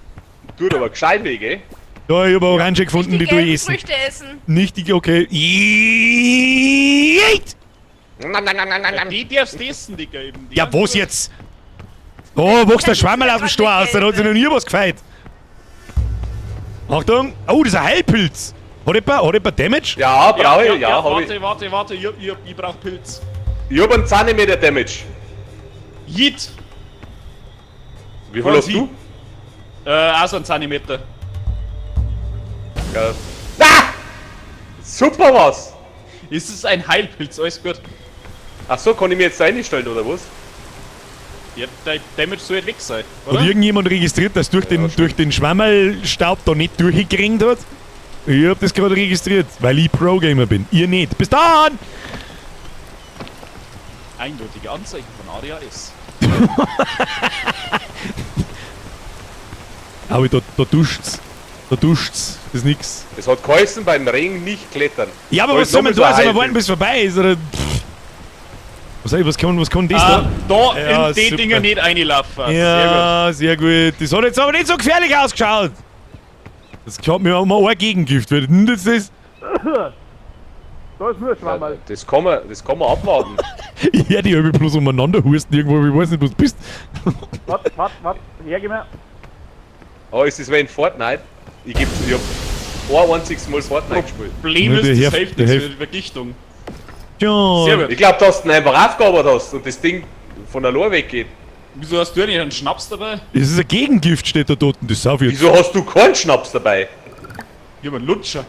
tut aber gescheit weh, gell? Da, ich hab eine Orange gefunden, Nicht die die tue ich gelben essen. Früchte essen. Nicht die, okay. Jeet! Ja, die darfst du essen, Digga, eben. Die Ja, was jetzt? Oh, wächst der Schwammerl aus dem Stor aus, da hat sich noch nie was gefeit. Achtung! Oh, das ist ein Heilpilz! Hat jemand Damage? Ja, brauche ich, ja, ja, hab warte, ich. warte, warte, ich brauch Pilz. Ich hab einen Zentimeter Damage. Jit! Wie viel hast du? Auch so einen Zentimeter. Ja. Ah! Super was! Es ist ein Heilpilz, alles gut. Ach so, kann ich mir jetzt da reinstellen, oder was? Ja, der Damage soll halt weg sein, Hat oder? irgendjemand registriert, dass durch den Schwammerlstaub da nicht durchgekriegt hat? Ich hab das gerade registriert, weil ich Pro-Gamer bin. Ihr nicht. Bis dann! Eindeutige Anzeichen von ADHS. Aber da duscht's. Da duscht's. Das ist nix. Es hat geheißen, beim Regen nicht klettern. Ja, aber Da was ist soll man noch da? mal Soll so man ein warten, bis vorbei ist? Oder? Pff. Was kann das Ah, da? da Ja, in die super. Dinger nicht reinlaufen. Ja, sehr gut. Das hat jetzt aber nicht so gefährlich ausgeschaut. Das hat mir auch mal ein Gegengift. Wer denn das ist? Da ist nur ein Schwammerl. Das kann man abwarten. Ich hör die halbe bloß umeinander husten irgendwo, ich weiß nicht, wo du bist. Warte, warte, warte. Hergeh mir. Oh, ist das wie in Fortnite? Ich hab ein einziges Mal Fortnite gespielt. Problem Ja, ist, der das Hef- hilft der nichts Hef- für die Vergichtung. Tja. Sehr gut. Ich glaube, dass du ihn einfach aufgearbeitet hast und das Ding von der Lore weggeht. Wieso hast du eigentlich einen Schnaps dabei? Das ist ein Gegengift, steht da dort. Das sauf ich jetzt. Wieso hast du keinen Schnaps dabei? Ich hab einen Lutscher.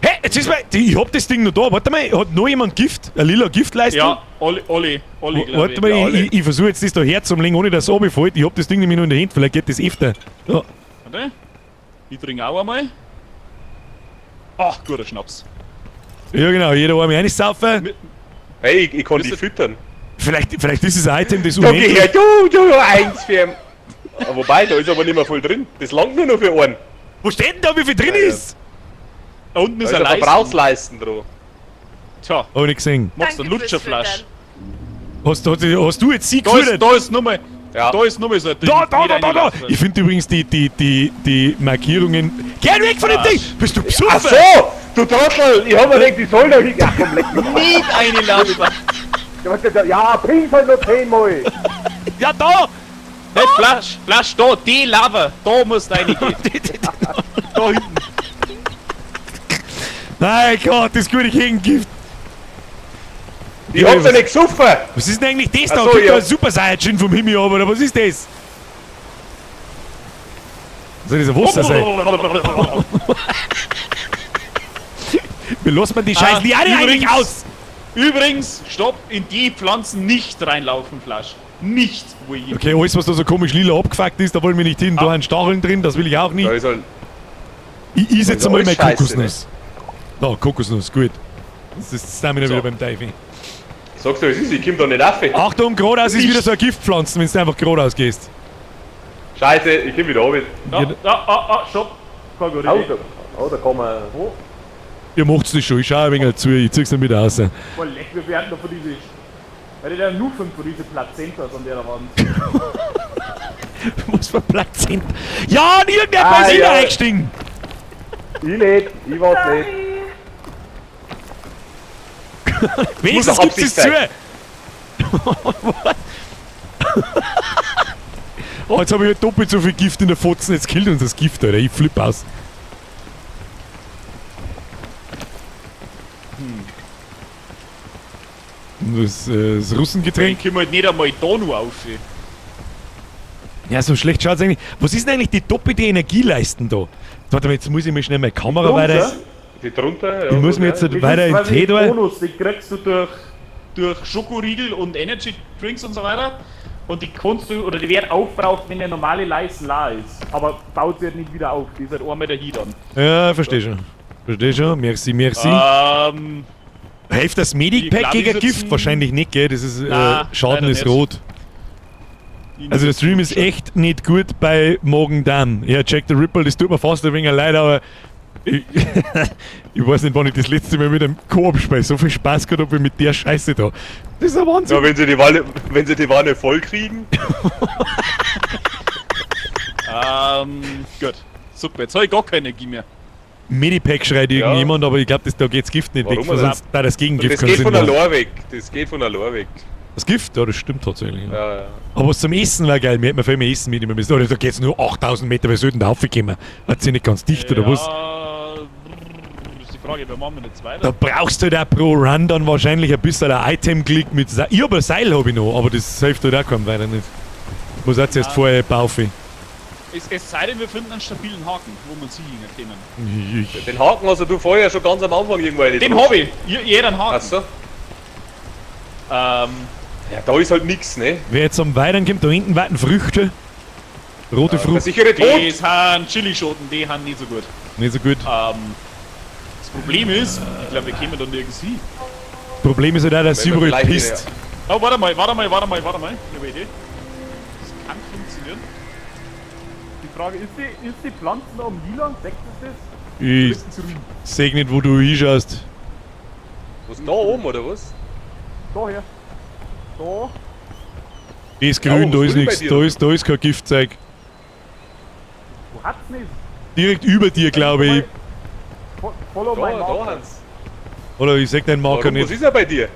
Hä, jetzt ist mal. Ich hab das Ding noch da. Warte mal, hat noch jemand Gift? Ein lila Giftleistung? Ja, Olli, Olli, Olli, glaub Warte ich. mal, Ja, alle. ich versuche jetzt das da herzulegen, ohne dass es runterfällt. Ich hab das Ding nämlich noch in der Hand, vielleicht geht das öfter. Ja. Warte. Ich trinke auch einmal. Ach, guter Schnaps. Ja, genau, jeder einmal reinsaufen. Hey, ich kann Bist dich du- füttern. Vielleicht ist es ein Item, das Da geh unendlich. her, du, eins für. Ah, wobei, da ist aber nicht mehr voll drin. Das langt nur noch für einen. Wo steht denn da, wie viel drin Ja, ja. ist? Da unten Da ist ist ein ein Leisten. Verbrauchsleisten dran. Tja, Hab ich nicht gesehen. machst du Danke eine fürs Lutscherflasche. Füttern. Hast du jetzt sie Da ist, gefüttert? da ist nochmal, Ja. da ist nochmal so ein Ding. Da, da, Nicht da, da, da! reinlaufen. Ich finde übrigens die Markierungen. Geh weg von dem Ding! Bist du besoffen? Ach so, du Trottel, ich hab mir gedacht, die soll da hin. Ja, komm, leck mich. Nicht reinlaufen. Ja, was denn da? Ja, bring's halt noch zehnmal. Ja, da! Hey, Flasch, Flasch, da, die Lava, da musst du reingehen. Da hinten. Nein Gott, das gute Gegengift. Ich hab's ja nicht gesoffen. Was ist denn eigentlich das Ach da? so, Kriegt ja. da ein Super Saiyajin vom Himmel ab, oder was ist das? Soll das ein Wasser sein? Wie lässt man die scheiß Ah, Liane eigentlich übrigens- aus? Übrigens, stopp, in die Pflanzen nicht reinlaufen, Flasch. Nicht, wo ich Okay, alles, was da so komisch lila abgefuckt ist, da wollen wir nicht hin. Da ein Stacheln drin, das will ich auch nicht. Da ist halt, Ich is jetzt ist einmal meine alles Scheiße, Kokosnuss. Da, Kokosnuss, gut. Das ist Stamina So. wieder beim Teufel. sagst du, es ist, ich komm da nicht auf. Achtung, geradeaus ist wieder so eine Giftpflanze, wenn du einfach geradeaus gehst. Scheiße, ich komm wieder runter. Da, da, ah, ah, stopp. Keine gute Oh, Idee. da, oh, da kann man. Oh, Ihr macht's das schon, ich schau ein wenig zu, ich zieh's dann wieder raus. voll leck, wir werden da von diese. Weil die da nur fünf von diese Plazentas an der Wand. Was für Plazenta. Ja, und irgendjemand Ah, ist wieder ja. eingestiegen. Ich nicht, ich weiß nicht. Wenigstens Muss gibt's es zu. Absicht Oh, jetzt habe ich halt doppelt so viel Gift in der Fotzen, jetzt killt uns das Gift, Alter. Ich flipp aus. Das Russengetränk. Ich komm halt nicht einmal da noch auf. Ja, so schlecht schaut's eigentlich. Was ist denn eigentlich die doppelte Energieleisten da? Warte mal, jetzt muss ich mir schnell meine Kamera Drunter? weiter. Die drunter, ja. Ich muss mir jetzt ja. halt weiter in den Tee da. Bonus, die kriegst du durch Schokoriegel und Energy Drinks und so weiter. Und die kannst du, oder die werden aufbraucht, wenn der normale Leisten la ist. Aber baut sie halt nicht wieder auf. Die ist halt einmal der Heat an. Ja, verstehe schon. Versteh schon? Merci, merci. Hilft das Ich Medipack glaub, gegen ich Gift? Wahrscheinlich nicht, gell? Das ist, Na, Schaden leider ist nicht. rot. Also der Stream ist echt nicht gut bei Magen-Darm. Ja, Jack the Ripper, das tut mir fast ein wenig leid, aber ich, ich weiß nicht, wann ich das letzte Mal mit einem Koop spiele. So viel Spaß gehabt habe ich mit der Scheiße da. Das ist ein Wahnsinn. Ja, wenn sie die Wanne, wenn sie die Wanne voll kriegen. Gut. Super, jetzt habe ich gar keine Energie mehr. Medipack schreit irgendjemand, aber ich glaube, da geht's Gift nicht weg, Warum weil denn? sonst da das Gegengift Das keinen geht Sinn von der macht. Lore weg. Das geht von der Lore weg. Das Gift? Ja, das stimmt tatsächlich. Ja. Ja, ja. Aber was zum Essen war geil, wir hätten viel mehr Essen mitnehmen müssen. Oder da geht's nur 8000 Meter, wir sollten da raufkommen. Hat sie nicht ganz dicht, oder was? Ja, das ist die Frage, wer machen wir jetzt weiter? Da brauchst du halt auch pro Run dann wahrscheinlich ein bisschen ein Item-Klick mit Seil. Ich hab ein Seil hab ich noch, aber das hilft halt auch keinem weiter nicht. Muss auch zuerst Ah. vorher baufen. Es sei denn, wir finden einen stabilen Haken, wo wir uns hingehen können. Ich, Den Haken hast du vorher schon ganz am Anfang irgendwo rein. Den hab ich! Jeder einen Haken. Achso. Ähm, Ja, da ist halt nix, ne? wer jetzt am Weiteren kommt, da hinten warten Früchte. Rote Der Frucht, sichere Tod! die sind Chilischoten, die sind nicht so gut. nicht so gut. Das Problem ist, ich glaube, wir kämen da nirgends hin. Problem ist halt auch, dass es Wenn wir überall vielleicht pisst. Oh, warte mal, warte mal, warte mal, warte mal. Ich habe eine Idee. Das kann funktionieren. Die Frage, ist die Pflanzen da um lila? Deckt es das? Ich seh nicht, wo du hinschaust. Was, da oben, oder was? Da her. Da. Die ist grün, Ja, da was ist grün bei nichts. dir? Da ist kein Giftzeug. Wo hat's nicht? Direkt über dir, glaube ich. Follow Da, my da, marker. Hans. Oder ich seh deinen Marker Warum, was nicht. ist er bei dir?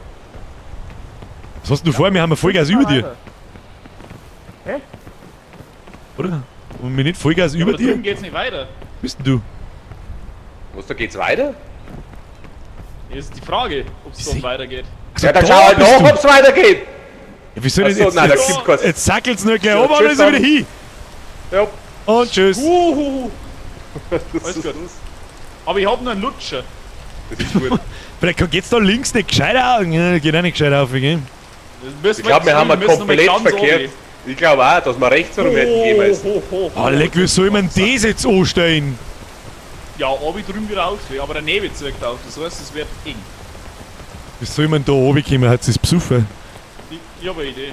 Was hast du vor? Wir haben ja Vollgas über dir. Hä? Oder? Und wir nicht Vollgas über Aber da dir? drüben geht's nicht weiter. Bist denn du? Was, da geht's weiter? Das ist die Frage, ob es Sie- da weitergeht. Also Ja, dann da schau halt bist nach, du. ob's weitergeht! Ja, wieso denn Achso, jetzt? nein, da jetzt, gibt keins. jetzt sackelt's nur gleich Ja, oben und tschüss ist er wieder dann. hin. Ja. Und tschüss. Uhuhu. Das Alles ist, gut. Aber ich hab noch einen Lutscher. das ist gut. Vielleicht geht's da links nicht gescheit auf. Ja, geht auch nicht gescheit auf, gell? Das müssen Ich glaube, wir haben wir wir müssen noch mal komplett ganz verkehrt. runter. Ich glaube auch, dass wir rechts rum hätten gehen müssen. Ho, ho, ho. Ah, leck, wie soll man das jetzt anstellen? Ja, obi drüben wieder auf, aber der Nebel zirkt auf, das heißt, es wird eng. Wie soll man da oben kommen? Hat sie's besoffen? Ich hab eine Idee.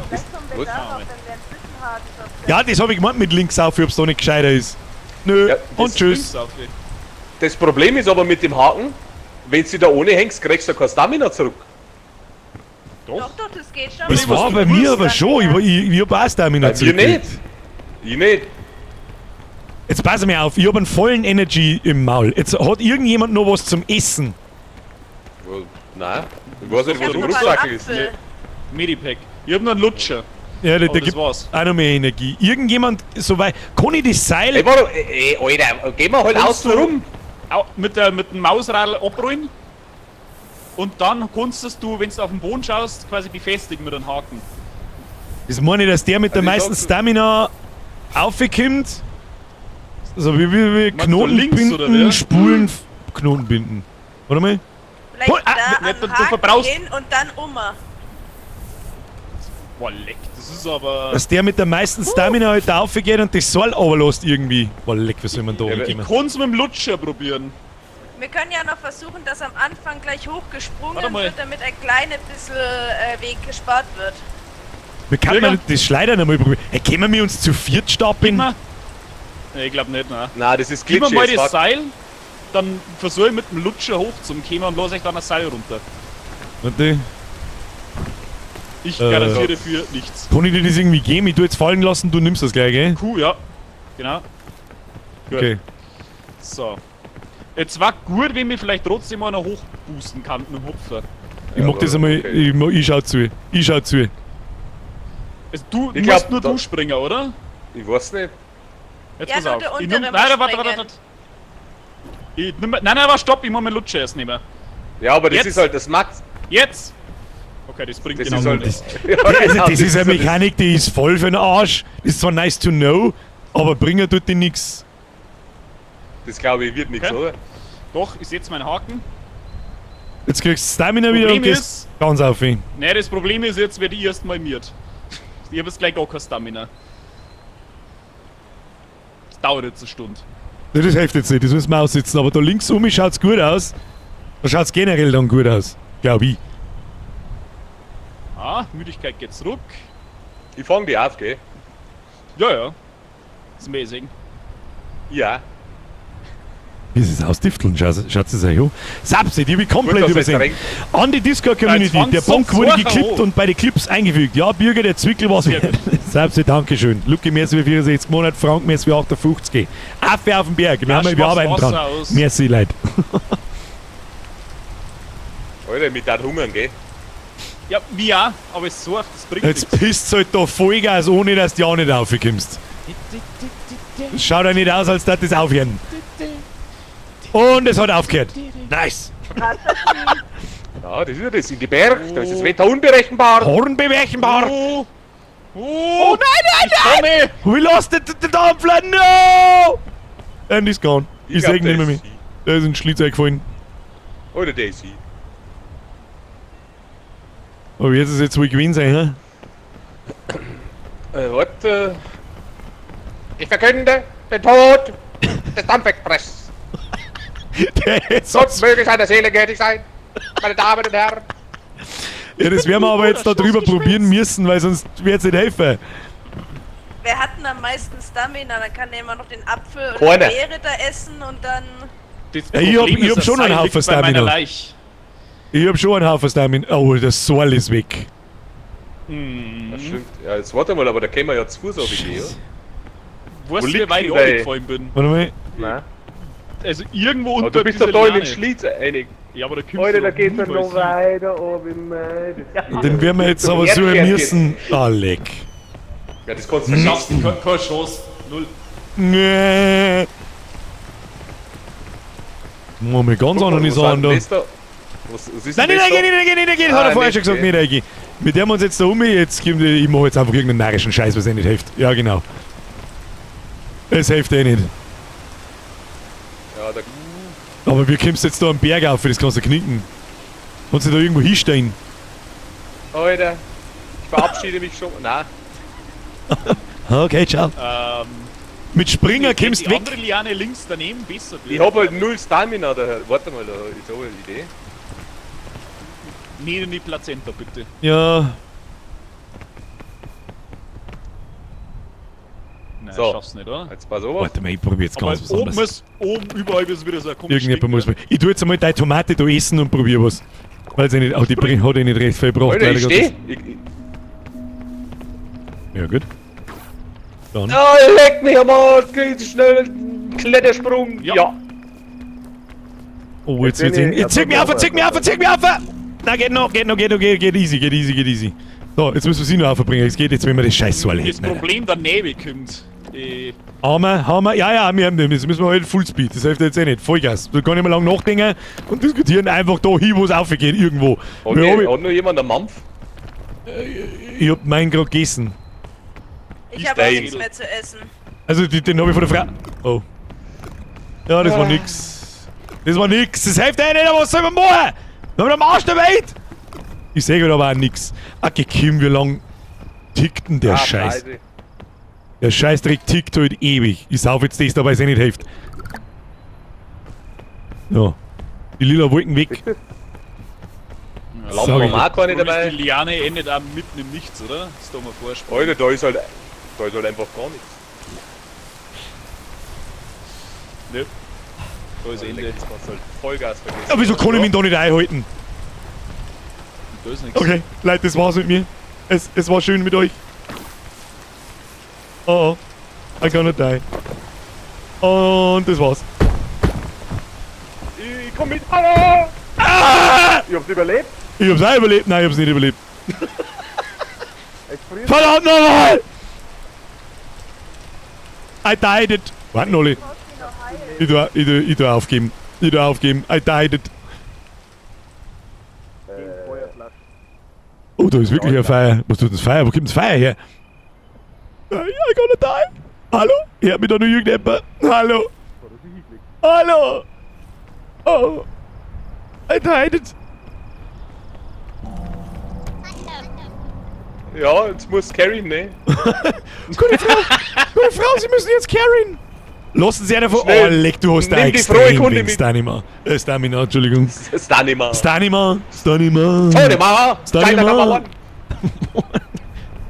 Vielleicht kommen wir Was? darauf, wenn wir einen Zwischenhaken sonst Ja, das habe ich gemeint mit links auf, ob's da nicht gescheiter ist. Nö, Ja, das und tschüss. Links auf. Das Problem ist aber mit dem Haken, wenn du da ohne hängst, kriegst du kein Stamina zurück. Doch, doch, das geht schon. Das was war du bei mir tust, aber schon. Ich hab auch Stamina Bei mir zurückgekriegt. nicht. Ich nicht. Jetzt pass mir auf, ich hab einen vollen Energy im Maul. Jetzt hat irgendjemand noch was zum Essen. Nein. Ich weiß nicht, Ich wo hab der noch einen Rucksack ist. Apfel. Medipack. Ich hab noch einen Lutscher. Ja, der Aber das gibt war's. auch noch mehr Energie. Irgendjemand, soweit. Kann ich das Seil. Ey, warum? Ey, Alter, gehen wir halt Kannst außen du- rum. Mit dem Mausradl abrollen. Und dann kannst du, wenn du auf den Boden schaust, quasi befestigen mit einem Haken. Das meine ich, dass der mit der Also ich meisten sag's- Stamina aufkommt. So wie Meinst du Knoten links, oder binden, wer? Spulen, Knoten binden. Warte mal. Vielleicht Hol- ah, da ne, am du Haken verbrauchst- hin und dann um. Boah, leck, das ist aber. Dass der mit der meisten Stamina halt da aufgeht und das Seil runterlässt irgendwie. Boah, leck, wie soll man da Ja, aber Ich runterkommen? kann's mit dem Lutscher probieren. Wir können ja noch versuchen, dass am Anfang gleich Warte hochgesprungen mal. wird, damit ein kleines bisschen Weg gespart wird. Wir können Jürgen? mal das Schleudern einmal probieren. Hey, können wir uns zu viert stapeln? Na? Nee, ich glaub nicht, nein. Nein, das ist Gib mir glitschig. mal as das fuck. Seil, dann versuche ich mit dem Lutscher hoch zum Kämen und lass euch dann das Seil runter. Warte. Ich garantiere für nichts. Kann ich dir das irgendwie geben? Ich tu jetzt fallen lassen, du nimmst das gleich, gell? Kuh, ja. Genau. Gut. Okay. So. Jetzt war gut, wenn wir vielleicht trotzdem mal noch hochboosten kann mit dem Hupfer. Ich mag das einmal, okay. ich schau zu. Ich schau zu. Also du Ich musst glaub, nur da- du springen, oder? Ich weiß nicht. Jetzt Ja, pass nur auf. der Ich untere nimm, muss nein, nein, warte, warte, springen. warte. Ich nimm, nein, nein, warte, stopp, ich muss meinen Lutscher erst nehmen. Ja, aber das Jetzt. ist halt das Max. Jetzt! Okay, das bringt Das genau ist halt. nichts. Ja, Also, genau, das ist eine halt Mechanik, die ist voll für den Arsch. Ist zwar nice to know, aber bringen tut die nix. Das glaube ich wird nichts, Okay. oder? Doch, ich setze meinen Haken. Jetzt kriegst du Stamina wieder Problem und gehst ist- ganz auf ihn. Nein, das Problem ist, jetzt werde ich erstmal miert. Ich habe jetzt gleich gar keine Stamina. Das dauert jetzt eine Stunde. Ja, das hilft jetzt nicht, das müssen wir aussitzen. Aber da links um schaut's gut aus. Da schaut's generell dann gut aus. Glaub ich. Ah, Müdigkeit geht zurück. Ich fang die auf, gell? Ja. Ist amazing. Ja. Wie ist es ausdifteln? Schaut es euch an. Sapse, die hab ich komplett Gut, dass es übersehen. drängt. An die Discord-Community. Jetzt Der fang's Bonk wurde sofort geklippt an. und bei den Clips eingefügt. Ja, Bürger, der Zwickel war's Sehr wert. Sapse, Dankeschön. Lucky, merci für 64 Monate, Frank, merci für 58. Affe auf dem Berg. Wir, Ja, haben, wir schmeiß arbeiten Wasser dran. aus. Merci, Leute. Alter, mit dat hungern, gell? Ja, mir auch, aber es surft, das bringt Jetzt nichts. pisst halt da Vollgas, ohne dass du auch nicht raufkommst. Das schaut ja nicht aus, als würde das aufhören. Und es hat aufgehört. Nice. Ja, das ist ja das. In die Berg, da ist das Wetter unberechenbar. Hornberechenbar. Oh, oh, nein, nein, nein! We lost it to the Dampfler. No! And he's gone. Ich, glaub, seh ihn der nicht mehr. ist Mehr. Da ist ein Schlitz eingefallen. sie. Oder der ist sie. Aber jetzt ist jetzt wohl gewesen sein, hä? Warte. Ich verkünde den Tod des Dampfexpress. Der ist Gott möge seiner Seele gnädig sein, meine Damen und Herren. Ja, das werden wir aber jetzt da drüber probieren müssen, weil sonst wird's nicht helfen. Wer hat denn am meisten Stamina? Dann kann der immer noch den Apfel oder Keiner. die Beere da essen und dann. Das Ja, ich hab- Problem ich ist, hab das schon einen Seil Haufen liegt bei Stamina. meiner Leich. Ich hab schon einen Haufen Stamina. Oh, das Soil ist weg. Das stimmt. Ja, jetzt warte mal, aber da kämen wir ja zu Fuß auf die Idee, oder? Weißt du, liegt wie weit ich denn der? runtergefallen bin? Warte mal. Nein. Also irgendwo Aber unter du bist doch dieser da in den Liane. Schlitz einig. Ja, aber da kommst Alter, du da doch geht's ja niemals noch hin. weiter oben, mei. Das Den werden wir jetzt aber suchen Erdbeeren müssen. Ah, leck. Ja, das kannst du vergessen. Keine Chance. Null. Nee. Machen wir ganz andere Was Sachen da. ist denn das da? Was ist Nein, denn nicht das da? eingehen, nicht eingehen, nicht eingehen, das hat er Ah, vorher nicht schon gesagt, nicht eingehen. Mit dem uns jetzt da um, jetzt kommt, ich mache jetzt einfach irgendeinen narischen Scheiß, was eh nicht hilft. Ja, genau. Es hilft eh nicht. Ja, da, Aber wir kommst jetzt da am Berg auf, das kannst du knicken. Kannst du da irgendwo hinstehen? Alter, ich verabschiede mich schon. Nein, Okay, ciao. Mit Springer Geht kommst die weg. andere Liane links daneben besser. ich hab halt null Stamina. Da, warte mal, da ist auch eine Idee. Nee, in die Plazenta, bitte. Ja. Nein, So. schaff's nicht, oder? Jetzt pass auf. Warte mal, ich probier jetzt Aber ganz was oben anderes. ist, oben überall ist wieder so ein komisches Irgendjemand Ding, muss ne? mir. Ich tu jetzt einmal deine Tomate da essen und probier was. Weil sie nicht. Auch die bring, hat eh nicht recht viel gebracht, Alter, ich leider steh. Gottes. Ich, Ja, gut. Dann. oh, leck mich am Arsch, geht schnell. Klettersprung. Ja. Ja. Oh, jetzt Jetzt wird's bin eng. ich- Jetzt zieh mich auf, zieh mich auf, zieh mich auf! Na, geht noch, geht noch, geht noch, geht easy, geht easy, geht easy. So, jetzt müssen wir sie noch aufbringen. Es geht jetzt, wenn wir das Scheiß so alle Das hätten. Alter. Problem der Nebel kommt. Haben wir, ja, wir haben den. Jetzt müssen wir halt Fullspeed. Das hilft jetzt eh nicht. Vollgas. Da kann ich mal lang nachdenken und diskutieren. Einfach da hin, wo es aufgeht, irgendwo. Hat, Wir noch, haben- hat noch jemand einen Mampf? Ich hab meinen gerade gegessen. Ich Ist habe auch dein. nichts mehr zu essen. Also, den hab ich von der Frau. Oh. Ja, das war nix. Das war nix. Das hilft eh nicht, aber was soll man machen? Wir haben am Arsch der Welt! Ich sehe gerade aber auch nix. Okay, Kim, wie lang tickt denn der Ah, Scheiß? Preise. Der Scheißdreck tickt halt ewig. Ich sauf jetzt das, dabei es eh nicht hilft. Ja. Die lila Wolken weg. Lampen Sag haben ich wir auch keine Problem ist, dabei. die Liane endet auch mitten im Nichts, oder? Das ist da mal Vorsprung. Alter, da ist halt einfach gar nichts. Ne. Da ist Ende. Jetzt kannst du halt Vollgas vergessen. Ja, wieso kann ich mich da nicht einhalten? Da ist nichts. Okay, Leute, das war's mit mir. Es war schön mit euch. Oh, oh. I gonna die. Und das war's. Ich komm mit. Hallo! Ah! Ich hab's überlebt. Ich hab's auch überlebt. Nein, ich hab's nicht überlebt. Es friert. Verdammt nochmal! I died it. Warten alle. Ich tu aufgeben. Ich tu aufgeben. I died it. Feuerflasche. Oh, da ist wirklich ein Feuer. Was tut denn das Feuer? Wo kommt das Feuer her? I gonna die. Hallo? Hört mich da nur irgendjemand? Hallo? Hallo? Oh. I died it. Ja, jetzt muss carryen, ne? Gute Frau, gute Frau, Sie müssen jetzt carryen. Lassen Sie einer von. Oh, Schnell. leck, du hast da Nimm die frohe extrem Kunde wenig mit. Stamina. Stamina, Entschuldigung. Stanima. Stamina, Stamina. Stonima! Stonima. China Number One!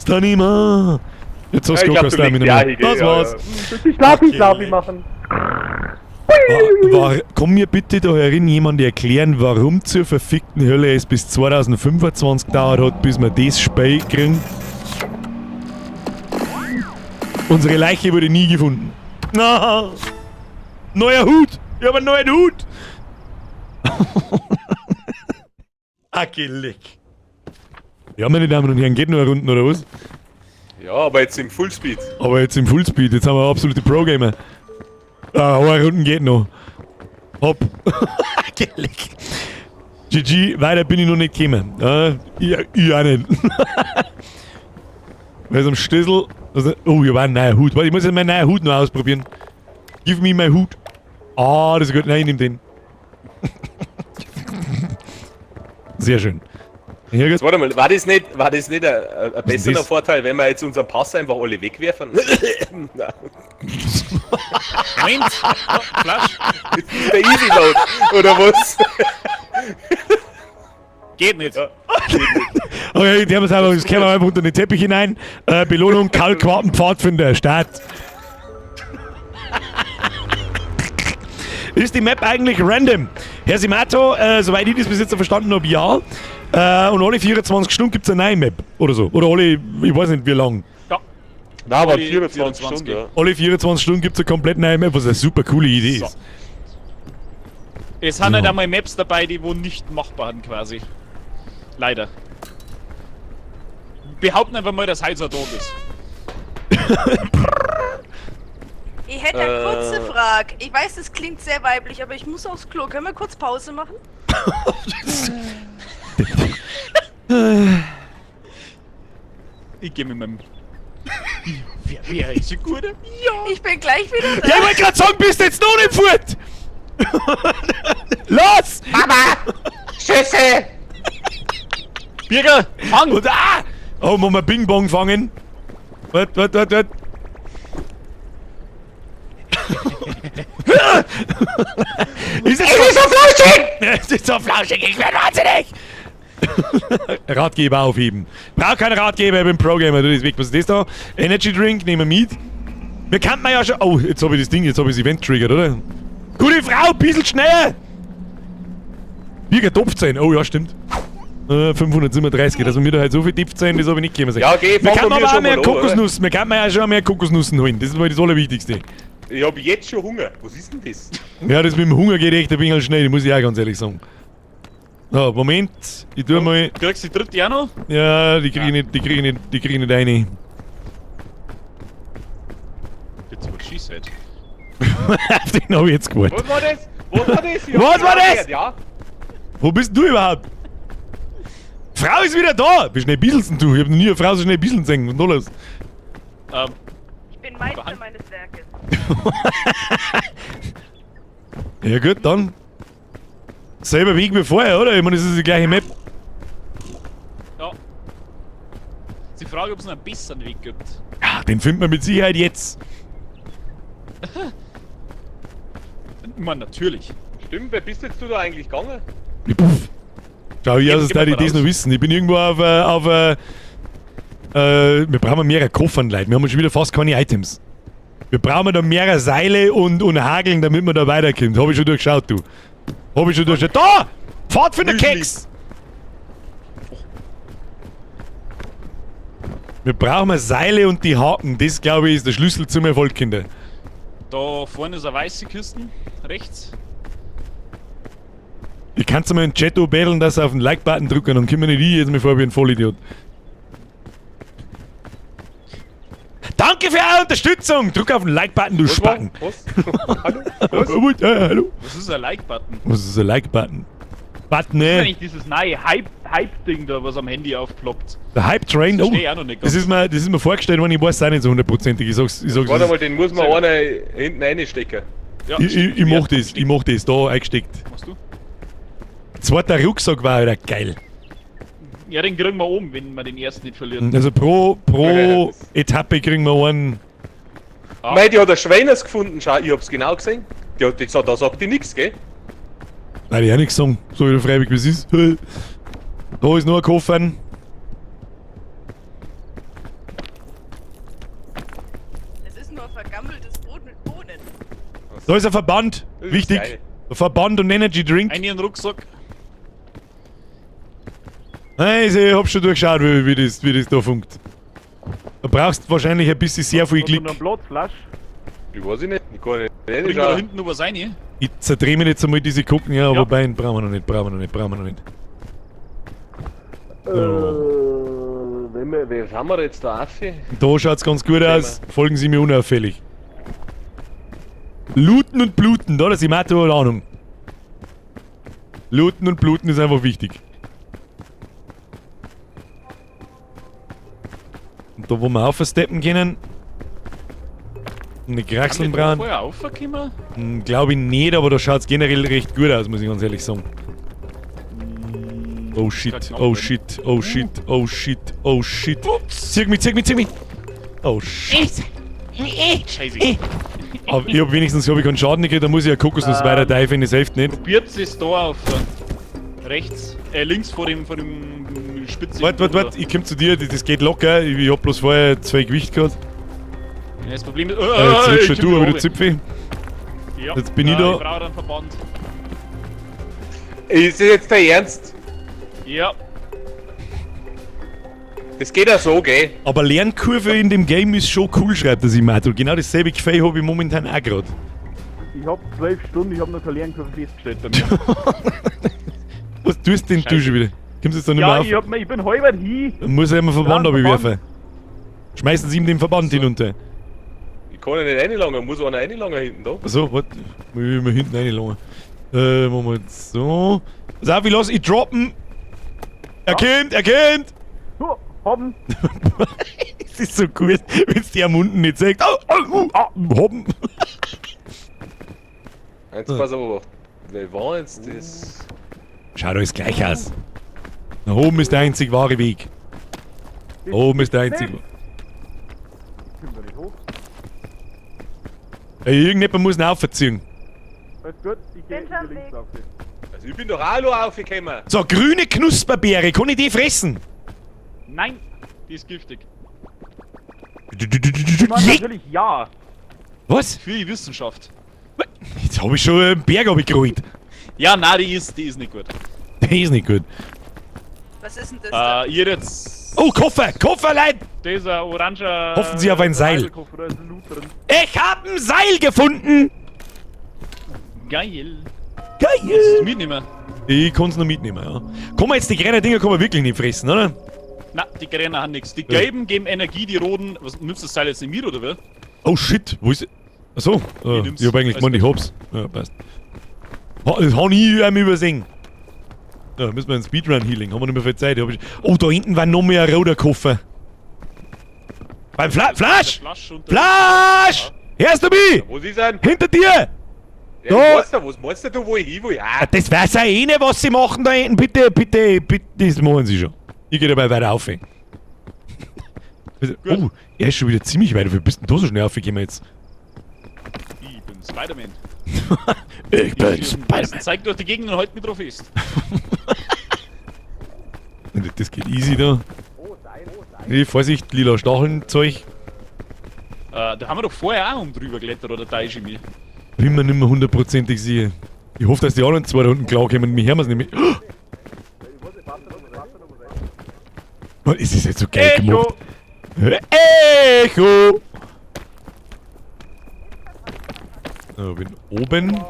Stamina. Jetzt hast Ja, du ich gar glaub, keine du Stamina liegst ja mehr. hier, Das ja, war's. Die Schlafi, Okay. Schlafi machen. Kann mir bitte da herin jemand erklären, warum zur verfickten Hölle es bis 2025 gedauert hat, bis wir das Spiel kriegen? Unsere Leiche wurde nie gefunden. Na, neuer Hut! Ich hab einen neuen Hut! Acke leck. Ja, meine Damen und Herren, geht nur eine Runden oder was? Ja, aber jetzt im Fullspeed. Aber jetzt im Fullspeed, jetzt haben wir absolute Pro-Gamer. Ah, eine Runden geht noch. Hopp. Geleck. GG, weiter bin ich noch nicht gekommen. Ich auch nicht. Wer ist am Schlüssel? Also, oh, ich habe einen neuen Hut. Warte, ich muss jetzt meinen neuen Hut noch ausprobieren. Give me my Hut. Ah, das ist gut. Nein, ich nehm den. Sehr schön. Ja, gut. Jetzt warte mal, war das nicht ein ist denn besserer das? Vorteil, wenn wir jetzt unseren Pass einfach alle wegwerfen? Nein. Moment! Oh, Flasch! Das ist der Easy Load, oder was? Geht nicht. Okay, die haben es einfach, das können wir einfach unter den Teppich hinein. Belohnung, Kalkwappen, Pfadfinder, Start. Ist die Map eigentlich random? Herr Simato, soweit ich das bis jetzt verstanden habe, ja. Und alle 24 Stunden gibt es eine neue Map oder so. Oder alle, ich weiß nicht wie lang. Ja. Nein, aber Alle 24 24 Stunden, ja. Alle 24 Stunden gibt es eine komplett neue Map, was eine super coole Idee So. ist. Es sind halt Ja. einmal Maps dabei, die wo nicht machbar sind quasi. Leider. Behaupten einfach mal, dass Heizer tot ist. Ich hätte eine kurze Äh. Frage. Ich weiß, das klingt sehr weiblich, aber ich muss aufs Klo. Können wir kurz Pause machen? Ich gehe mit meinem. Wer ist ein guter? Ja! Ich bin gleich wieder da. Ja, ich wollte gerade sagen, bist jetzt noch nicht fort! Los! Schüsse! Birger, fang! Und ah! Oh, muss man Bing Bong fangen? Wart, wart, wart, wart. Ist es so flauschig? Es ist so flauschig, ich werde wahnsinnig! Ratgeber aufheben. Brauch keinen Ratgeber, ich bin Pro-Gamer. Du, das weg. Was ist das da? Energy Drink, nehmen wir mit. Wir kannten ja schon. Oh, jetzt habe ich das Ding, jetzt habe ich das Event triggert, oder? Gute Frau, bisschen schneller! Birger topft sein. Oh ja, stimmt. 537, dass wir mir da halt so viel Tipps sein, das habe ich nicht gegeben. Ja, okay, Wir fang kann bei mir aber auch schon mehr mal an, oder? Kokosnuss, wir kann ja schon mehr Kokosnüssen holen. Das ist mal das Allerwichtigste. Ich hab jetzt schon Hunger. Was ist denn das? Ja, das mit dem Hunger geht echt ein wenig schnell, muss ich auch ganz ehrlich sagen. So, Moment, ich tue mal. Kriegst du die dritte auch noch? Ja, die kriege ich nicht, die kriege ich nicht, die kriege ich nicht rein. Jetzt what she said. Auf den habe ich jetzt gewartet. Was war das? Was war das? Ich hab Was war das? gehört, Ja. Wo bist du überhaupt? Frau ist wieder da! Wie schnell bisselst denn du? Ich hab noch nie eine Frau so schnell bisseln sehen. Was ist denn da los? Ich bin Meister meines Werkes. Ja gut, dann. Selber Weg wie vorher, oder? Ich meine, das ist die gleiche Map. Ja. Sie frage, ob es noch einen besseren Weg gibt. Ja, den findet man mit Sicherheit jetzt. Ich meine, natürlich. Stimmt, wer bist jetzt du da eigentlich gegangen? Puff. Schau ich aus, als Geh würde mal ich das voraus. noch wissen. Ich bin irgendwo auf. Wir brauchen mehrere Koffern, Leute. Wir haben schon wieder fast keine Items. Wir brauchen da mehrere Seile und Hageln, damit wir da weiterkommen. Hab ich schon durchgeschaut, du. Hab ich schon durchgeschaut. Da! Pfadfinder Keks! Wir brauchen Seile und die Haken. Das, glaube ich, ist der Schlüssel zum Erfolg, Kinder. Da vorne ist eine weiße Kiste, rechts. Ich kann's mal in den Chat betteln, dass sie auf den Like-Button drücken, dann können wir nicht ich jetzt mal vor wie ein Vollidiot. Danke für eure Unterstützung! Drück auf den Like-Button, du Was war? Spacken! Was? Hallo? Was? Was? Hallo? Was ist ein Like-Button? Was ist ein Like-Button? Button, Das ist ne? eigentlich dieses neue Hype-Ding da, was am Handy aufploppt. Der Hype-Train, oh! Verstehe ich auch noch nicht Das ganz. ist mir vorgestellt worden, ich weiß auch nicht so hundertprozentig. Ich sag's, Warte das mal, den muss man einer hinten reinstecken. Ja, ich mach das, ich mach das, da eingesteckt. Machst du? Zweiter Rucksack war wieder geil. Ja, den kriegen wir oben, wenn wir den ersten nicht verlieren. Also pro Ja, Etappe kriegen wir einen. Ah. Mei, die hat ein Schweiners gefunden, schau, ich hab's genau gesehen. Die hat, die, da sagt die nix, gell? Nein, ich auch nichts sagen. So wie freiwillig wie es ist. Da ist nur ein Koffer. Es ist nur vergammeltes Brot mit Bohnen. Da ist ein Verband. Das ist Wichtig. geil. Verband und Energy Drink. Einen Rucksack. Also, ich hab schon durchgeschaut, wie das da funkt. Da brauchst wahrscheinlich ein bisschen sehr viel Hast du Glück. noch einen Platz, Flasch? Ich weiß ich nicht, ich kann nicht Bring da reinschauen. hinten noch was rein. Ich zerdreh mir jetzt einmal diese Gucken, ja, Ja. wobei, brauchen wir noch nicht, brauchen wir noch nicht, brauchen wir noch nicht. Wenn wir, was haben wir jetzt da, Affe? Da schaut's ganz gut aus. Folgen Sie mir unauffällig. Looten und bluten, da, das ist Matto hat Ahnung. Looten und bluten ist einfach wichtig. Und da, wo wir aufsteppen können. Eine Kraxeln Haben wir da brauchen. vorher aufgekommen? Glaube ich nicht, aber da schaut's generell recht gut aus, muss ich ganz ehrlich sagen. Oh shit, oh shit, oh shit, oh shit, oh shit. Ups! Zieh mich, zieh mich, zieh mich! Oh shit. Scheiße. Aber ich hab wenigstens hab ich keinen Schaden gekriegt, da muss ich ja Kokosnuss weiter teifen, das hilft nicht. Probiert es da auf. Rechts, links vor dem spitzigen. Warte, warte, warte, ich komm zu dir, das geht locker. Ich hab bloß vorher 2 Gewicht gehabt. Ja, das Problem ist. Jetzt liegst schon ich du, komm aber du runter. Zipfel. Ja. Jetzt bin ich da. Ich brauche einen Verband. Ist das jetzt der Ernst? Ja. Das geht ja so, gell? Aber Lernkurve in dem Game ist schon cool, schreibt der Simato. Genau dasselbe Gefühl hab ich momentan auch gerade. Ich hab 12 Stunden, ich hab noch keine Lernkurve festgestellt bei mir. Was tust denn du Scheiße. schon wieder? Kommst du jetzt da nicht mehr Ja, auf? ich bin halber hin. Dann muss er immer Verband Ja, Verband. abwerfen. Schmeißen Sie ihm den Verband hinunter. Ich kann ja nicht reinlangen, muss einer reinlangen hinten da. Achso, warte. Muss ich mal hinten reinlangen. Machen wir jetzt so. Pass auf, ich lass ihn droppen. Er kommt, er kommt! So, haben. Es ist so gut, wenn's die am unten nicht sagt. Oh, oh, oh, ah, hoppen. Jetzt pass auf, wer war jetzt das? Schaut alles gleich aus. Nach oben ist der einzig wahre Weg. Oben ist der einzig. Kommt da nicht hoch. Ey, irgendjemand muss ihn aufziehen. Alles gut, ich geh Bin schon links weg. auf. Also ich bin doch auch noch aufgekommen. So, grüne Knusperbeere, kann ich die fressen? Nein, die ist giftig. Ich meine natürlich ja. Was? Für die Wissenschaft. Jetzt hab ich schon einen Berg abgerollt. Ja, nein, die ist nicht gut. Der ist nicht gut. Was ist denn das da? Ihr jetzt. Oh, Koffer! Koffer, Leute! Dieser orange. Hoffen Sie auf ein Seil. Reisekoffer, da ist ein Loot drin. Ich hab ein Seil gefunden! Geil. Geil! Mitnehmen. Ich kann's noch mitnehmen, ja. Kann man jetzt die kleinen Dinger kann man wirklich nicht fressen, oder? Na, die Grünen haben nichts. Die gelben geben Energie, die roten. Was nimmst du das Seil jetzt nicht mit, oder wie? Oh shit, wo ist. Achso, nimm's. ich hab eigentlich Alles gemeint, ich hab's. Ja, passt. Ha, das hab ich einmal übersehen. Da müssen wir einen Speedrun-Healing, haben wir nicht mehr viel Zeit. Hab ich... Oh, da hinten war noch mehr ein roter Koffer. Beim Flash! Flasch und Flash! Hörst du mich? Wo ist er? Hinter dir! Ja, Da. was du, was meinst du, wo ich hin will? Ah, Ja, Das weiß ja eh nicht, was sie machen da hinten. Bitte, bitte, bitte, das machen sie schon. Ich geh dabei weiter auf. Oh, er ist schon wieder ziemlich weit. Wie bist denn du so schnell aufgekommen jetzt? Ich bin Spider-Man. Ich bin Spider-Man. Zeig durch die Gegend und halt mich drauf fest. Das geht easy da. Nee, Vorsicht, lila Stacheln-Zeug. Da haben wir doch vorher auch um drüber geklettert, oder täusche ich mich? Bin mir nicht mehr hundertprozentig sicher. Ich hoffe, dass die anderen zwei da unten klarkommen. Mich hören wir's nämlich. Oh! Mann, es ist jetzt so geil gemacht. Echo! So, bin oben.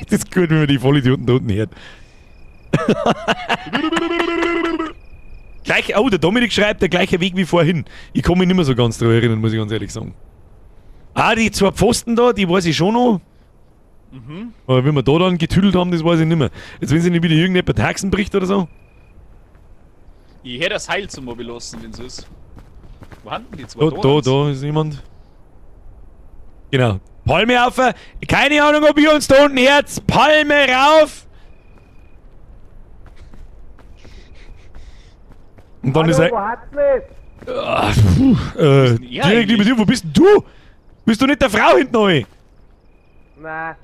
Das ist gut, wenn man die Vollidioten da unten hört. Gleich, oh, der Dominik schreibt, der gleiche Weg wie vorhin. Ich kann mich nicht mehr so ganz daran erinnern, muss ich ganz ehrlich sagen. Ah, die zwei Pfosten da, die weiß ich schon noch. Aber wenn wir da dann getüdelt haben, das weiß ich nicht mehr. Jetzt, wenn sie nicht wieder irgendjemand Haxen bricht oder so. Ich hätte das Heil zum Mobil lassen, wenn es ist. Wo haben denn die zwei? Da, da, da ist jemand. Genau. Palme auf. Keine Ahnung, ob ihr uns da unten hört. Palme rauf! Und dann ist Hallo, er. wo hat's nicht? Ah, puh, Ja, direkt über eigentlich. dir, wo bist denn du? Bist du nicht der Frau hinten rein? Nein.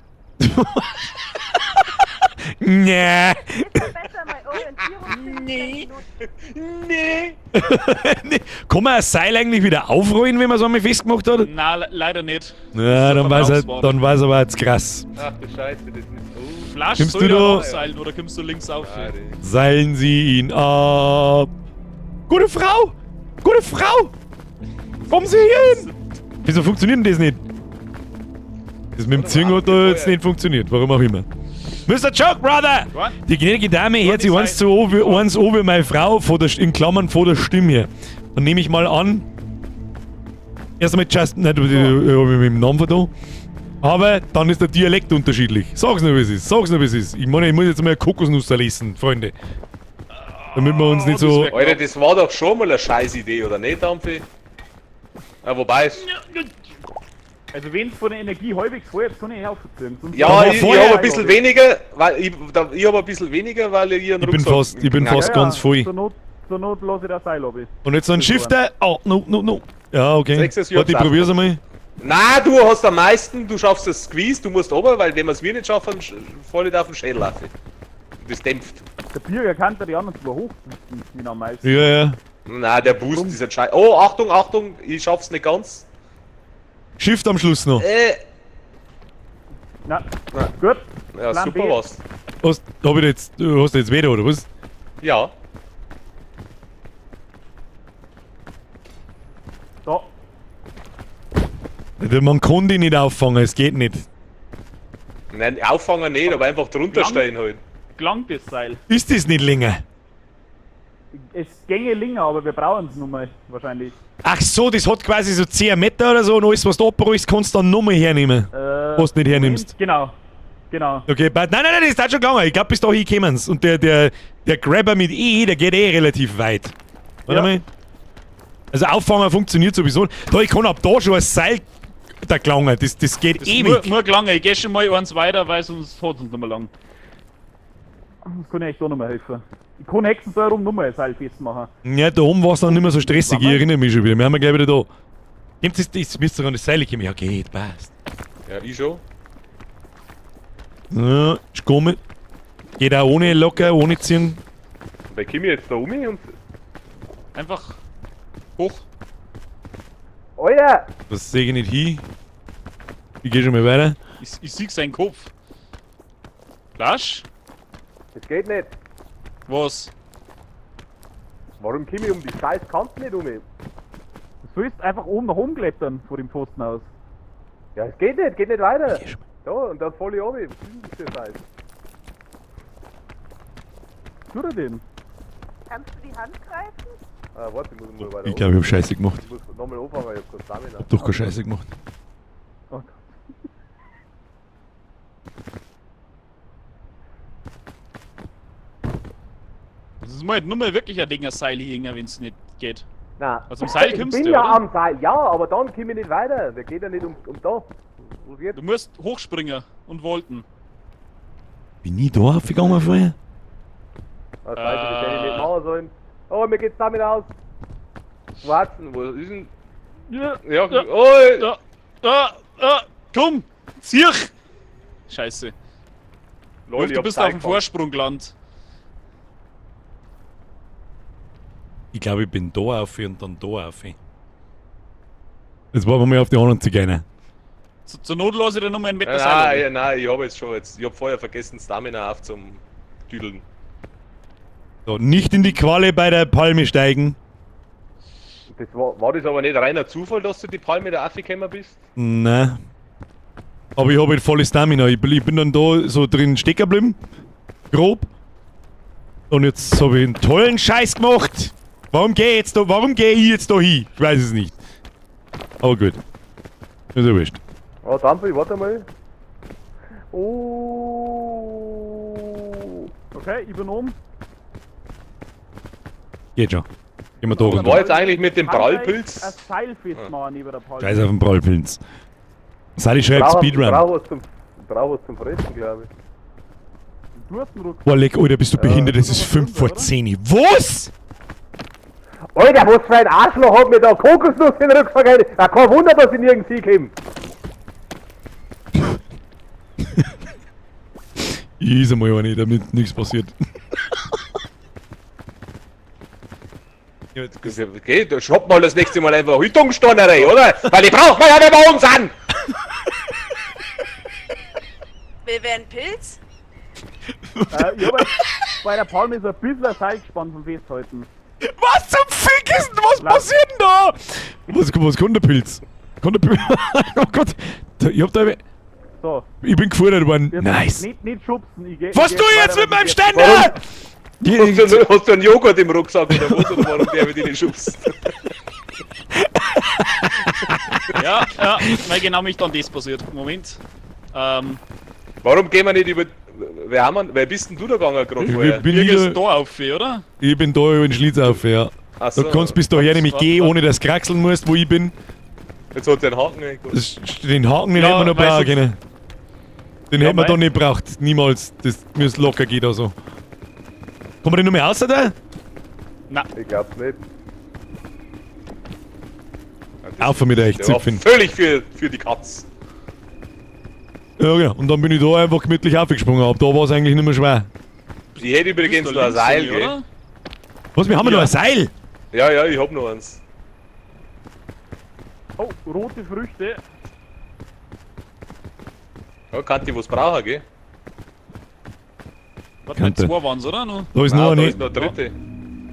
Nee. Besser mein Orientierungssinn. Nee. Nee. Nee. Kann man ein Seil eigentlich wieder aufrollen, wenn man es einmal festgemacht hat? Na, leider nicht. Ja, dann war's Verbrauchsware. dann war's aber jetzt krass. Ach du Scheiße, das ist. Oh. Flasch, Kommst soll du ich da- aufseilen oder kommst du links auf? Ah, das- Seilen Sie ihn ab. Gute Frau! Gute Frau! Kommen Sie hier hin! Wieso funktioniert denn das nicht? Das mit dem Ziehen hat da jetzt nicht funktioniert, warum auch immer. Mr. Joke, Brother! Was? Die gnädige Dame hört sich nicht eins sein. zu an, wie, eins an wie meine Frau, vor der, in Klammern vor der Stimme her. Dann nehme ich mal an. Erst einmal just, nein, du, du, mit dem Namen von da. Aber dann ist der Dialekt unterschiedlich. Sag's nur, wie es ist. Sag's nur, wie es ist. Ich meine, ich muss jetzt mal eine Kokosnuss lesen, Freunde. Damit wir uns nicht so. Das wär- Alter, das war doch schon mal eine scheiß Idee, oder nicht, Dampfi? Ja, wobei es. Also wenn es von der Energie halbwegs vorher, kann ich aufziehen. Sonst Ja, war ich vorher- habe ein bisschen weniger, weil ich habe ein bisschen weniger, weil ich einen Ich bin Rucksack fast, ich bin Nein. fast ganz voll. Zur Not lasse ich das Seil ab. Und jetzt so ein Shifter. Oh, no, no, no. Ja, okay. Sechstes Jahr Warte, ich probier's einmal. Nein, du hast am meisten, du schaffst das Squeeze, du musst runter, weil wenn wir es mir nicht schaffen, falle ich da auf den Schädel auf. Das dämpft. Der Bürger kann da die anderen zwei hochboosten, wie am meisten. Ja, ja. Nein, der Boost ist ein Scheiß. Oh, Achtung, Achtung, ich schaff's nicht ganz. Shift am Schluss noch. Na, Na. gut. Ja, Plan super B. was. Hast, hab ich jetzt, hast du jetzt wieder, oder was? Ja. Da. Man kann die nicht auffangen, es geht nicht. Nein, auffangen nicht, aber einfach drunter Lang. stehen halt. Gelangt das Seil. Ist das nicht länger? Es gänge länger, aber wir brauchen es nun mal wahrscheinlich. Ach so, das hat quasi so 10 Meter oder so und alles, was du abrollst, kannst du dann nochmal hernehmen. Was du nicht hernimmst. Genau. Genau. Okay, but, nein, nein, nein, das ist schon gegangen. Ich glaube, bis dahin kommen's. Und der Grabber mit E, der geht eh relativ weit. Warte Ja. mal. Also Auffangen funktioniert sowieso. Da, ich kann ab da schon ein Seil da gelangen. Das geht Das ewig. Nur gelangen. Ich geh schon mal eins weiter, weil sonst hat es uns nicht mehr lang. Das kann ich echt auch noch mal helfen. Ich kann höchstens da rum nochmal ein Seil festmachen. Ja, da oben war es dann nicht mehr so stressig. Ich erinnere mich schon wieder. Wir haben ja gleich wieder da. Nehmt das, das müsst ihr an das Seil kommen. Ja, geht, passt. Ja, ich schon. Ja, ist gekommen. Geht auch ohne locker, ohne ziehen. Weil komme ich jetzt da um und. Einfach hoch. Alter! Das sehe ich nicht hin. Ich gehe schon mal weiter. Ich sieg seinen Kopf. Flasch? Das geht nicht. Was? Warum komme ich um die scheiß Kante nicht um? Du sollst einfach oben nach oben klettern vor dem Pfosten aus. Ja, es geht nicht, geht nicht weiter. geh schon mal. Da, und dann voll ich runter. Was ist denn das für ein Scheiß? Tut er denn? Kannst du die Hand greifen? Ah, warte, ich muss mal weiter. Ich glaube, ich habe Scheiße gemacht. Ich muss nochmal anfangen, ich hab keine Stamina. Hab doch keine Scheiße gemacht. Oh Gott. Das ist mal nur mal wirklich ein Ding, ein Seil hängen, wenn es nicht geht. Nein. Also am Seil Ich kommst bin du, ja oder? am Seil, ja, aber dann komme ich nicht weiter. Der geht ja nicht um da. Was jetzt? Du musst hochspringen und wolten. Bin ich da aufgegangen vorher? Ah, Scheiße, das hätte ich nicht machen sollen. Oh, mir geht's damit aus. Warten, wo ist denn. Ja, Ja, Ja. oh, ja, ja, ja, komm, zieh! Scheiße. Leute, ich du hab bist Seil auf dem gefangen. Vorsprung gelandet. Ich glaube, ich bin da auf und dann da auf. Jetzt warten wir mal auf die anderen Zigeuner. Zur Not lasse ich dir nochmal einen Meter Seil. Nein, runter. ja, nein, ich habe jetzt schon jetzt. Ich habe vorher vergessen, Stamina auf zum Tüdeln. So, nicht in die Qualle bei der Palme steigen. Das war das aber nicht reiner Zufall, dass du die Palme da aufgekommen bist? Nein. Aber ich habe halt volle Stamina. Ich bin dann da so drin stecken geblieben. Grob. Und jetzt habe ich einen tollen Scheiß gemacht. Warum gehe ich jetzt da, warum gehe ich jetzt da hin? Ich weiß es nicht. Aber gut. Ist ja wurscht. Oh, Dampfi, warte mal. Oh. Okay, ich bin oben. Geht schon. Gehen wir da Was runter. war jetzt eigentlich mit dem Kann Prallpilz? ich Ein Seil festmachen neben der Palme. Scheiß auf den Prallpilz. Sally schreibt Speedrun. Brauch was zum, brauch was zum Fressen, glaube ich. Du hast einen Rucksack. Boah, leck, Alter, bist du behindert? Es ist 5 vor 10. Was? Alter, was für ein Arschloch hat mir da Kokosnuss in den Rucksack rein? Ja, kein Wunder, dass ich nirgends hinkomme. Ich is einmal eine, damit nichts passiert. Ja, jetzt- Okay, da schoppt mal das nächste Mal einfach Hütungstonnerei, oder? Weil die braucht man ja, wenn wir uns an! Will wer einen Pilz? Ich hab jetzt bei der Palme so ein bisschen ein Seil gespannt vom Festhalten. Was zum Fick ist denn? Was passiert denn da? Was kommt der Pilz? Kommt der Pilz? Oh Gott. Ich hab da. So. Ich bin gefordert worden. Jetzt Nice. Nicht schubsen, ich geh. Was ich tu geh ich jetzt weiter, mit meinem ich Ständer? Hast du einen Joghurt im Rucksack oder was? Oder warum der mit ihnen schubst? Ja, ja, weil genau mich dann das passiert. Moment. Warum gehen wir nicht über. Wer, haben wir, wer bist denn du da gegangen gerade Ich vorher? bin Hier hier, ist da auf, oder? ich bin da über den Schlitz auf, ja. Ach so. Da kannst du bis daher nämlich gehen, ohne dass du kraxeln musst, wo ich bin. Jetzt hat er den Haken reingeholt. Den Haken, den Ja, hätten wir noch weil brauchen sonst- können. Den Ja, hätten wir da mei. nicht braucht. Niemals. Das müsste locker gehen da so. Kommen wir denn noch mehr raus da? Na, Ich glaub's nicht. Auf mit euch, Der war Zipfen. völlig für die Katz. Ja, genau. Und dann bin ich da einfach gemütlich aufgesprungen. Ab da war es eigentlich nicht mehr schwer. Ich hätte übrigens bist noch da ein links Seil, von mir, gell? oder? Was, wir haben ja Ja. noch ein Seil! Ja, ja, ich hab noch eins. Oh, rote Früchte. Ja, kann die was brauchen, gell? Warte mal, Könnte. zwei waren's, oder? Noch? Da ist Nein, noch da eine. ist noch der dritte.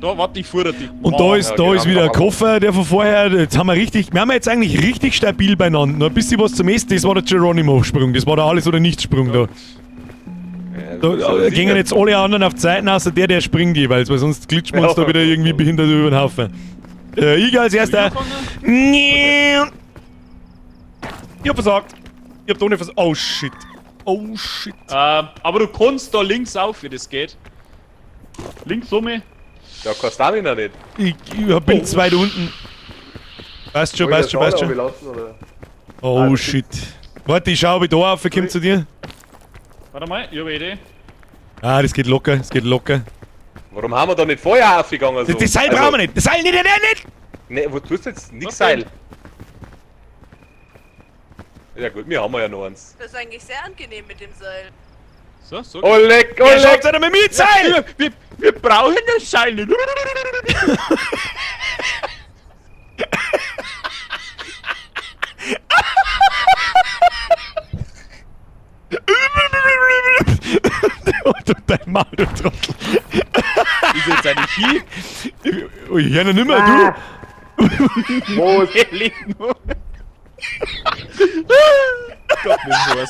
Da, warte, ich fuhr dich. Und da ist, ja, da genau. ist wieder ein Koffer, der von vorher. Jetzt haben wir richtig. Wir haben jetzt eigentlich richtig stabil beieinander. Noch ein bisschen was zum Essen. Das war der Geronimo-Sprung. Das war der Alles- oder Nichts-Sprung da. Ja, Da das ist gingen sicher. jetzt alle anderen auf die Seiten, außer der, der springt jeweils, weil sonst glitschen wir uns Ja. da wieder irgendwie behindert über den Haufen. Ich als erster. Nee. Ich hab versagt. Ich hab da nicht versagt. Oh shit. Oh shit. Aber du kannst da links auf, wie das geht. Links um. Ja, kein Stamina nicht. Ich bin zu weit unten. Passt schon, passt schon, passt schon. Lassen, oder? Oh shit. Warte, ich schau, ob ich da raufkomme zu dir. Warte mal, ich hab eine Idee. Ah, das geht locker, das geht locker. Warum haben wir da nicht vorher aufgegangen? So? Das, das Seil Also, brauchen wir nicht. Das Seil nicht, nicht, nicht! Ne, wo tust du jetzt? Nix Was Seil. denn? Ja gut, wir haben ja noch eins. Das ist eigentlich sehr angenehm mit dem Seil. So, so. Oh leck, oh Er schafft leck! einer mit mir Seil! Wir brauchen das Seil nicht. Du dein Maul, du Trottel. Ist jetzt eine Ski? Ich hör noch nimmer, du. Was? Er lebt noch. Gott, nimm sowas.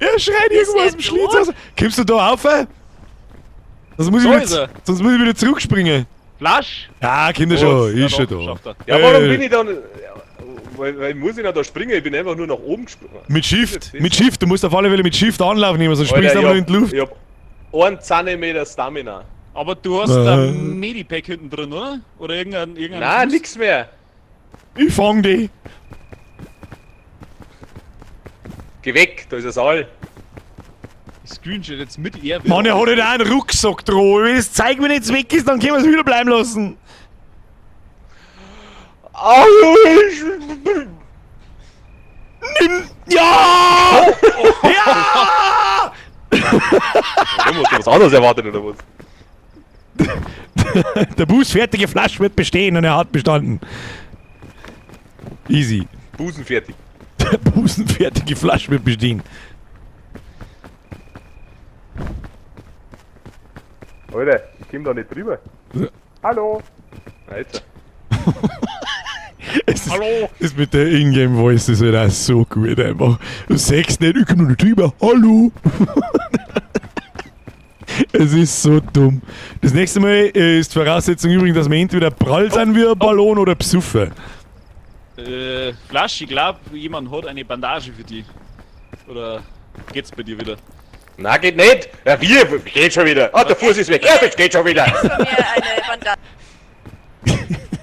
Er schreit irgendwo er aus dem Schlitz tot? raus. Kommst du da auf? Ey? Sonst muss, ich So wieder, ist er. sonst muss ich wieder zurückspringen. Flasch! Ja, Kinder schon, Ja, ist schon doch, da. schafft er. Ja, warum Äh, bin ich dann. Weil muss ich noch da springen? Ich bin einfach nur nach oben gesprungen. Mit Shift, mit Shift, du musst auf alle Fälle mit Shift Anlauf nehmen, sonst springst du Alter, einfach nur in die Luft. Ich hab einen Zentimeter Stamina. Aber du hast ein Medipack hinten drin, oder? Oder irgendein Nein, Boost? nix mehr. Ich fang die. Geh weg, da ist ein Saal. Ich Screenshot jetzt mit ihr. Mann, er hat halt auch einen Rucksack dran. Wenn das Zeug mir nicht weg ist, dann können wir es wieder bleiben lassen. Au, ich- Nimm. Ja! Ja! Warum hast du was anderes erwartet oder was? Der bußfertige Flasch wird bestehen und er hat bestanden. Easy. Busen fertig. Der busenfertige Flasch wird bestehen. Alter, ich komm da nicht drüber. Hallo? Alter. Es ist, Hallo! Das mit der Ingame Voice ist halt auch so gut einfach. Du sagst nicht, ich komm noch nicht drüber. Hallo! Es ist so dumm. Das nächste Mal ist die Voraussetzung übrigens, dass wir entweder prall sind wie ein Ballon oder besoffen. Flasch, ich glaube, jemand hat eine Bandage für dich. Oder geht's bei dir wieder? Na, geht nicht! Ja, wir! Geht schon wieder! Ah, der Fuß ist weg! Ja, das geht schon wieder! Von mir eine Bandage.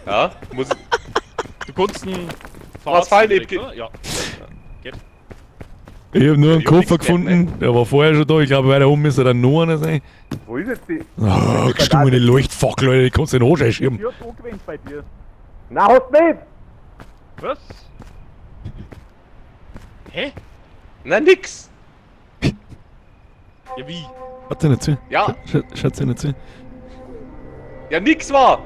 Ja, muss. Du kannst einen Was fallen direkt, eben- oder? Ja. Geht. Ich hab nur einen Ich hab Koffer nichts gemerkt, gefunden, der war vorher schon da. Ich glaube, weiter oben müsste dann noch einer sein. Wo ist jetzt die? Ah, gestungene Leuchtfackel, Alter, die kannst du in den Arsch einschieben. Ich hab's angewendet bei dir. Na, hast nicht! Was? Hä? Na, nix. Ja, wie? Schaut sie nicht zu? Ja. Schaut sie nicht zu? Ja, nix war.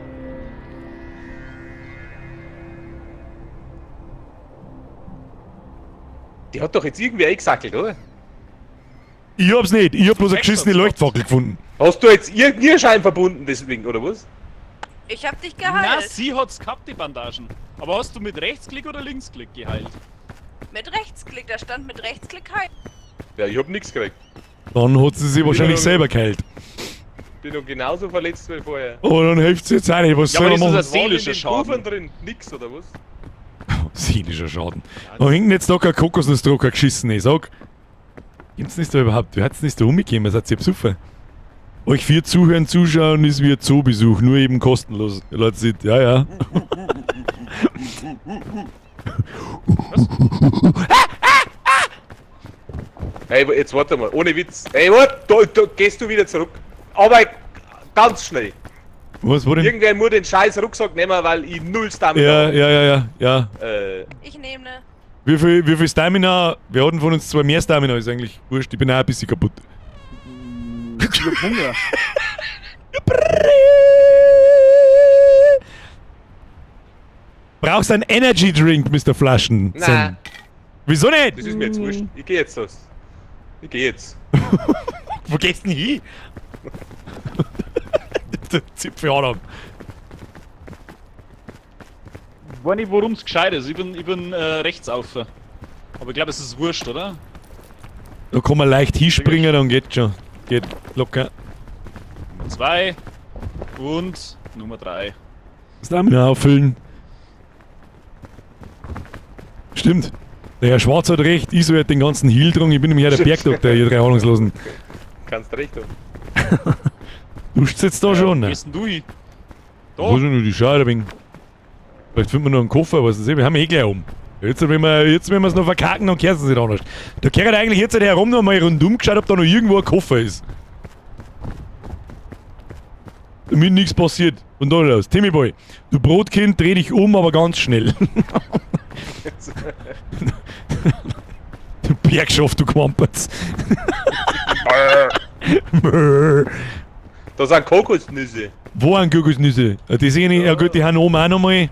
Die hat doch jetzt irgendwie eingesackelt, oder? Ich hab's nicht, ich hab bloß eine Sechs geschissene hat's Leuchtfackel gefunden. Hast du jetzt irgendeinen Nierschein verbunden deswegen, oder was? Ich hab dich Na, geheilt. sie hat's gehabt, die Bandagen. Aber hast du mit Rechtsklick oder Linksklick geheilt? Mit Rechtsklick, da stand mit Rechtsklick heilen. Ja, ich hab nix gekriegt. Dann hat sie sich wahrscheinlich Ja. selber geheilt. Bin noch genauso verletzt wie vorher. Aber dann hilft's jetzt auch nicht, was Ja, soll aber man das ist machen? ein seelischer Waren in den Schaden. Kuffern drin nix, oder was? Seelischer Schaden. Da hängt jetzt da kein Kokosnussdrucker geschissen, ich sag. Gibt's nicht da überhaupt? Wer hat's nicht da umgegeben? Seid ihr besoffen? Euch vier zuhören, zuschauen ist wie ein Zoobesuch, nur eben kostenlos. Leute, sieht, ja, ja. Hey, jetzt warte mal, ohne Witz. Ey, warte, da gehst du wieder zurück. Aber ganz schnell. Was war denn? Irgendwer muss den scheiß Rucksack nehmen, weil ich null Stamina Ja, hab. ja, ja, ja, ja. Ich nehme ne. Wie viel Stamina? Wir hatten von uns zwei mehr Stamina, ist eigentlich wurscht. Ich bin auch ein bisschen kaputt. Ich hab Hunger. Brauchst einen Energy Drink, Mr. Flaschen? Nein. Wieso nicht? Das ist mir jetzt wurscht. Ich geh jetzt los. Ich geh jetzt. Wo gehst du denn hin? Der Zipfel Adam. Ich weiß nicht, worum's gescheit ist. Ich bin rechts auf. Aber ich glaube, es ist wurscht, oder? Da kann man leicht hinspringen, dann geht schon. Geht locker. Nummer 2 und Nummer 3. Stamina auffüllen. Stimmt. Der Herr Schwarz hat recht, ich soll den ganzen Heal dran, ich bin nämlich ja der Bergdoktor, ihr drei Ahnungslosen. Kannst recht haben. Duscht's jetzt da schon? Wo Ne? gehst denn du hin? Da. Wo sind nur die Schade wegen. Vielleicht finden wir noch einen Koffer, was weiß ich, wir haben eh gleich um. Jetzt, wenn wir jetzt, wenn wir es noch verkacken, dann kehren sie sich anders. Da kehrt eigentlich jetzt herum noch mal rundum geschaut, ob da noch irgendwo ein Koffer ist. Damit nichts passiert. Und da los. Timmy Boy, du Brotkind, dreh dich um, aber ganz schnell. Du Bergschaft, du Quamperz. Da sind Kokosnüsse. Wo an Kokosnüsse? Die sehe ich, ja gut, die haben oben auch nochmal.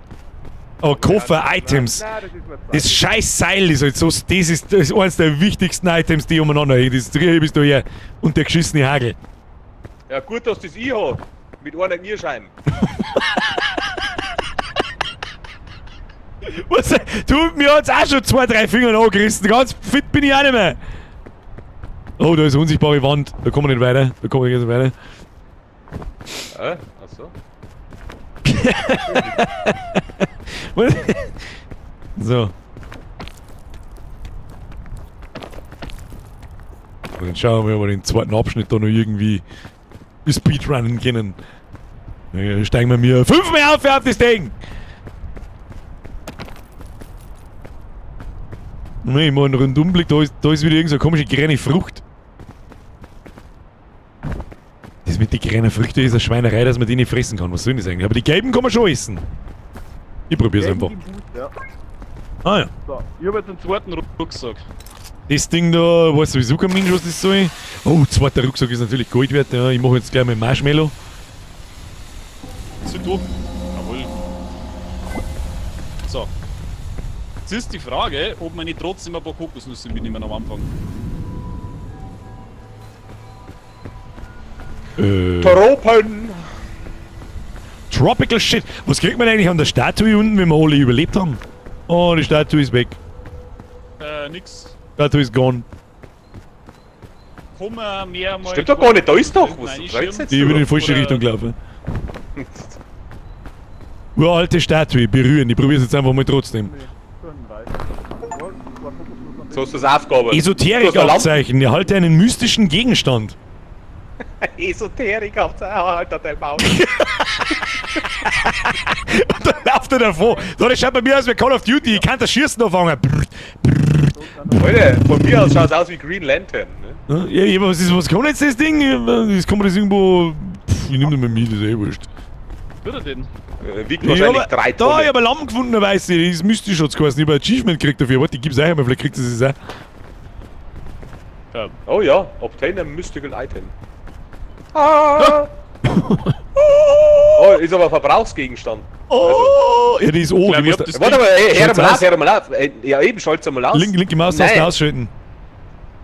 Aber Koffer, Items. Nein, das ist mir zu Das scheiß Seil ist halt so, das ist eines der wichtigsten Items, die umeinander hängen. Das Trier bist du her. Und der geschissene Hagel. Ja, gut, dass das ich hab. Mit einer Nierschein. Was? Du, mir hat's auch schon zwei, drei Finger angerissen. Ganz fit bin ich auch nicht mehr. Oh, da ist eine unsichtbare Wand. Da kommen wir nicht weiter. Da kommen wir nicht weiter. Ach so. Was? So. Dann schauen wir, ob wir den zweiten Abschnitt da noch irgendwie speedrunnen können. Dann steigen wir mir fünfmal auf auf das Ding! Nee, ich mach einen Rundumblick, da ist wieder irgend so eine komische grüne Frucht. Das mit den grünen Früchten ist eine Schweinerei, dass man die nicht fressen kann. Was soll denn das eigentlich? Aber die gelben kann man schon essen. Ich probier's einfach. Ja. Ah ja. So, Ich habe jetzt einen zweiten Rucksack. Das Ding da, weiß sowieso kein Mensch, was das soll. Oh, zweiter Rucksack ist natürlich Gold wert. Ja, ich mache jetzt gleich mal Marshmallow. Sind du? Jawohl. So. Jetzt ist die Frage, ob wir nicht trotzdem ein paar Kokosnüsse mitnehmen am Anfang. Tropen! Tropical Shit. Was kriegt man eigentlich an der Statue unten, wenn wir alle überlebt haben? Oh, die Statue ist weg. Nix. Statue ist gone. Kommen wir mehr mal. Stimmt doch gar nicht, da ist doch was. Nein, ich Dreht's jetzt Die bin in die du? falsche Oder- Richtung gelaufen. Uralte Statue berühren. Ich probier's jetzt einfach mal trotzdem. So hast du das Aufgabe. Esoterik-Abzeichen. Erhalte einen mystischen Gegenstand. Esoterik habt ihr, Alter, dein Maul. Und dann läuft er davon. So, das schaut bei mir aus wie Call of Duty. Ich kann das Schießen anfangen. Brrr, brrr. Alter, von mir aus schaut es aus wie Green Lantern. Ne? Ja, ja, was, ist, was kann jetzt das Ding? Das kann man das irgendwo. Pff, ich nehme das mal mit, das ist eh wurscht. Wird er denn? Wiegt Ich wahrscheinlich hab, 3 da, Tonnen. ich hab ein Lamm gefunden, weißt du, das müsste schon geheißen. Ich hab ein Achievement gekriegt dafür. Warte, ich gib's euch einmal, vielleicht kriegt ihr das auch. Ja. Oh ja, obtain a mystical item. Ah. Oh, ist aber ein Verbrauchsgegenstand. Oh, ja, die ist O. Glaub, Die ich muss hab das da, Warte mal, ey, hör Schalt's mal aus. auf, hör mal auf. Ey, ja, eben, schalt's einmal aus. linke Maustaste Nein. ausschalten.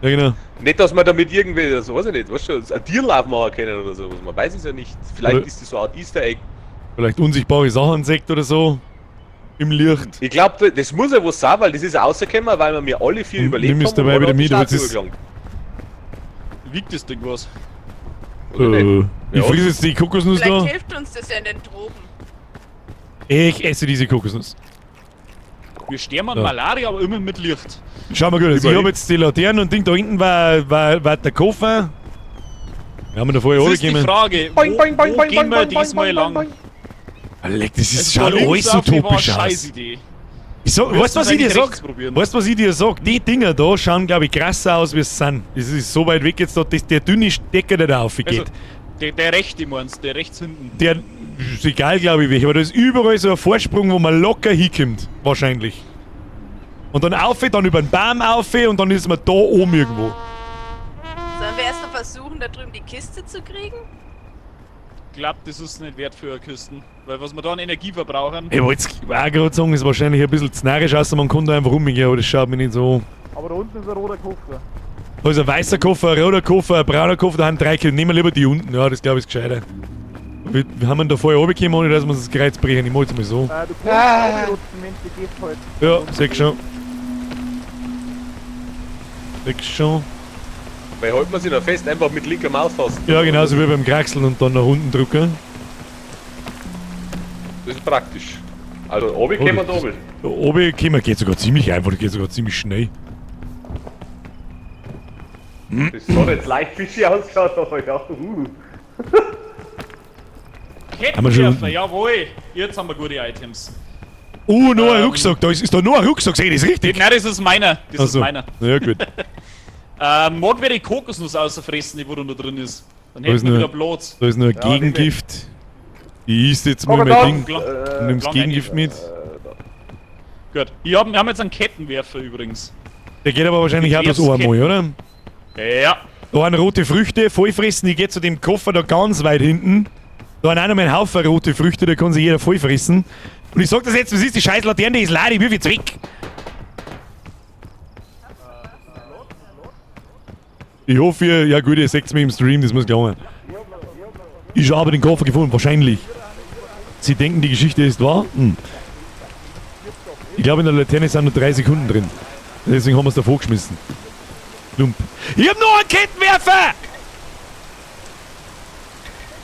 Ja, genau. Nicht, dass man damit irgendwie, das weiß ich nicht, weißt du, ein Deal aufmachen können oder sowas. Man weiß es ja nicht. Vielleicht Oder- ist das so eine Art Easter Egg. Vielleicht unsichtbare Sachen entdeckt oder so. Im Licht. Ich glaube, das muss ja was sein, weil das ist rausgekommen, weil wir mir alle vier Nimm überlebt es haben. dabei und wieder einer hat die mit, aber es Statue ist- gelangt. Wiegt das Ding was? Oder nicht? Ich Ja. friss jetzt die Kokosnuss Vielleicht da. hilft uns das ja in den Tropen. Ich esse diese Kokosnuss. Wir sterben an Ja. Malaria, aber immer mit Licht. Schau mal gut, also ich Überall. hab jetzt die Laternen und Ding, da hinten war der Koffer. Wir haben ihn da vorher Das ist die runtergekommen. Frage, wo, Boing, boing, boing, wo boing, gehen wir boing, boing, diesmal boing, lang? boing. Leck, das ist, Also schaut da links alles auf, die war utopisch eine aus. Scheißidee. Ich sag, Wir weißt du, was müssen ich dir eigentlich sag? rechts probieren. Weißt du, was ich dir sag? Die Dinger da schauen, glaube ich, krasser aus, wie es sind. Das ist so weit weg jetzt da, dass der dünne Stecker, der da aufgeht. Also, der rechte meinst, der rechts hinten. Der ist egal, glaube ich, welcher, aber da ist überall so ein Vorsprung, wo man locker hinkommt. Wahrscheinlich. Und dann auf, dann über den Baum auf und dann ist man da oben irgendwo. Sollen wir erst noch versuchen, da drüben die Kiste zu kriegen? Ich glaub, das ist nicht wert für Kisten. Weil was wir da an Energie verbrauchen. Ich wollte es auch gerade sagen, ist wahrscheinlich ein bisschen zu narrisch, außer man kann da einfach rumgehen, aber das schaut mir nicht so an. Aber da unten ist ein roter Koffer. Da ist ein weißer Koffer, ein roter Koffer, ein brauner Koffer, da haben drei Kilo. Nehmen wir lieber die unten, ja, das glaube ich ist gescheiter. Wir haben ihn da vorher runtergekommen, ohne dass wir uns das Kreuz brechen. Ich mach jetzt mal so. Du kannst ah. rutschen, Mensch, die geht halt. Ja, seh schon. Seh schon. Weil hält man sich noch fest, einfach mit linker Maustaste. Ja, genauso wie beim Kraxeln und dann nach unten drücken. Das ist praktisch. Also, oben kommen wir da oben. Da oben kommen geht sogar ziemlich einfach, geht sogar ziemlich schnell. Das hat jetzt leicht fishy ausgeschaut, aber ja. Haben wir schon Kettenwerfer, unten. jawohl. Jetzt haben wir gute Items. Oh, noch ein Rucksack, da ist da noch ein Rucksack, seh ich das richtig? Nein, das ist meiner. Das Ach ist so. meiner. Ja, gut. Mag wer die Kokosnuss außerfressen, die wo da noch drin ist. Dann Da ist hätten wir nur- wieder Platz. Da ist nur ein Ja, Gegengift. Ich isst jetzt mal Aber mein da- Ding. Klar. Nimmst Lang Gegengift mit. Gut. Wir haben jetzt einen Kettenwerfer übrigens. Der geht aber wahrscheinlich auch bloß einmal, oder? Ja. Da waren rote Früchte, vollfressen, ich geh zu dem Koffer da ganz weit hinten. Da waren auch noch mal ein Haufen rote Früchte, da kann sich jeder vollfressen. Und ich sag das jetzt, was ist die scheiß Laterne, die ist leer, ich wirf jetzt weg. Ich hoffe, ihr, ja gut, ihr seht mich im Stream, das muss gelangen. Ich habe den Koffer gefunden, wahrscheinlich. Sie denken, die Geschichte ist wahr? Hm. Ich glaube, in der Laterne sind nur 3 Sekunden drin. Deswegen haben wir es davor geschmissen. Lump. Ich hab noch einen Kettenwerfer!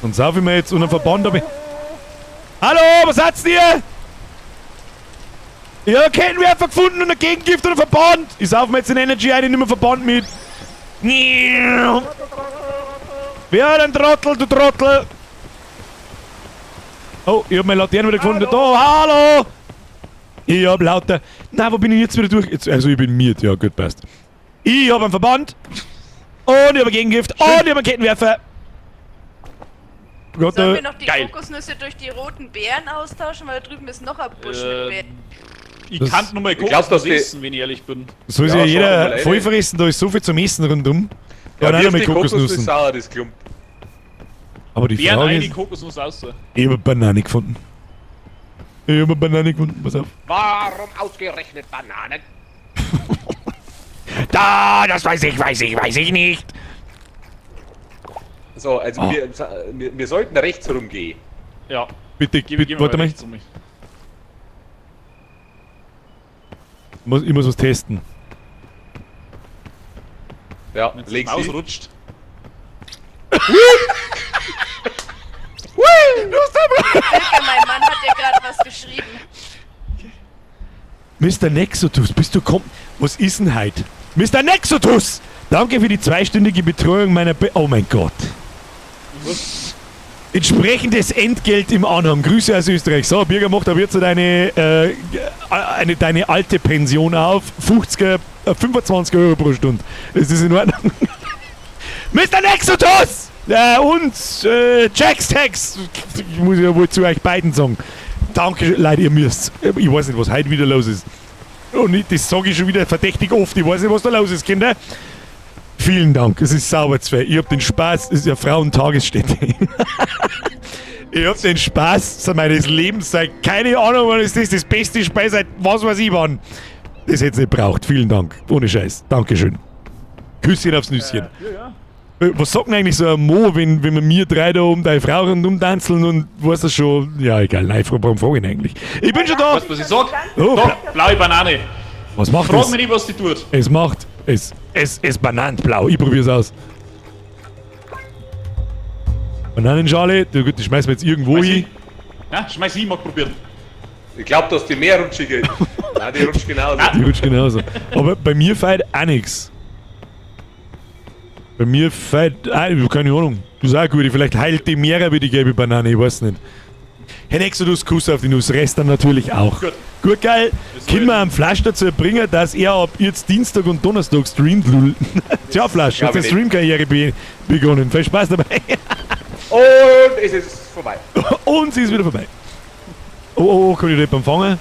Dann sauf ich mir jetzt und einen Verband hab ich. Hallo, was hat's dir? Ich hab einen Kettenwerfer gefunden und ein Gegengift und einen Verband! Ich sauf mir jetzt den Energy ein, ich nehme einen Verband mit. Wer hat ein Trottel, du Trottel? Oh, ich hab meine Laterne wieder gefunden. Da, hallo! Ich hab lauter. Na, wo bin ich jetzt wieder durch? Jetzt, also, ich bin miert. Ja, gut, passt. Ich hab einen Verband. Und ich hab ein Gegengift. Und ich hab einen Kettenwerfer. Gott, Sollen wir noch die geil. Kokosnüsse durch die roten Beeren austauschen? Weil da drüben ist noch ein Busch mit Beeren. Ich Das- kann nur mal Ich glaub, dass Kokosnuss die- essen, wenn ich ehrlich bin. soll sich Ja, ja schau jeder mal rein. vollfressen, da ist so viel zum Essen rundum. Da Ja, ja, wirf mit die Kokosnuss Kokosnüssen. sauer, das Klump. Aber die Beeren Frage ein, die ist, Kokosnuss aus. ich hab eine Banane gefunden. Ich hab eine Banane gefunden, pass auf. Warum ausgerechnet Bananen? Da, das weiß ich, weiß ich nicht. So, also Ah. wir sollten rechts rumgehen. Ja. Bitte, Geh, bitte, geh warte mal. rechts um mich. Ich muss was testen. Ja, Wenn's leg sie. ausrutscht. Hilfe, mein Mann hat dir gerade was geschrieben. Mr. Nexotus, bist du kom... Was ist denn heute? Mr. Nexotus! Danke für die zweistündige Betreuung meiner... Be oh mein Gott. Entsprechendes Entgelt im Anhang. Grüße aus Österreich. So, Birger macht aber jetzt deine alte Pension auf. 50, 25 Euro pro Stunde. Das ist in Ordnung. Mr. Nexotus! Und Jax Tax! Ich muss ja wohl zu euch beiden sagen. Danke, Leute, ihr müsst. Ich weiß nicht, was heute wieder los ist. Und das sage ich schon wieder verdächtig oft. Ich weiß nicht, was da los ist, Kinder. Vielen Dank, es ist sauber zwei. Ich hab den Spaß, es ist ja Frauentagesstätte. Ich hab den Spaß meines Lebens seit keine Ahnung, wann ist das, das beste Spiel seit was weiß ich wann. Das hätt's nicht braucht. Vielen Dank. Ohne Scheiß. Dankeschön. Küsschen aufs Nüsschen. Ja, ja. Was sagt denn eigentlich so ein Mo, wenn wir mir drei da um deine Frau rundum tanzeln und weiß das schon? Ja, egal. Nein, warum frage ich ihn eigentlich? Ich bin schon da! Weißt du, was ich sag? Oh, Da, blaue Banane. Was macht Frag das? mich nicht, was die tut. Es macht. Es bananenblau. Ich probier's aus. Bananenschale, du, gut, die schmeißen wir jetzt irgendwo Schmeiß hin. ich. Ja, schmeiß ich, mag probieren. Ich glaube, dass die mehr rutschig ist. Nein, die rutscht genauso. Die rutscht genauso. Aber bei mir fällt auch nichts. Bei mir fällt. Ah, ich hab keine Ahnung. Das ist auch gut. Vielleicht heilt die mehr wie die gelbe Banane, ich weiß nicht. Herr Exodus, Kuss auf die Nuss. Rest dann natürlich auch. Gut. Gut, geil. Das Können wir soll- am Flasch dazu bringen, dass er ab jetzt Dienstag und Donnerstag streamt, lul. Tja, Flasch, Glaub hat die ich nicht. Streamkarriere begonnen. Viel Spaß dabei. Und es ist vorbei. Und sie ist wieder vorbei. Oh, oh, oh, kann ich da jemanden fangen?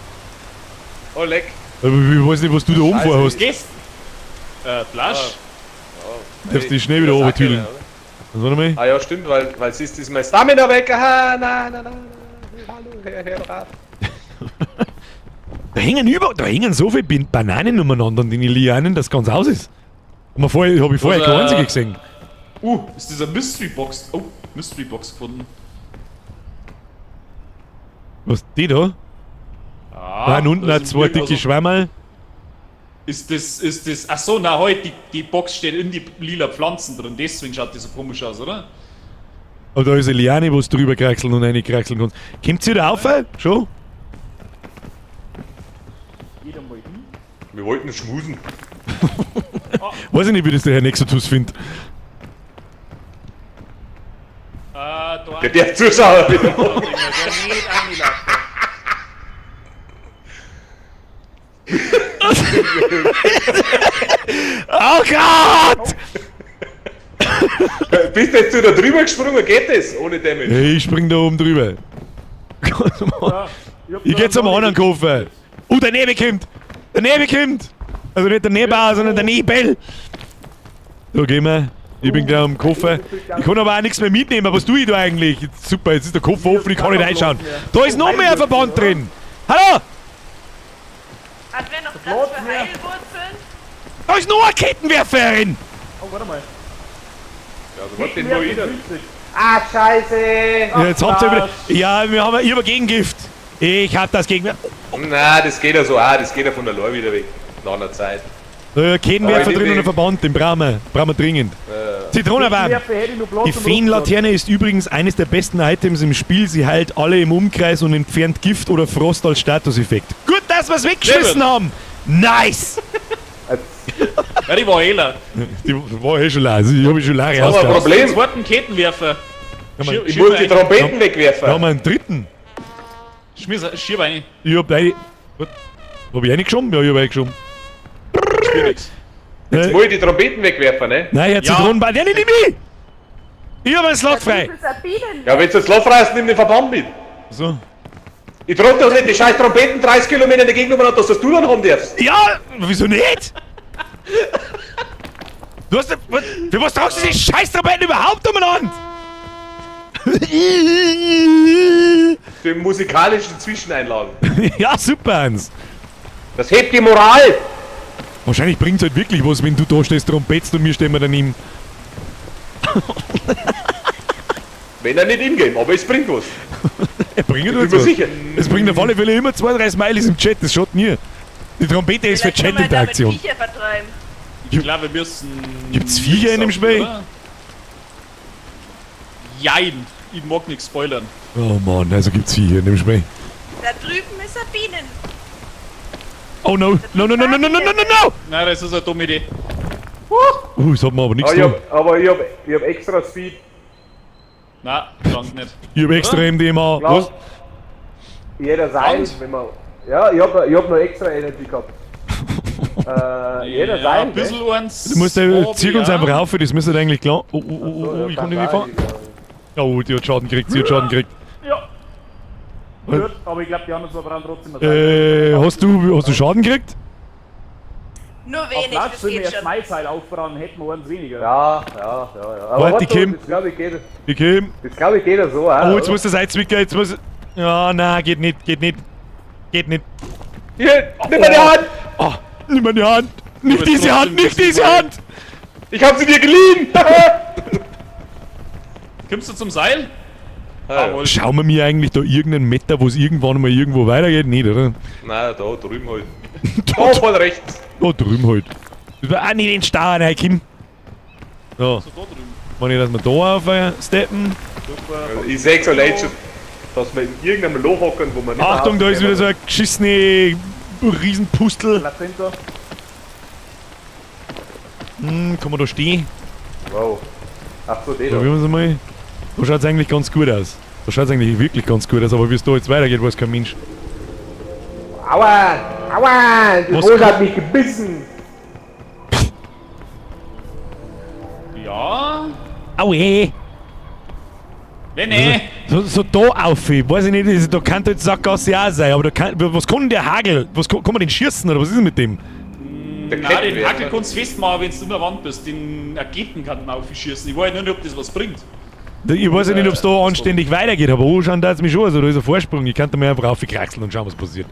Oh, leck. Aber ich weiß nicht, was du da oben Scheiße. vorhast. Gehst. Flasch. Darfst dich schnell wieder Das runtertüdeln. auch, oder? Was war nochmal? Ah ja, stimmt, weil siehst, ist mein Stamina weg. Aha, nein, nein, nein. Hallo, Herr Rat. Da hängen so viele Bananen umeinander an den Lianen, dass ganz aus ist. Hab ich vorher Oder- keine einzige gesehen. Ist dieser Mystery Box. Oh, Mystery Box gefunden. Was, die da? Ah, Nein, unten da hat ist zwei ein dicke Schwammerl. Ist das. Achso, na heute, die Box steht in die lila Pflanzen drin, deswegen schaut die so komisch aus, oder? Aber da ist eine Liane, wo es drüber kraxeln und eine kraxeln kann. Kommt sie da auf? Schon? Geht einmal hin. Wir wollten schmusen. Weiß ich nicht, wie das der Herr Nexotus findet. Da Der darf Zuschauer wieder. Der nicht angelaufen. Oh Gott! Bist du jetzt da drüber gesprungen? Geht das ohne Damage? Hey, ich spring da oben drüber. Ja, Ich geh zum anderen Koffer. Oh, der Nebel kommt! Der Nebel kommt! Also nicht der Nebel, sondern der Nebel! Da gehen wir. Ich bin gleich am Koffer. Ich kann aber auch nichts mehr mitnehmen. Was tue ich da eigentlich? Jetzt, super, jetzt ist der Koffer offen, ich kann nicht reinschauen. Da ist noch mehr Verband drin! Hallo! Hat wer noch Platz für Heilwurzeln? Da ist noch eine Kettenwerferin! Oh, warte mal. Ja, also warte, den mal wieder. Ah, scheiße! Ja, jetzt habt ihr wieder. Ja, wir haben ja über Gegengift. Ich hab das gegen. Na, das geht ja so auch, das geht ja von der Lore wieder weg. Nach einer Zeit. Kettenwerfer Aber ich drin und nehme- ein Verband, den brauchen wir. Brauchen wir dringend. Zitronenbaum. Werfe hätte ich noch Platz Die im Rucksack. Feenlaterne ist übrigens eines der besten Items im Spiel. Sie heilt alle im Umkreis und entfernt Gift oder Frost als Statuseffekt. Gut, dass wir's weggeschmissen Sehr gut. haben! Nice! Ja, die war heller. Die war eh schon leer. Die hab ich schon leer Aber rausgehauen. Problem. Den zweiten Kettenwerfer. Kann man- Ich muss die Trompeten wegwerfen. Da haben wir einen dritten. Schieb rein. Ich hab eine. Was? Hab ich eine geschoben? Ja, ich hab eine geschoben. Spür nix. Jetzt muss ich die Trompeten wegwerfen, ne? Nein, Herr Ja. Zitronenball. Ja, nicht mich! Ich hab einen Slot frei. Ja, wenn du jetzt Loch reißt, nimm den Verband mit. So. Ich trage doch nicht die scheiß Trompeten 30 Kilometer in der Gegend umeinander, dass das du dann haben darfst. Ja, wieso nicht? Du hast. Was, für was tragst du die scheiß Trompeten überhaupt umeinander? Für musikalischen Zwischeneinlagen. Ja, super, Hans. Das hebt die Moral! Wahrscheinlich bringt's halt wirklich was, wenn du da stehst, trompetst und wir stehen wir daneben. Wenn er nicht in-game, aber es bringt was. Er bringt Ich uns bin mir was. sicher. Es bringt auf alle Fälle immer 2, 3 Smileys im Chat, das schaut nie. Die Trompete ist für Vielleicht können wir damit Chat-Interaktion. Viecher vertreiben. Ich glaube, wir müssen. Gibt's Viecher in dem Spiel? Oder? Jein. Ich mag nichts spoilern. Oh Mann, also gibt's Viecher in dem Spiel. Da drüben ist ein Bienen. Oh no, no, no, no, no, no, no, no, no, no! Nein, das ist eine dumme Idee. Das hat mir aber nichts Aber ich getan. hab, aber ich hab extra Speed. Na, langt nicht. Ich hab extra MDMA. Klar. Was? Jeder Seil, Und? wenn man. Ja, ich hab noch extra Energy gehabt. Jeder ja, Seil. ein bisschen eins. Du musst ja, hab zieh ich uns auch. einfach auf, das müsste eigentlich klar. Oh, oh, oh, oh, oh, ich kann nicht mehr fahren. Oh, die hat Schaden gekriegt, sie hat Schaden gekriegt. Ja. Gut, aber ich glaube, die anderen zwei brauchen trotzdem ein Seil. Hast du Schaden gekriegt? Nur Auf wenig, Platz das sollen wir geht erst schon. mein Seil aufbrauen, hätten wir eins weniger. Ja. Aber Warte, warte, Kim. das glaube ich geht. Ich komm. Das glaube ich geht ja so, auch, Oh, jetzt oder? muss das einzwicken, jetzt muss. Ja, nein, geht nicht, geht nicht. Geht nicht. Hier, nimm meine Hand! Oh, nimm meine Hand! Nicht Aber diese Hand, trotzdem nicht bist du diese frei. Hand! Ich hab sie dir geliehen! Kommst du zum Seil? Ah, ja. Jawohl. Schauen wir mir eigentlich da irgendeinen Meter, wo es irgendwann mal irgendwo weitergeht? Nicht, oder? Na, da drüben halt. Da voll rechts. Da drüben halt. Das war auch nicht den Stau rein, Kim. So, So, da drüben. wenn ich, dass wir da auf steppen. Ich seh's allein schon, dass wir in irgendeinem Loch hocken, wo man nicht Achtung, da ist wieder so ein geschissene Riesenpustel. Plazenta. Kann man da stehen? Wow. Ach so, den da. Probieren wir es mal. Da schaut's eigentlich ganz gut aus. Da schaut's eigentlich wirklich ganz gut aus, aber wie es da jetzt weitergeht, weiß kein Mensch. Aua! Aua! Die Was Hose hat mich gebissen! Ja. Aue! Lenne! So da auf, weiß ich nicht, da kann jetzt Sackgasse auch sein, aber da kann, was kann denn der Hagel? Was kann, kann man den schießen oder was ist denn mit dem? Der Nein, den Kettenwerfer. Hackel kannst du festmachen, wenn du in der Wand bist. Den Raketen kann man aufschießen. Ich weiß nur nicht, ob das was bringt. Ich weiß ja nicht, ob es da anständig weitergeht, aber anschauen da mich schon, also da ist ein Vorsprung, ich kann da mal einfach aufkraxeln und schauen, was passiert.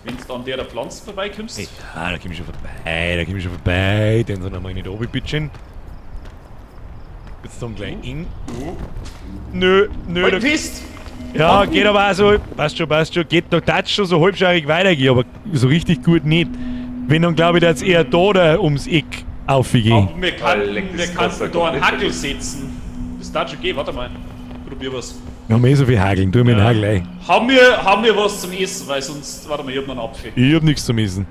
Wenn du an der Pflanze vorbeikommst. Ja, da komm ich schon vorbei, da komm ich schon vorbei, den sind einmal nicht oben, bitteschön. Jetzt dann gleich eng. Nö, nö, Halt da, fest! ja, geht aber auch so, passt schon, geht, da darf's schon so halbschaurig weitergehen, aber so richtig gut nicht. Wenn, dann glaube ich, dass eher da, da ums Eck aufgehen. Aber wir könnten, leck, das wir kannst du könnten da einen komplett Hackel vergessen. setzen. Das darf schon gehen, warte mal. Probier was. Wir haben eh so viel Hageln, tu mir einen Hagel ein. Haben wir was zum Essen, weil sonst. Warte mal, ich hab noch einen Apfel. Ich hab nichts zum Essen.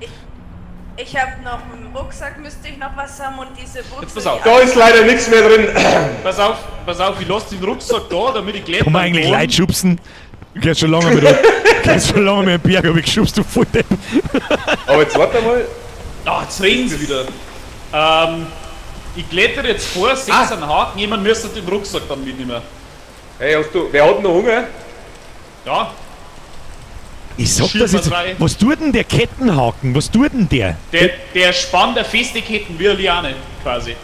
Ich habe noch einen Rucksack, müsste ich noch was haben und diese Buchse. Jetzt pass auf. Da ist leider nichts mehr drin. Pass auf, ich lass den Rucksack da, damit ich klettern Kann man eigentlich kann. Leute schubsen? Du gehst schon lange mit, du gehst schon lange mit dem Berg, hab ich geschubst, du Volldepp. Aber jetzt warte mal. Ah, jetzt regen's wieder. Ich klettere jetzt vor, setze einen Haken, jemand müsste den Rucksack dann mitnehmen. Hey, hast du. Wer hat noch Hunger? Ja, Ich sag Schieb das mal jetzt. drei. Was tut denn der Kettenhaken? Was tut denn der? der spannt eine feste Ketten wie eine Liane quasi.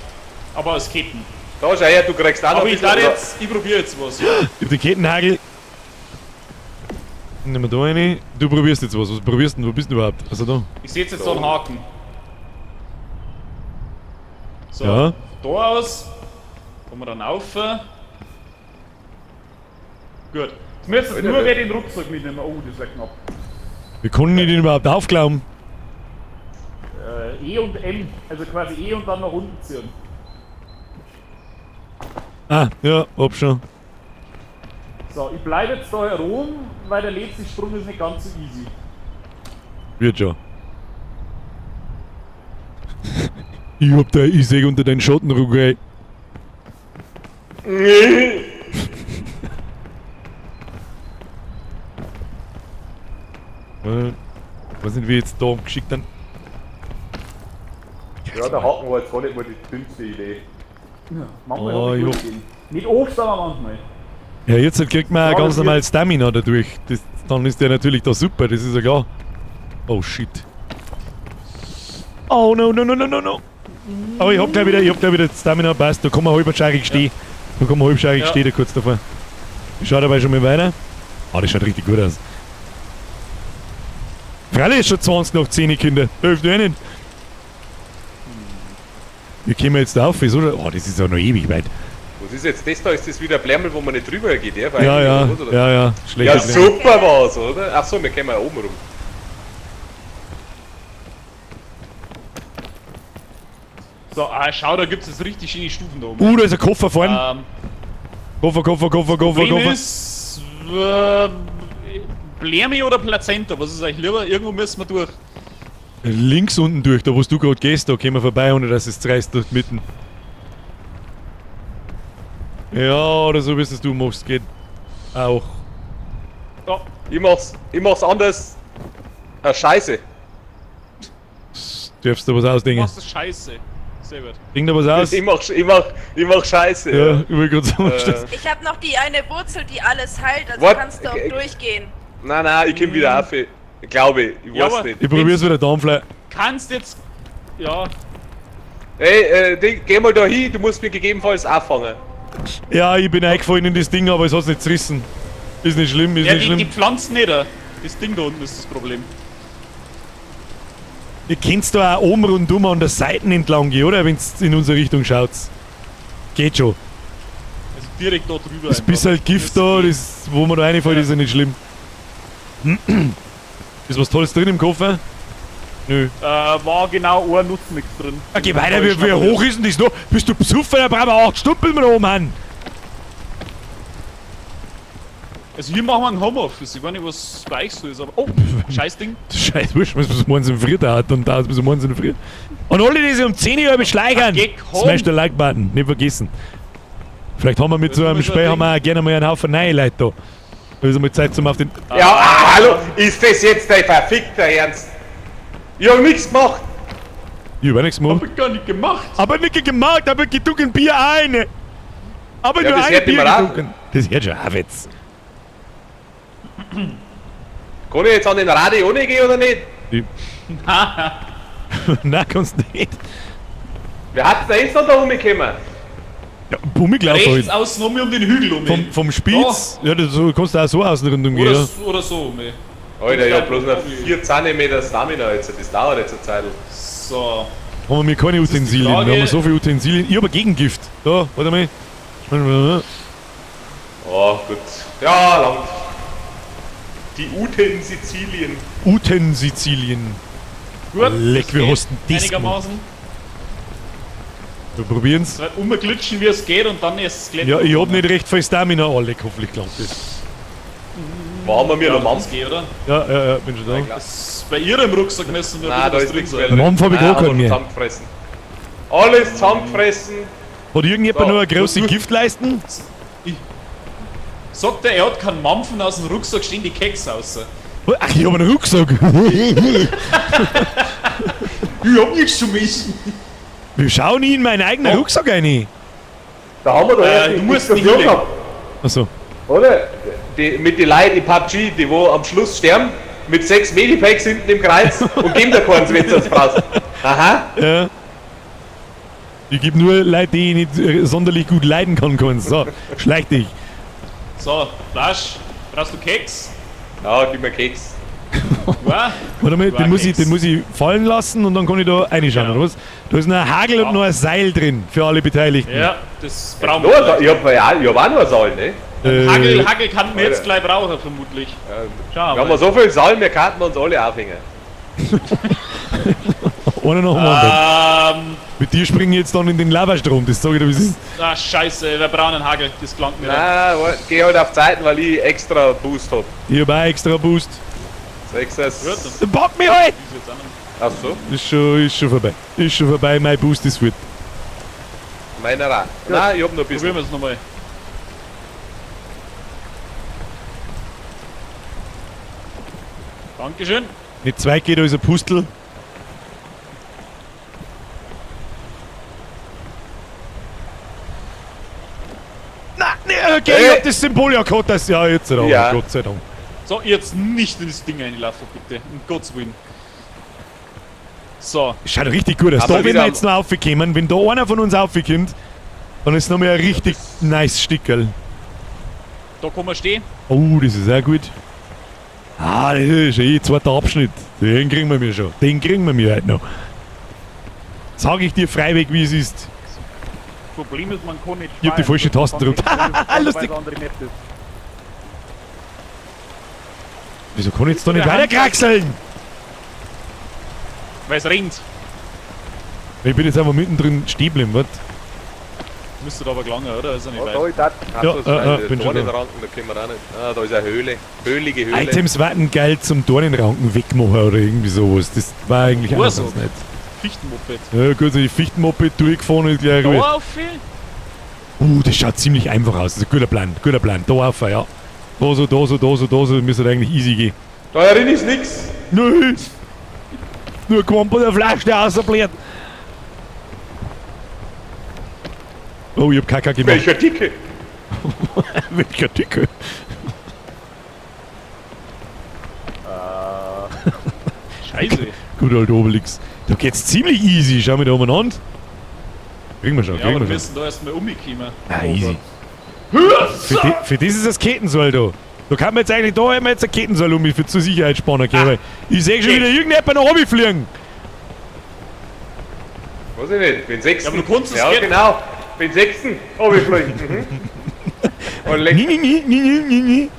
Aber aus Ketten. Da schau her, du kriegst auch noch Aber ein ich bisschen, darf oder? jetzt, ich probiere jetzt was. Ich hab den Kettenhagel. Nehmen wir da eine. Du probierst jetzt was. Was probierst du denn? Wo bist du überhaupt? Also da. Ich setze jetzt da einen Haken. So, Ja. da aus. Kommen wir dann auf. Gut. Jetzt müsstest Alter, nur wer- wer den Rucksack mitnehmen. Oh, das ist ja knapp. Wir konnten den überhaupt aufglauben. E und M, also quasi E und dann nach unten ziehen. Ah, ja, hab schon. So, ich bleibe jetzt da herum, weil der letzte Sprung ist nicht ganz so easy. Wird schon. Ich hab da, ich seh unter deinen Schatten, Rugai. Was sind wir jetzt da geschickt dann? Ja, der Haken war jetzt gar nicht mal die dümmste Idee. Manchmal Oh, hab ich ich gut hoff- Ideen. Nicht oft, aber manchmal. Ja, jetzt halt kriegt man auch Ja, ganz das normal wird- Stamina dadurch. Das, dann ist der natürlich da super, das ist ja klar. Oh shit. Oh no, no, no, no, no, no. Aber ich hab gleich wieder, ich hab gleich wieder Stamina, passt. Da kann man halbscheirig stehen. Da kann man halbscheirig Ja. stehen, da kurz davor. Ich schau dabei schon mal weiter. Ah, das schaut richtig gut aus. Freilich ist schon 20 nach 10, Kinder. Hilft eh nicht. Wie kommen wir jetzt da auf? Wieso? Oh, das ist ja noch ewig weit. Was ist jetzt das da? Ist das wieder ein Blärmel, wo man nicht drüber geht? Ja, Ja, ja, Oder was, oder? ja, ja. Schlecht. Ja, super war's, oder? Ach so, wir kommen ja oben rum. So, ah, schau, da gibt es jetzt richtig schöne Stufen da oben. Da ist ein Koffer vorne. Koffer, Koffer, Koffer, Koffer, Problem Koffer. ist, Blärmi oder Plazenta, was ist eigentlich lieber? Irgendwo müssen wir durch. Links unten durch, da wo du gerade gehst, da gehen wir vorbei, ohne dass es reißt durch mitten. Ja, oder so, wie es du machst, geht auch. Da. Ich mach's anders. Ah, Scheiße. Darfst du was Du ausdenken? machst das Scheiße. Sehr gut. Denk da was aus? Ich mach Scheiße. Ja, ich will gerade sagen, Ich habe noch die eine Wurzel, die alles heilt, also What? kannst du auch durchgehen. Nein, nein, ich komm wieder auf. Ich glaube, ich Ja, weiß aber- nicht. ich probier's wieder Darmfly. Kannst jetzt. Ja. Ey, Ding, geh mal da hin, du musst mir gegebenenfalls auffangen. Ja, ich bin eingefallen in das Ding, aber es hat's nicht zerrissen. Ist nicht schlimm, ist Ja, nicht die schlimm. Pflanzen nicht. Das Ding da unten ist das Problem. Ihr könnt da auch oben rundum an der Seite entlang gehen, oder? Wenn's in unsere Richtung schaut. Geht schon. Also direkt da drüber. Das einfach. bisschen halt Gift da, das, wo man da reinfällt, ist ja nicht schlimm. Ist was Tolles drin im Koffer? Nö. War genau ein Nutzmix drin. Ja, geh weiter, wie hoch ist denn das noch? Bist du besoffen? Da brauchen wir 8 Stunden, bis wir da oben haben. Also hier machen wir ein Homeoffice. Ich weiß nicht, was bei euch so ist, aber. Oh, scheiß Ding. Scheiß wurscht, was bis morgens um früh dauert und dauert bis morgens um früh. Und alle, die sich um 10 Uhr beschleichern, Ach, geh, komm. smash den Like-Button, nicht vergessen. Vielleicht haben wir mit Das so einem ist ein Spiel Ding. haben wir auch gerne mal einen Haufen neue Leute da. Da ist einmal Zeit zum auf den. Ja, ah, hallo, ist das jetzt dein verfickter Ernst? Ich hab nichts gemacht. Ich hab auch nichts gemacht. Hab ich gar nicht gemacht. Aber nicht gemacht, aber getrunken Bier eine. Aber Ja, nur das ein hört Bier nicht mehr auf. getrunken. Das hört schon auf jetzt. Kann ich jetzt an den Radio ohne gehen oder nicht? Nein, kannst nicht. Wer hat's da jetzt noch da rumgekommen? Ja, Bummiglaufen Rechts halt. außen um den Hügel um. Vom Spitz, ja, das, so, kannst du auch so außen rundum gehen. Oder, Ja. oder so um. Alter, ich hab bloß noch 4 cm Stamina jetzt, das dauert jetzt eine Zeit. So. Haben wir keine die Utensilien. Frage- Wir haben so viele Utensilien. Ich hab ein Gegengift. Da, warte mal. Oh, gut. Ja, lang. Die Uten Sizilien. Utensizilien. Gut. Leck, das wie geht hast denn das Einigermaßen. Wir probieren's. So weit umglitschen, wie es geht und dann erst das Klettern. Ja, ich hab nicht recht viel Stamina. Oh, leck, hoffentlich klappt das. Waren wir mir Ja, noch das Mampf? geht, oder? Ja, bin schon da. Das bei ihrem Rucksack müssen wir Nein, da ein ist bisschen was drin nichts mehr sein. drin. Mampf hab ich Nein, auch keinen haben wir mehr. Zusammengefressen. Alles zusammengefressen. Hat irgendjemand So. noch eine große Giftleisten? Sagt er, er hat keinen Mampfen aus dem Rucksack, stehen die Keks raus. Ach, ich hab einen Rucksack. Ich hab nichts zu mischen. Wir schauen nie in meinen eigenen Oh. Rucksack rein. Da haben wir doch erst Du die musst nicht Diskussion hinlegen. gehabt, Achso. oder? Die, mit den Leuten in PUBG, die wo am Schluss sterben, mit 6 Medipacks hinten im Kreis und geben da keins, wenn du es brauchst. Aha. Ja. Ich gebe nur Leute, die ich nicht sonderlich gut leiden kann, keins. So, schleich dich. So, Flasch, brauchst du Keks? Ja, gib mir Keks. Ja. Warte mal, War den Keks. muss ich fallen lassen und dann kann ich da reinschauen, Genau. oder was? Da ist noch ein Hagel und noch ein Seil drin für alle Beteiligten. Ja, das brauchen Nur, wir. ich hab, ja, ich hab auch nur Saal, ne? Hagel kann man jetzt gleich brauchen, vermutlich. Schau Wir haben mal. so viel Saal, wir könnten uns alle aufhängen. Einer nach dem anderen. Mit dir springen ich jetzt dann in den Lavastrom, das sag ich dir, wie es ist. Ah, scheiße, wir brauchen einen Hagel, das gelangt mir. nicht. Nein, geh halt auf Zeiten, weil ich extra Boost hab. Ich hab auch extra Boost. Sechs, Gut, dann Pack mich halt! ist jetzt auch noch. Ach so, Ist schon vorbei. Ist schon vorbei, mein Boost ist fort. meiner auch. Nein, ich hab noch ein bisschen. Probieren wir es nochmal. Dankeschön. Nicht zwei geht, da ist ein Pustel. Na, ne, okay, ich Hey. hab das Symbol ja gehabt, das ja jetzt, ja. Ja. Gott sei Dank. So, jetzt nicht in das Ding reinlaufen, bitte. Um Gottes Willen. So, Schaut richtig gut aus. Aber Da, wenn wieder wir am- jetzt noch aufgekommen, wenn da einer von uns aufkommt, dann ist noch mal ein richtig nice Stickerl. da kann man stehen. Oh, das ist auch gut. Ah, das ist eh zweiter Abschnitt. Den kriegen wir mir schon. Den kriegen wir mir heute noch. Sag ich dir freiweg, wie es ist. Problem ist, man kann nicht Ich hab die falsche Taste gedrückt. Lustig. Lustig. Andere Map ist. Wieso kann ich jetzt da nicht Der Hand- weiterkraxeln? Weil es regnet. Ich bin jetzt einfach mittendrin stehen geblieben, was? Müsste da aber gelangen, oder? Ist ja nicht Oh, weit. da ist das. Ach Ja, so, das bin schon da. Dornenranken, da können wir auch nicht. Ah, da ist eine Höhle. Höhlige Höhle. Items warten geil zum Dornenranken wegmachen oder irgendwie sowas. Das war eigentlich auch Ursache. ganz nett. Fichtenmoped. Ja gut, so die Fichtenmoped durchgefahren ist gleich Da gut. auf? Das schaut ziemlich einfach aus. Das ist ein guter Plan, guter Plan. Da rauf, ja. Da so, da so, da so, da so, müsste eigentlich easy gehen. Da herin ist nix. Nö! Nur Quamp der Flasche, der rausbläht. Oh, ich hab Kacke gemacht. Welcher Dicke? Welcher Dicke? Scheiße. Gut, alt Obelix. Da geht's ziemlich easy. Schau mir da umeinander. Kriegen wir schon, Ja, kriegen aber wir wir schon. müssen da erstmal umkommen. Ah, easy. Für das ist das Kettenseil da. Da kann man jetzt eigentlich, da hätten wir jetzt ein Kettenseil um mich für zur Sicherheit spannen können. Weil ich sehe schon wieder irgendjemand nach oben fliegen. Weiß ich nicht, bin sechsten. Ja, aber du kannst es Ja, nicht. genau. Bin sechsten. Oh, wir fliegen. Mhm. Und leck. Nie, nie, nie, nie, nie, nie, nie.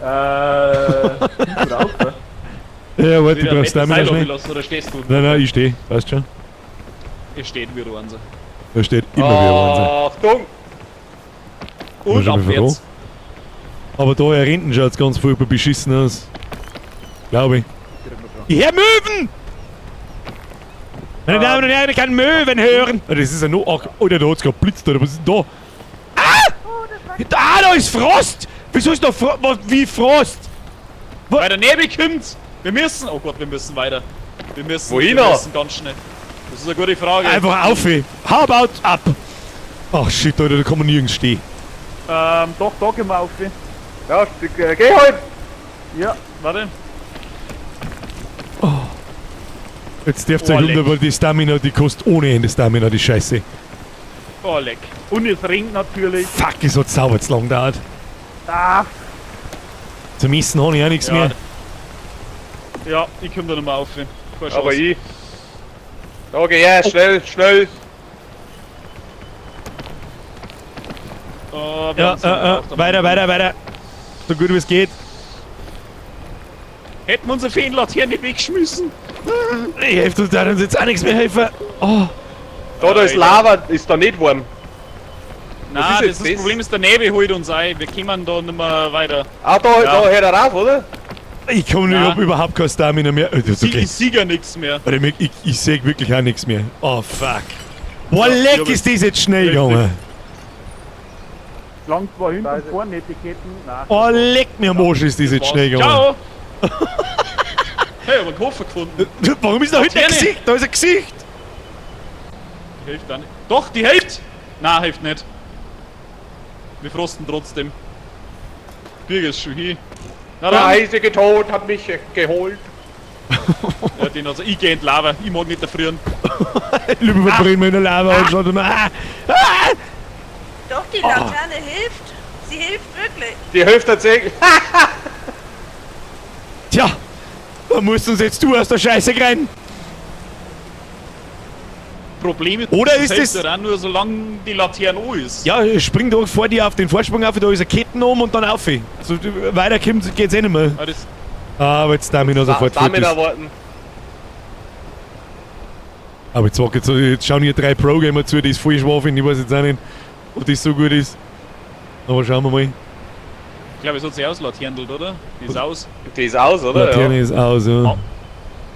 Rauf, ne? Ja, warte, Wieder du brauchst ein Stamina Seil schnell. lassen, oder stehst du? Nein, nein, ich stehe. Weißt schon. Ihr steht wieder an. Da steht immer wieder eins. Achtung! Und schon mal abwärts. Aber da hier hinten schaut's ganz furchtbar beschissen aus. Glaube ich. Ich hör Möwen! Meine Damen und Herren, ich kann Möwen hören! Oh, das ist ja nur. Ach, oh, da hat's gerade blitzt, oder was ist denn da? Ah! Ah, da ist Frost! Wieso ist da Frost? Wie Frost? Weil der Nebel kommt! Wir müssen! Oh Gott, wir müssen weiter. Wir müssen, Wohin wir noch? müssen ganz schnell. Das ist eine gute Frage. Einfach auf! How about up? Ach shit, Alter, da kann man nirgends stehen. Doch, da gehen wir auf. Ja, geh halt! Ja, Warte. Jetzt dürft Oh, ihr euch leck. wundern, weil die Stamina, die kostet ohne Ende Stamina, die Scheiße. Oh, leck. und es regnet natürlich. Fuck, es hat sauber zu lang gedauert. Ah, Zum Essen habe ich auch nichts Ja. mehr. Ja, ich komm da nicht mehr auf. Keine Chance. Aber ich. Da geh her, schnell, schnell. Oh, wir Ja, haben's noch gebraucht. weiter, weiter, weiter. So gut wie es geht. Hätten wir unsere Feenlaterne weggeschmissen. Ich helfe uns da uns jetzt auch nichts mehr helfen. Oh. Da, da ist Lava, ist da nicht warm. Nein, ist das, jetzt ist das das? Problem ist, der Nebel holt uns ein. Wir kommen da nicht mehr weiter. Ah, da, Ja. da hört er auf, oder? Ich komme nicht, ich Na. hab überhaupt keine Stamina mehr. Oh, das ist okay. Ich sehe ja nichts mehr. Warte, ich sehe wirklich auch nichts mehr. Oh fuck. Boah, Ja, leck ich hab ist das jetzt schnell gegangen. lang zwar hinten und vorne die Ketten. Nein. Oh, leck mir am Arsch ist das jetzt schnell gegangen. Ciao! Hey, ich hab einen Koffer gefunden. Warum ist da hinten ein Laterne. Gesicht? Da ist ein Gesicht. Die hilft auch nicht. Doch, die hilft! Nein, hilft nicht. Wir frosten trotzdem. Birger ist schon hier. Na Der dann, eisige Tod hat mich geholt. ja, den also, ich geh in die Lava, ich mag nicht erfrieren. Lieber verbrennen wir in der Lava und schaut immer. Ah, ah. Doch, die Laterne hilft. Sie hilft wirklich. Die hilft tatsächlich. Tja, da musst uns jetzt du aus der Scheiße rein. Problem ist, Oder ist hilft es- ja auch nur, solange die Laterne an ist. Ja, spring doch vor dir auf den Vorsprung auf, da ist eine Ketten um und dann auf. So, weiter kommt, geht's eh nicht mehr. Ah, das, Ah, aber jetzt Stamina sofort fort Stamina ist. warten. Aber jetzt, jetzt, jetzt schauen hier drei Pro-Gamer zu, die ist voll schwach finden. Ich weiß jetzt auch nicht, ob das so gut ist. Aber schauen wir mal. ich glaube, es hat sich auslaterndelt, oder? Die ist aus. Die ist aus, oder? Laterne Ja. ist aus, ja. Oh.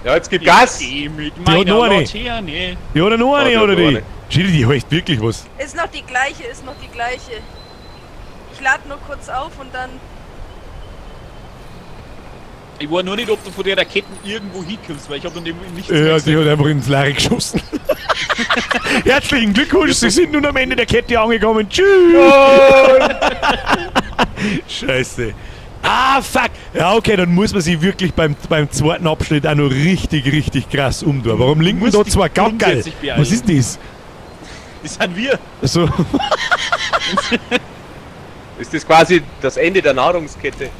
Ja, jetzt gib Gas. Ich geh mit hat meiner noch eine. Laterne. Die hat ja noch eine, die hat oder noch die? eine. Schiri, die heißt wirklich was. Ist noch die gleiche, ist noch die gleiche. Ich lade nur kurz auf und dann. Ich weiß nur nicht, ob du von der Raketen irgendwo hinkommst, weil ich hab dann eben nichts Ja, mehr die gesehen. hat einfach ins Leere geschossen. Herzlichen Glückwunsch, Sie sind nun am Ende der Kette angekommen. Tschüss! Scheiße. Ah, fuck. Ja, okay, dann muss man sich wirklich beim zweiten Abschnitt auch noch richtig, richtig krass umtun. Warum linken musst da dich zwei Gackerl? grundsätzlich beeilen. Was ist das? Das sind wir. So, Ist das quasi das Ende der Nahrungskette?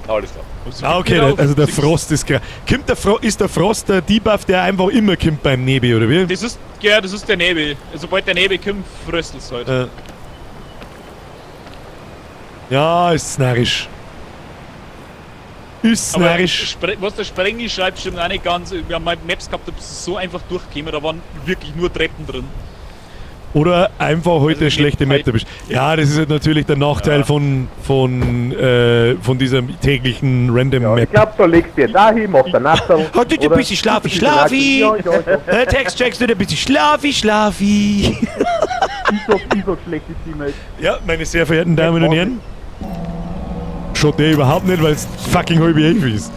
Alles klar. ah, okay, also der Frost ist krass. Kommt der Fro ist der Frost der Debuff, der einfach immer kommt beim Nebel, oder wie? Das ist, ja, das ist der Nebel. Sobald der Nebel kommt, fröstelt's halt. Ja, ist narrisch. Ist Aber narrisch. Was der Sprengi schreibt, stimmt auch nicht ganz. Wir haben mal Maps gehabt, da bist du so einfach durchgekommen, da waren wirklich nur Treppen drin. Oder einfach heute Also schlechte Map erwischt. Ja, das ist halt natürlich der Nachteil von dieser täglichen Random Ja, ich Map. glaub, da legst du dir da hin, machst ein Nasserl. Hat du ein oder? bisschen schlafi, schlafi? Ja. Text checkst du ein bisschen schlafi, schlafi. Ich sag schlechte Teammates. Ja, meine sehr verehrten Damen und Herren. Schaut der überhaupt nicht, weil es fucking 10:30 ist.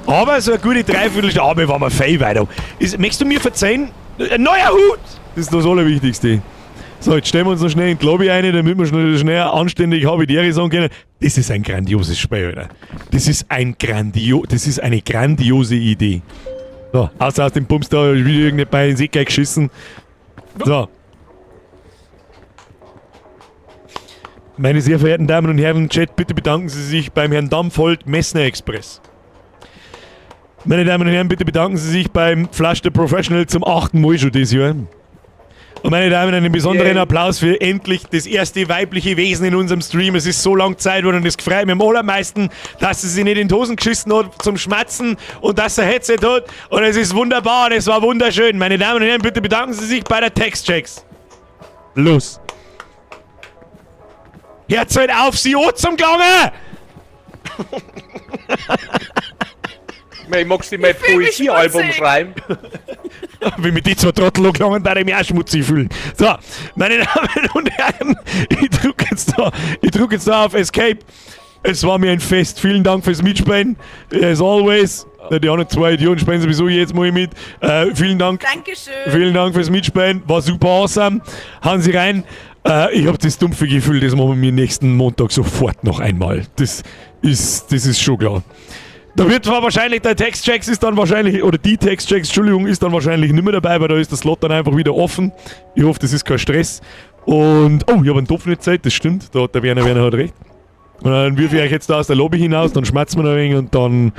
Aber so eine gute Dreiviertelstunde, aber waren wir fein weiter. Möchtest du mir verzeihen? Ein neuer Hut! Das ist das Allerwichtigste. So, jetzt stellen wir uns noch schnell in die Lobby ein, damit wir schnell, schnell anständig Habitäre sagen können. Das ist ein grandioses Spiel, Alter. Das ist eine grandiose Idee. So, außer aus dem Bums da wieder irgendjemand bei den See geschissen. So. Meine sehr verehrten Damen und Herren im Chat, bitte bedanken Sie sich beim Herrn Dampfold Messner Express. Meine Damen und Herren, bitte bedanken Sie sich beim Flush the Professional zum achten Mal schon dieses Jahr. Und meine Damen, einen besonderen Yay. Applaus für endlich das erste weibliche Wesen in unserem Stream. Es ist so lang Zeit worden und es freut mich am allermeisten, dass sie sich nicht in die Hosen geschissen hat zum Schmatzen und dass sie ein Headset hat. Und es ist wunderbar und es war wunderschön. Meine Damen und Herren, bitte bedanken Sie sich bei der Textchecks. Los. Hört halt auf, sie an zum Klangen! Mei, magst du mein fühl mich Poesiealbum schmutzig. schreiben? Wenn mich die zwei Trottel angelangen, da ich mich auch schmutzig fühlen. So, meine Damen und Herren, ich drück jetzt da auf Escape. Es war mir ein Fest. Vielen Dank fürs Mitspielen. As always. Die anderen zwei Idioten spielen sowieso jedes Mal mit. Vielen Dank. Dankeschön. Vielen Dank fürs Mitspielen. War super awesome. Hauen Sie rein. Ich habe das dumpfe Gefühl, das machen wir nächsten Montag sofort noch einmal. Das ist schon klar. Da wird zwar wahrscheinlich der Textchecks ist dann wahrscheinlich, oder die Textchecks, Entschuldigung, ist dann wahrscheinlich nicht mehr dabei, weil da ist der Slot dann einfach wieder offen. Ich hoffe, das ist kein Stress. Und, oh, ich habe einen Topf nicht Zeit, das stimmt, da hat der Werner hat recht. Und dann wirf ich euch jetzt da aus der Lobby hinaus, dann schmerzen wir noch ein wenig und dann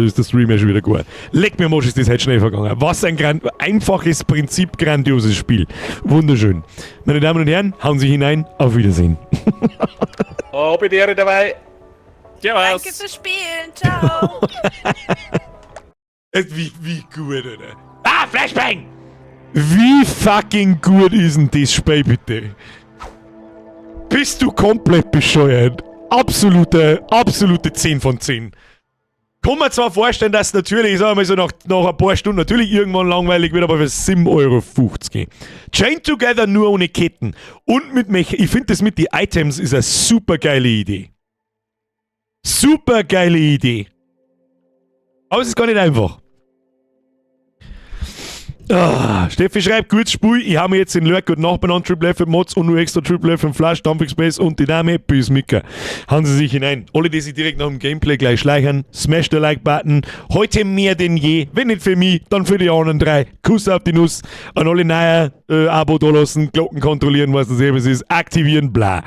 ist der Stream ja schon wieder gut. Leck mir Mosch, ist das heute schnell vergangen. Was ein einfaches Prinzip, grandioses Spiel. Wunderschön. Meine Damen und Herren, hauen Sie hinein, auf Wiedersehen. Habe die Ehre dabei. Servus. Danke fürs Spielen. Ciao. Wie gut, oder? Ah, Flashbang! Wie fucking gut ist denn das Spiel, bitte? Bist du komplett bescheuert? Absolute, absolute 10 von 10. Kann man zwar vorstellen, dass natürlich, ich sag mal so, nach ein paar Stunden natürlich irgendwann langweilig wird, aber für 7,50 Euro. Chain Together nur ohne Ketten. Und mit Mech. Ich finde das mit den Items ist eine super geile Idee. Super geile Idee. Aber es ist gar nicht einfach. Ah, Steffi schreibt, gutes Spiel, ich habe mir jetzt in Lurk und Nachbarn an Triple F Mods und nur extra Triple F Flash, Dumping Space und die Dame bis Mika. Hauen Sie sich hinein. Alle, die sich direkt nach dem Gameplay gleich schleichen, smash the Like-Button. Heute mehr denn je. Wenn nicht für mich, dann für die anderen drei. Kuss auf die Nuss. An alle neue Abo da lassen, Glocken kontrollieren, was das eben ist, aktivieren, bla.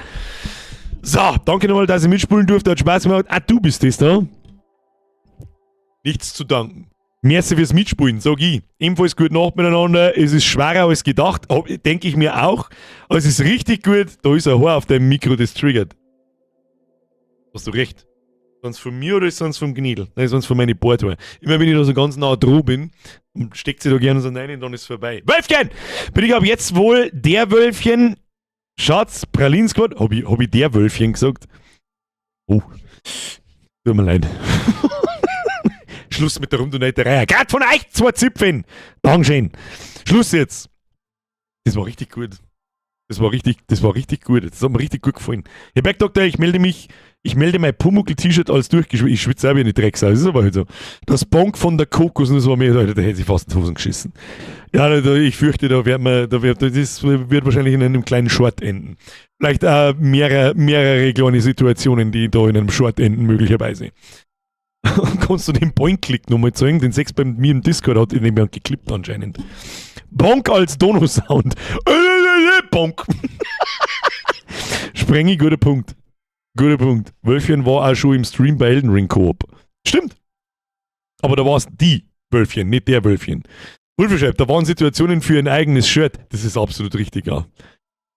So, danke nochmal, dass ich mitspielen durfte. Hat Spaß gemacht. Ah, du bist das, ne? Nichts zu danken. Merci fürs Mitspielen, sag ich. Ebenfalls gut Nacht miteinander. Es ist schwerer als gedacht, denke ich mir auch. Aber es ist richtig gut. Da ist ein Haar auf deinem Mikro, das triggert. Hast du recht. Sonst von mir oder ist sonst vom Gnidl? Nein, sonst von meinen Bordhaar. Immer wenn ich da so ganz nah dran bin, steckt sie da gerne so rein und dann ist es vorbei. Wölfchen! Bin ich ab jetzt wohl der Wölfchen? Schatz, Pralin Squad? Hab ich der Wölfchen gesagt? Oh. Tut mir leid. Schluss mit der Rumdonaterei. Gerade von euch zwei Zipfeln. Dankeschön. Schluss jetzt. Das war richtig gut. Das war richtig gut. Das hat mir richtig gut gefallen. Herr Bergdoktor, ich melde mich, ich melde mein Pumuckl-T-Shirt als durchgeschwitzt. Ich schwitze auch wie eine Drecksau. Das ist aber halt so. Das Bonk von der Kokosnuss war mir, da hätte ich fast in die Hosen geschissen. Ja, ich fürchte, da wird man, da wird, das wird wahrscheinlich in einem kleinen Short enden. Vielleicht auch mehrere kleine Situationen, die da in einem Short enden, möglicherweise. Kannst du den Point-Click nochmal zeigen? Den 6 bei mir im Discord hat in dem geklippt anscheinend. Bonk als Dono-Sound. Bonk. Sprengi, guter Punkt. Guter Punkt. Wölfchen war auch schon im Stream bei Elden Ring Koop. Stimmt. Aber da war es die Wölfchen, nicht der Wölfchen. Wolfi schreibt, da waren Situationen für ein eigenes Shirt. Das ist absolut richtig, ja.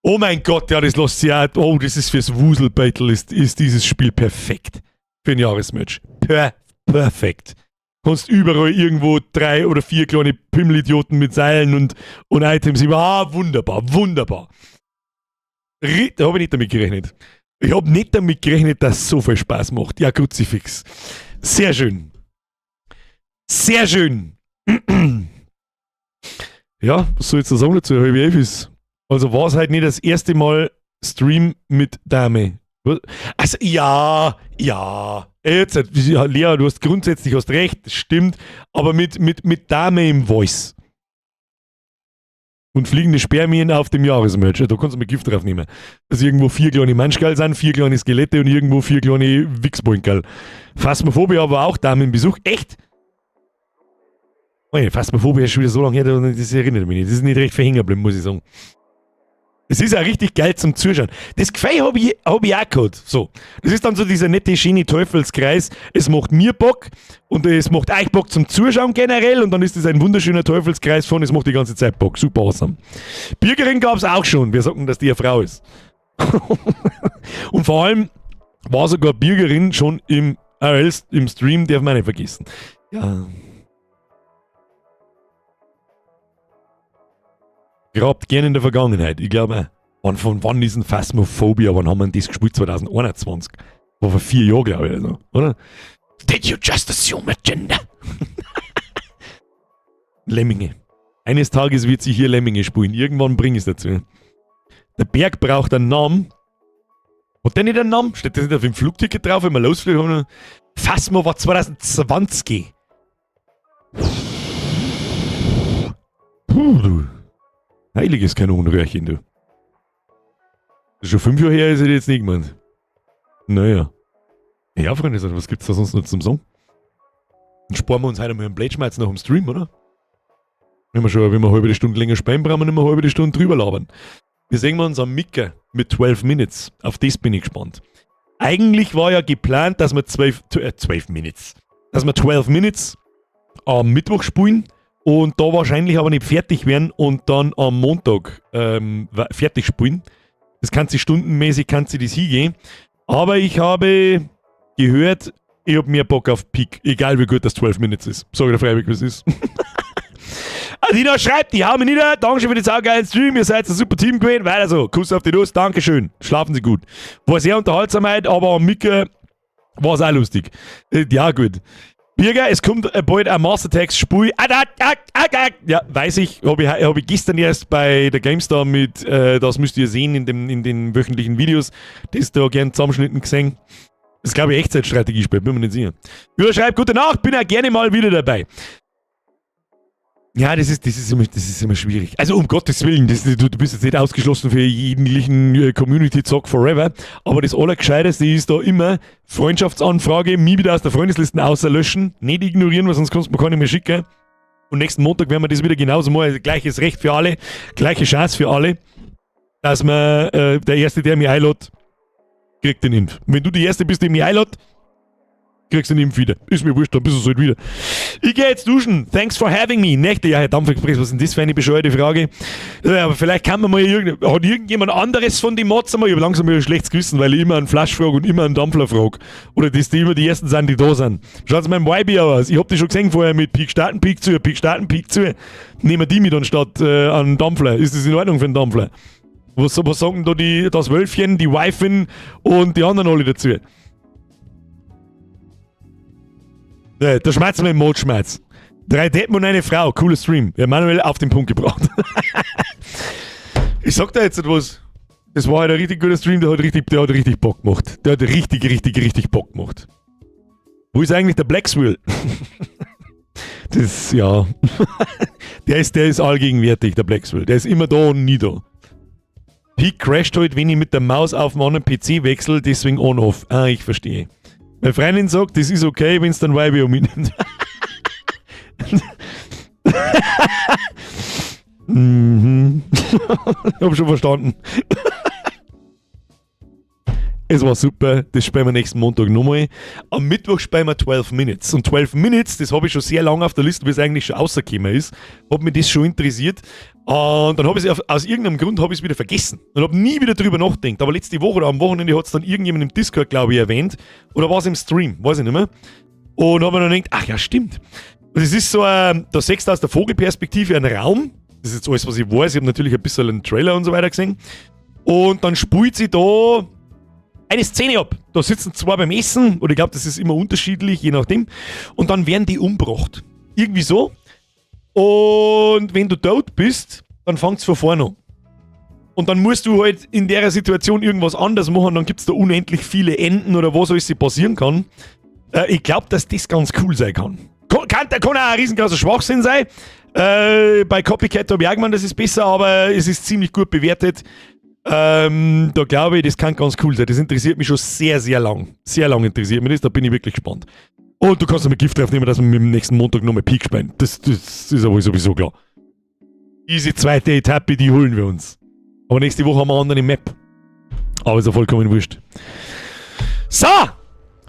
Oh mein Gott, ja, das lässt sich auch. Oh, das ist fürs Wuselbattle, ist dieses Spiel perfekt. Für ein Jahresmatch. Perfekt. Kannst überall irgendwo drei oder vier kleine Pimmelidioten mit Seilen und Items. Ah, wunderbar, wunderbar. Da habe ich nicht damit gerechnet. Ich habe nicht damit gerechnet, dass es so viel Spaß macht. Ja, Kruzifix. Sehr schön. Sehr schön. Ja, was soll ich jetzt da sagen dazu? 10:30 ist. Also war es halt nicht das erste Mal Stream mit Dame. Also ja. Jetzt, Lea, du hast grundsätzlich hast recht, das stimmt, aber mit Dame im Voice. Und fliegende Spermien auf dem Jahresmerch. Da kannst du mal Gift drauf nehmen. Dass irgendwo vier kleine Manschgall sind, vier kleine Skelette und irgendwo vier kleine Wichsboinkerl. Phasmophobia war auch Damenbesuch. Echt? Oh ja, Phasmophobia ist schon wieder so lange her, das erinnert mich nicht. Das ist nicht recht verhängen geblieben, muss ich sagen. Es ist auch richtig geil zum Zuschauen. Das Gefühl hab ich auch gehabt. So. Das ist dann so dieser nette, schöne Teufelskreis. Es macht mir Bock und es macht euch Bock zum Zuschauen generell und dann ist es ein wunderschöner Teufelskreis von, es macht die ganze Zeit Bock. Super awesome. Birgerin gab es auch schon. Wir sagen, dass die eine Frau ist. Und vor allem war sogar Birgerin schon im IRL im Stream, darf man nicht vergessen. Ja. Grabt gerne in der Vergangenheit. Ich glaube, von wann ist denn Phasmophobia? Wann haben wir denn das gespielt? 2021. War vor 4 Jahren, glaube ich, oder so, oder? Did you just assume a gender? Lemminge. Eines Tages wird sie hier Lemminge spielen. Irgendwann bring ich es dazu. Der Berg braucht einen Namen. Hat der nicht einen Namen? Steht das nicht auf dem Flugticket drauf, wenn wir losfliegen? Phasmo war 2020. Puh, du. Heiliges Kanonenröhrchen, du. Das ist schon 5 Jahre her, ist jetzt nicht gemeint. Naja. Ja, Freunde, was gibt's da sonst noch zum Sagen? Dann sparen wir uns heute mal einen Blödschmerz nach dem Stream, oder? Wenn wir eine halbe Stunde länger spielen, brauchen wir nicht mehr eine halbe Stunde drüber labern. Wir sehen uns am Micker mit 12 Minutes. Auf das bin ich gespannt. Eigentlich war ja geplant, dass wir 12 Minutes, dass wir 12 Minutes am Mittwoch spielen und da wahrscheinlich aber nicht fertig werden und dann am Montag fertig spielen. Das kann sie stundenmäßig, kann sie das hingehen. Aber ich habe gehört, ich hab mehr Bock auf Peak, egal wie gut das 12 Minutes ist. Sag ich dir freiwillig, was ist. Adina schreibt, ich hau mich nieder. Dankeschön für den saugeilen Stream. Ihr seid ein super Team gewesen. Weiter so. Kuss auf die Nuss. Dankeschön. Schlafen Sie gut. War sehr unterhaltsam heute, aber am Micke war es auch lustig. Ja, gut. Birger, es kommt bald ein Mastertext-Spiel. Ah, da, ah, ah, ah. Ja, weiß ich. Hab ich gestern erst bei der GameStar mit, das müsst ihr sehen in den wöchentlichen Videos, das da gern Zusammenschnitten gesehen. Das ist, glaube ich, Echtzeitstrategiespiel, bin mir nicht sicher. Jürgen schreibt, gute Nacht, bin ja gerne mal wieder dabei. Ja, das ist immer schwierig. Also um Gottes Willen, du bist jetzt nicht ausgeschlossen für jeglichen Community-Zock forever, aber das Allergescheiteste ist da immer Freundschaftsanfrage, mich wieder aus der Freundesliste außerlöschen, nicht ignorieren, weil sonst kannst du mir keine mehr schicken. Und nächsten Montag werden wir das wieder genauso machen, also gleiches Recht für alle, gleiche Chance für alle, dass man, der Erste, der mich einlädt, kriegt den Inf. Wenn du die Erste bist, die mich einlädt, kriegst du den Inf wieder. Ist mir wurscht, dann bist du halt wieder. Ich geh jetzt duschen. Thanks for having me. Nächte, ja, Herr Dampfexpress, was ist denn das für eine bescheuerte Frage? Ja, aber vielleicht kann man mal hat irgendjemand anderes von den Mods einmal, ich hab langsam ein schlechtes Gewissen, weil ich immer einen Flasch frage und immer einen Dampfler frage. Oder dass die immer die ersten sind, die da sind. Schaut's mal im YB aus. Ich hab die schon gesehen vorher mit Peak starten, Peak zu, Peak starten, Peak zu. Nehmen wir die mit anstatt einen Dampfler. Ist das in Ordnung für einen Dampfler? Was sagen da das Wölfchen, die Wifin und die anderen alle dazu? Ja, da schmerzt mir im Mordschmerz. 3 Deppen und eine Frau. Cooler Stream. Ja, Manuel auf den Punkt gebracht. Ich sag da jetzt etwas. Das war halt ein richtig guter Stream, der hat richtig Bock gemacht. Der hat richtig, richtig, richtig Bock gemacht. Wo ist eigentlich der Black Swill? Das, ja. Der ist allgegenwärtig, der Black Swill. Der ist immer da und nie da. Peak crasht halt, wenn ich mit der Maus auf einen anderen PC wechsle, deswegen on-off. Ah, ich verstehe. Meine Freundin sagt, das ist okay, wenn's dann YBO mitnimmt. Ich hab schon verstanden. Es war super, das spielen wir nächsten Montag nochmal. Am Mittwoch spielen wir 12 Minutes. Und 12 Minutes, das habe ich schon sehr lange auf der Liste, wie es eigentlich schon rausgekommen ist. Hat mich das schon interessiert. Und dann habe ich es aus irgendeinem Grund hab ich's wieder vergessen. Und hab nie wieder drüber nachgedacht. Aber letzte Woche oder am Wochenende hat's dann irgendjemand im Discord, glaube ich, erwähnt. Oder war's im Stream? Weiß ich nicht mehr. Und habe mir dann gedacht, ach ja, stimmt. Und es ist so, da siehst du aus der Vogelperspektive einen Raum. Das ist jetzt alles, was ich weiß. Ich habe natürlich ein bisschen einen Trailer und so weiter gesehen. Und dann spielt sie da eine Szene ab. Da sitzen zwei beim Essen, und ich glaube, das ist immer unterschiedlich, je nachdem. Und dann werden die umgebracht. Irgendwie so. Und wenn du tot bist, dann fängt's von vorne an. Und dann musst du halt in der Situation irgendwas anders machen, dann gibt's da unendlich viele Enden oder was alles passieren kann. Ich glaube, dass das ganz cool sein kann. Kann auch ein riesengroßer Schwachsinn sein. Bei Copycat habe ich auch gemeint, das ist besser, aber es ist ziemlich gut bewertet. Da glaube ich, das kann ganz cool sein. Das interessiert mich schon sehr, sehr lang. Sehr lang interessiert mich das, da bin ich wirklich gespannt. Und du kannst noch mit Gift drauf nehmen, dass wir mit dem nächsten Montag nochmal Peak spielen. Das ist aber sowieso klar. Diese zweite Etappe, die holen wir uns. Aber nächste Woche haben wir eine andere Map. Aber ist ja vollkommen wurscht. So!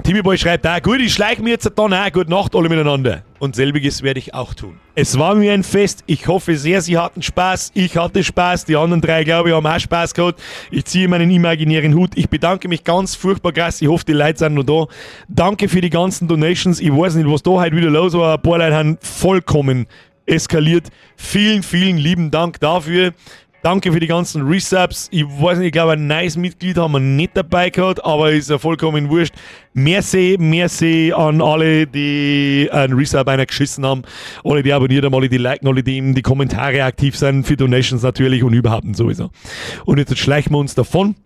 Timmy Boy schreibt auch, gut, ich schleich mir jetzt dann auch. Gute Nacht alle miteinander. Und selbiges werde ich auch tun. Es war mir ein Fest. Ich hoffe sehr, Sie hatten Spaß. Ich hatte Spaß. Die anderen drei, glaube ich, haben auch Spaß gehabt. Ich ziehe meinen imaginären Hut. Ich bedanke mich ganz furchtbar krass. Ich hoffe, die Leute sind noch da. Danke für die ganzen Donations. Ich weiß nicht, was da heute wieder los war. Ein paar Leute haben vollkommen eskaliert. Vielen, vielen lieben Dank dafür. Danke für die ganzen Resubs. Ich weiß nicht, ich glaube, ein neues Mitglied haben wir nicht dabei gehabt, aber ist ja vollkommen wurscht. Merci, merci an alle, die einen Resub einer geschissen haben, alle, die abonniert haben, alle, die liken, alle, die in die Kommentare aktiv sind, für Donations natürlich und überhaupt und sowieso. Und jetzt schleichen wir uns davon.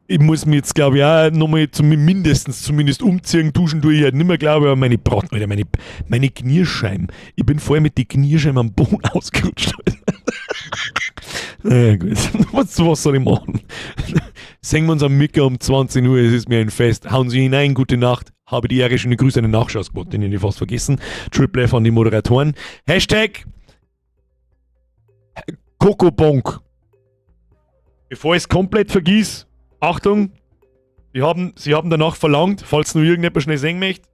Ich muss mich jetzt, glaube ich, auch nochmal zum, mindestens zumindest umziehen. Duschen tue ich halt nicht mehr, glaube ich, aber meine Brat, Alter, meine Knierscheiben. Ich bin vorher mit den Knierscheiben am Boden ausgerutscht. Alter. Naja, gut. Was soll ich machen? Sehen wir uns am Mittag um 20 Uhr, es ist mir ein Fest. Hauen Sie hinein, gute Nacht. Habe die Ehre, schöne Grüße an den Nachschausquad, den hätte ich fast vergessen. Triple F an die Moderatoren. #Kokobonk. Bevor ich es komplett vergiss, Achtung, sie haben danach verlangt, falls nur irgendjemand schnell sehen möchte.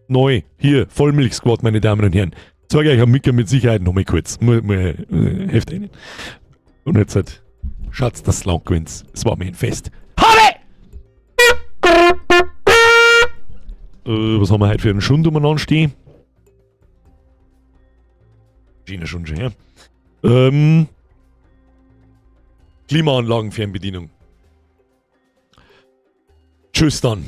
Neu, hier, Vollmilch-Squad, meine Damen und Herren. Zeige euch am Micker mit Sicherheit noch mal kurz. Helft ihnen. Und jetzt halt, Schatz, das lang gewinnt. Es war mir ein Fest. Habe! Was haben wir heute für einen Schund umeinander stehen? Schöner Schund schon, ja. Klimaanlagenfernbedienung. Tschüss dann.